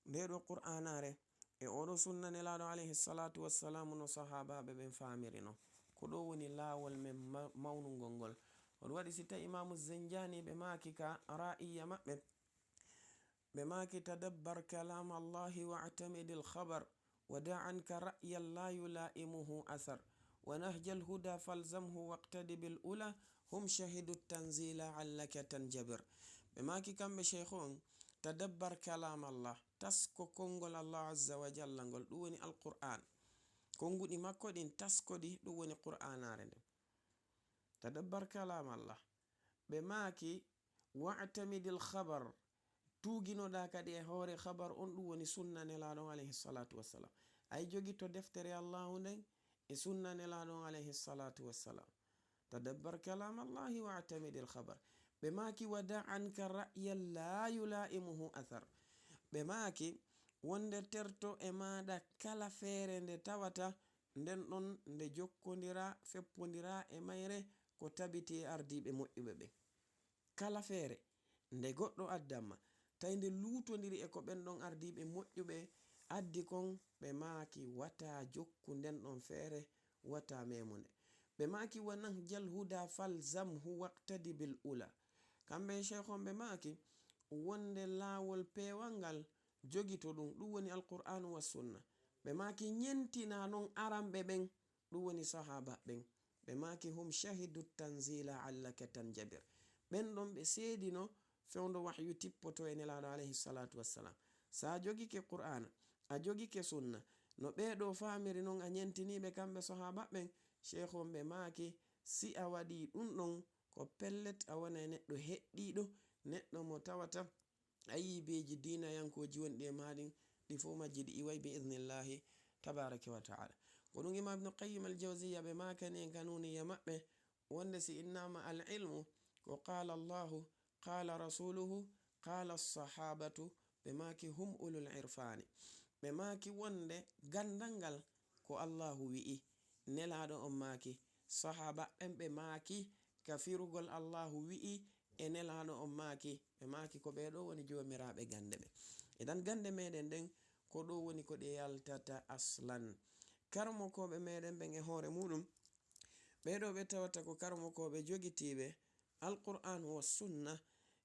ndee ɗoo Qur'aanaare e oo ɗoo sunna Nelaaɗo alayhi salatu wassalamu no sahaabaaɓe ɓen faamiri non. Ko ɗoo woni laawol men ma-, mawnungol ngol. On waɗi si tawi Imaamu Zenjaani ɓe maaki ka ra'iyya maɓɓe, ɓe maaki: تدبر كلام الله واعتمد الخبر ودع عنك رأيا لا يلائمه أثر ونهج الهدى فالزمه واقتد بالأولى هم شهدوا التنزيل علك تنجبر. Ɓe maaki kamɓe sheikhu on: تدبر كلام الله, tasko konngol Allah azza wa jalla ngol, ɗum woni Alqur'aan. Konnguɗi makko ɗin, tasko ɗi, ɗum woni Qur'aanaare nden. تدبر كلام الله. Ɓe maaki: واعتمد الخبر, tuuginoɗaa kadi e hoore khabar on, ɗum woni sunna Nelaaɗo on alayhi salatu wassalam. Ay, jogito deftere Allahu nden e sunna Nelaaɗo on alayhi salatu wassalam. تدبر كلام الله واعتمد الخبر. Ɓe maaki: ودع عنك رأيا لا يلائمه أثر. Ɓe maaki: wonde terto e maaɗa kala feere nde tawata nden ɗon nde jokkondiraa, feppondiraa e mayre ko tabiti e ardiiɓe moƴƴuɓe ɓen. Kala feere nde goɗɗo addan ma, tawi nde luutondiri e ko ɓen ɗon ardiiɓe moƴƴuɓe addi kon, ɓe maaki: wata jokku nden ɗon feere, wata meemu nde. Ɓe maaki: ونهج الهدى فالزمه واقتد بالأولى. Kamɓe e sheikh on ɓe maaki: wonde laawol peewal ngal, jogito ɗum, ɗum woni Alqur'aanu wa Sunna. Ɓe maaki: ñentinaa non aranɓe ɓen, ɗum woni sahaaba ɓen. Ɓe maaki: هم شهدوا التنزيل علك تنجبر. Ɓen ɗon ɓe seedino fewndo wahyu tippoto e Nelaaɗo alayhi salatu wassalam. Sa jogike Qur'aana, a jogike Sunna, no ɓee ɗoo faamiri non, a ñentinii ɓe kamɓe sahaaba ɓen, sheikh on ɓe maaki: si a waɗii ɗum ɗon, ko pellet a wonay neɗɗo heɗɗiiɗo, neɗɗo mo tawata ayyibeeji diinayankooji wonɗi e maa ɗin, ɗi fow majji ɗi iway bi idnillahi tabaraka wa ta'ala. Ko ɗum Imam Ibnu Qayyim al-Jawziyya ɓe maakani en ka nuuniyya maɓɓe, wonde si innaama al-ilmu ko qaala Allahu, qaala rasuluhu, qaala sahabatu, ɓe maaki: هم أولو العرفان. Ɓe maaki wonde ganndal ngal ko Allahu wi'i, Nelaaɗo on maaki, sahaaba ɓen ɓe maaki, ka firugol Allahu wi'i e Nelaaɗo on maaki, ɓe maaki ko ɓee ɗoo woni joomiraaɓe gannde ɓen. Idan gannde meɗen ɗen, ko ɗoo woni ko ɗe yaltata aslan. Karamokooɓe meɗen ɓen e hoore muɗum, ɓee ɗoo ɓe tawata ko karamokooɓe jogitiiɓe Alqur'aan wa Sunna,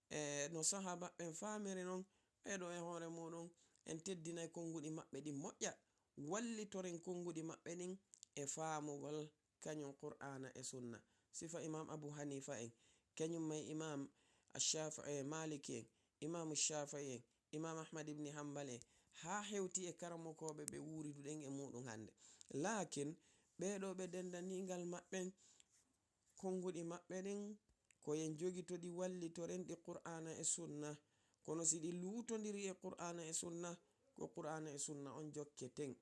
e no sahaaba ɓen faamiri non, ɓee ɗoo e hoore muɗum, en teddinay konnguɗi maɓɓe ɗin moƴƴa, wallitoren konnguɗi maɓɓe ɗin e faamugol kañum Qur'aana e Sunna. Sifa Imaam Abu Haniifa en, kañum ma e Imaam Ash-Shaafi'i, Maaliki en, Imaamu Shaafi'i en, Imaam Ahmad ibni Hanbal en, haa hewti e karamokooɓe ɓe wuuriduɗen e muɗum hannde. Laakin, ɓee ɗoo ɓe denndaniingal maɓɓen, konnguɗi maɓɓe ɗin, ko en jogito ɗi, wallitoren ɗi Qur'aana e Sunna. Kono si ɗi luutondiri e Qur'aana e Sunna, ko Qur'aana e Sunna on jokketen.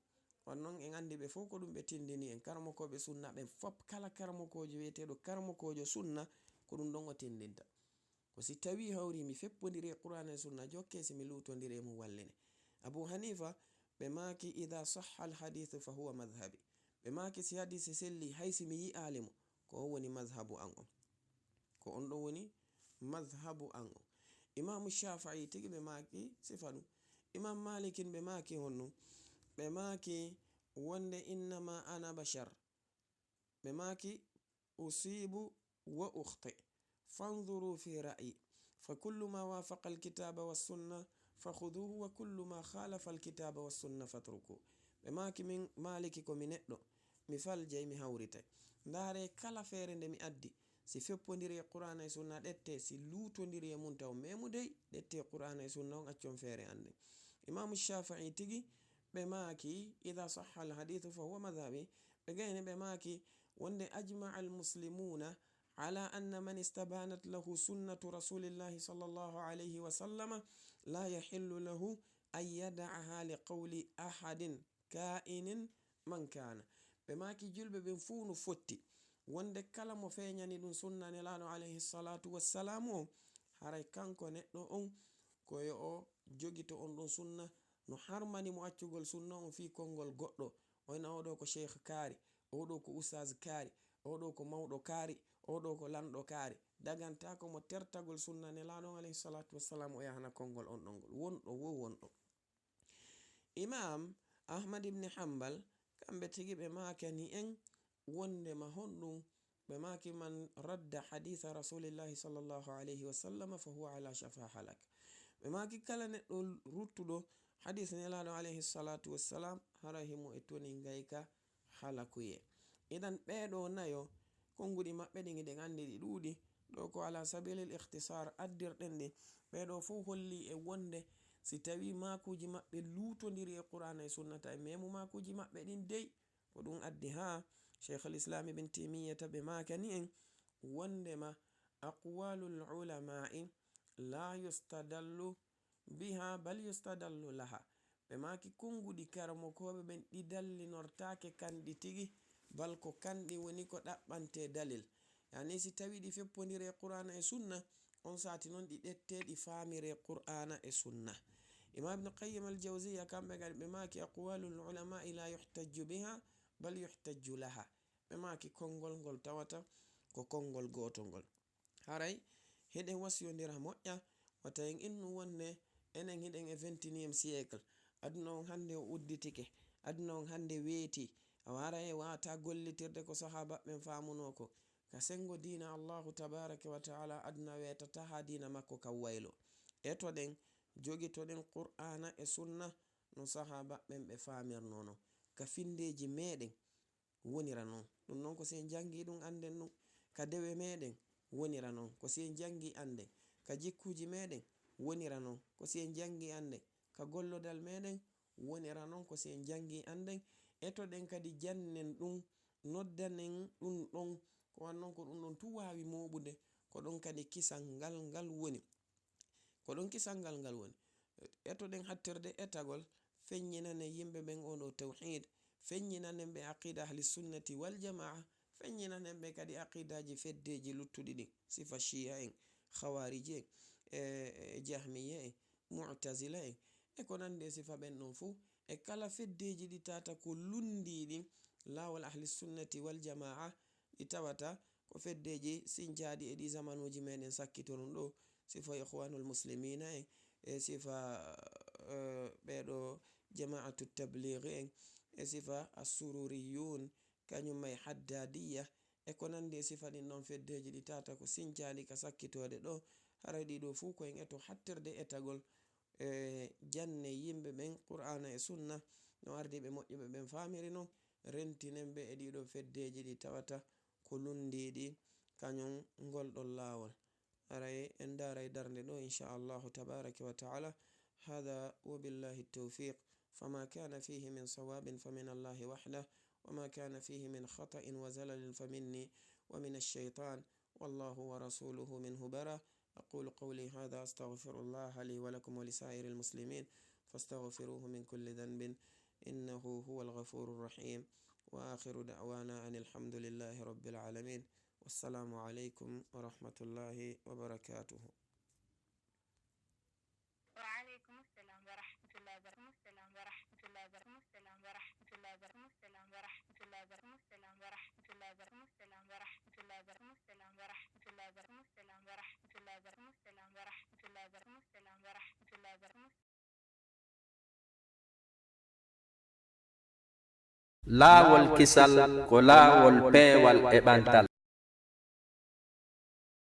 On non en anndi ɓe fow ko ɗum ɓe tinndini en. Karamokooɓe Sunna ɓen fow, kala karamokoojo wi'eteeɗo karamokoojo Sunna, ko ɗum ɗon o tinndinta. Ko si tawii hawri mi feppondiri e Qur'aana e Sunna, jokke, si mi luutondiri e mum, walline. Abu Haniifa, ɓe maaki: إذا صح الحديث فهو مذهبي. Ɓe maaki: si hadiisi selli, hay si mi yi'aali mo, ko on woni mazhabu an on. Ko on ɗon woni mazhabu an on. Imaamu Shaafi'i tigi ɓe maaki sifa ɗum. Imam Maalikin ɓe maaki honɗum? Ɓe maaki wonde, "Innama ana bashar." Ɓe maaki, "Usibu wa ukhti. Fanzuru fi ra'yi. Fa kullu ma wafaqa alkitaba wa sunna fa khuduhu wa kullu ma khalafa alkitaba wa sunna fatruku." Ɓe maaki, "Min Maaliki ko mi neɗɗo. Mi faljay, mi hawritay. Ndaare kala feere nde mi addi. Si feppondiri e Qur'aana e Sunna, ɗette. Si luutondiri e mun taw memudey, ɗette Qur'aana e Sunna on, accon feere an nden." Imaamu Shaafi'i tigi, ɓe maaki, "Idha sahha al-hadithu fa huwa madhhabi." Ɓe gayni ɓe maaki wonde, "Ajma'a al-muslimuna ala anna man istabanat lahu sunnatu rasulillahi sallallahu alayhi wa sallama la yahillu lahu an yada'aha li qawli ahadin." Kaa'inin man kaana. Ɓe maaki julɓe ɓen fuu no fotti wonde kala mo feeñani ɗum sunna Nelaaɗo alayhi salaatu wassalaam on, haray kanko neɗɗo on ko yo o jogito on ɗon sunna, no harmani mo accugol sunna on fii konngol goɗɗo, o ina oo ɗoo ko sheikh kaari, oo ɗoo ko ustaaz kaari, oo ɗoo ko mawɗo kaari, oo ɗoo ko lanɗo kaari. Dagantaako mo tertagol sunna Nelaaɗo on alayhi salaatu wassalaam o yahana konngol on ɗon ngol. Wonɗo wo wonɗo. Imaam Ahmad ibn Hanbal, kamɓe tigi ɓe maakani en wondema honɗum, ɓe maaki, "Man radda hadiisa Rasuulillaahi sallallaahu alayhi wa sallam fa huwa ala shafa halak." Ɓe maaki, "Kala neɗɗo ruttuɗo hadiis Nelaaɗo alayhi salaatu wassalaam, hara himo e toni ngayka halakuyee." Idan, ɓee ɗoo nayo, konnguɗi maɓɓe ɗin, hiɗen anndi ɗi ɗuuɗi. Ɗoo ko ala sabilil ikhtisar addirɗen ɗi. Ɓee ɗoo fow holli e wonde si tawii maakuuji maɓɓe luutondiri e Qur'aana e Sunna, tawi memu maakuuji maɓɓe ɗin dey, ko ɗum addi haa Sheikhul Islam Ibn Taymiyyata ɓe maakani en wondema aqwalul ulama'i la yustadallu biha bal yustadallu laha. Ɓe maaki konnguɗi karamokooɓe ɓen ɗi dallinortaake kanɗi tigi, bal ko kanɗi woni ko ɗaɓɓantee dalil. Yani si tawii ɗi feppondiri e Qur'aana e Sunna, on saati non ɗi ɗettee ɗi faamiree Qur'aana e Sunna. Imaam Ibn Qayyim al-Jawziyya kamɓe kadi ɓe maaki aqwalul ulama'i la yuhtajju biha bal yuhtajju laha. Ɓe maaki konngol ngol tawata ko konngol gootol ngol. Haray hiɗen wasiyondira moƴƴa, wata en innu wonde enen hiɗen e vingt et unième siècle. Aduna on hannde o udditike, aduna on hannde weeti. Awa haray e waata gollitirde ko sahaaba ɓen faamunoo ko. Ka senngo diina Allaahu tabaaraka wa ta'aala, aduna weetataa haa diina makko kan waylo. Etoɗen, jogitoɗen Qur'aana e Sunna no sahaaba ɓen ɓe faamirnoo non. Ka finndeeji meeɗen, wonira non. Ɗum non ko si en janngii ɗum annden ɗum. Ka dewe meeɗen wonira non. Ko si en janngii annden. Ka jikkuuji meeɗen wonira non. Ko si en janngii annden. Ka gollodal meeɗen wonira non. Ko si en janngii annden. Etoɗen kadi jannen ɗum, noddanen ɗum ɗon. Ko wan non ko ɗum ɗon tun waawi mooɓude. Ko ɗon kadi kisal ngal ngal woni. Ko ɗon kisal ngal ngal woni. Etoɗen hattirde etagol, feññinanen yimɓe ɓen oo ɗoo tawhiid, feññinanen ɓe aqiida ahli sunnati wal jamaa, feññinanen ɓe kadi aqiidaaji feddeeji luttuɗi ɗin, sifa shi'a en, khawariji en, e, e jahmiya en, mu'tazila en, e ko nanndi e sifa ɓen ɗon fow, e kala feddeeji ɗi tawata ko lunndiiɗi laawol ahli sunnati wal jamaa, ɗi tawata ko feddeeji sincaaɗi e ɗii zamanuuji meɗen sakkitorun ɗoo, sifa Ikhwanul Muslimina en, e sifa, eh, ɓee ɗoo Jamaatu Tabliigi en, e sifa Assururiyun, kañum e Haddadiyya, e ko nanndi e sifa ɗin ɗon feddeeji ɗi tawata ko sincaaɗi ka sakkitoode ɗoo, haray ɗii ɗoo fuu ko en eto hattirde etagol, e janne yimɓe ɓen Qur'aana e Sunna, no ardiiɓe moƴƴuɓe ɓen faamiri non, rentinen ɓe e ɗii ɗoo feddeeji ɗi tawata ko lunndiiɗi kañum ngol ɗon laawol. Haray en ndaaray darnde ɗoo, insha Allahu tabaaraka wa ta'ala. Hada wa billahi tawfiq. Fama kana fihi min sawabin fa min Allahi wahdah, wa ma kana fihi min khata'in wa zalalin fa minni wa min ash-shaytan. والله ورسوله منه برا. أقول قولي هذا، أستغفر الله لي ولكم ولسائر المسلمين، فاستغفروه من كل ذنب، إنه هو الغفور الرحيم. وآخر دعوانا أن الحمد لله رب العالمين. والسلام عليكم ورحمة الله وبركاته. وعليكم السلام ورحمة الله وبركاته. Laawol kisal ko laawol peewal e ɓantal.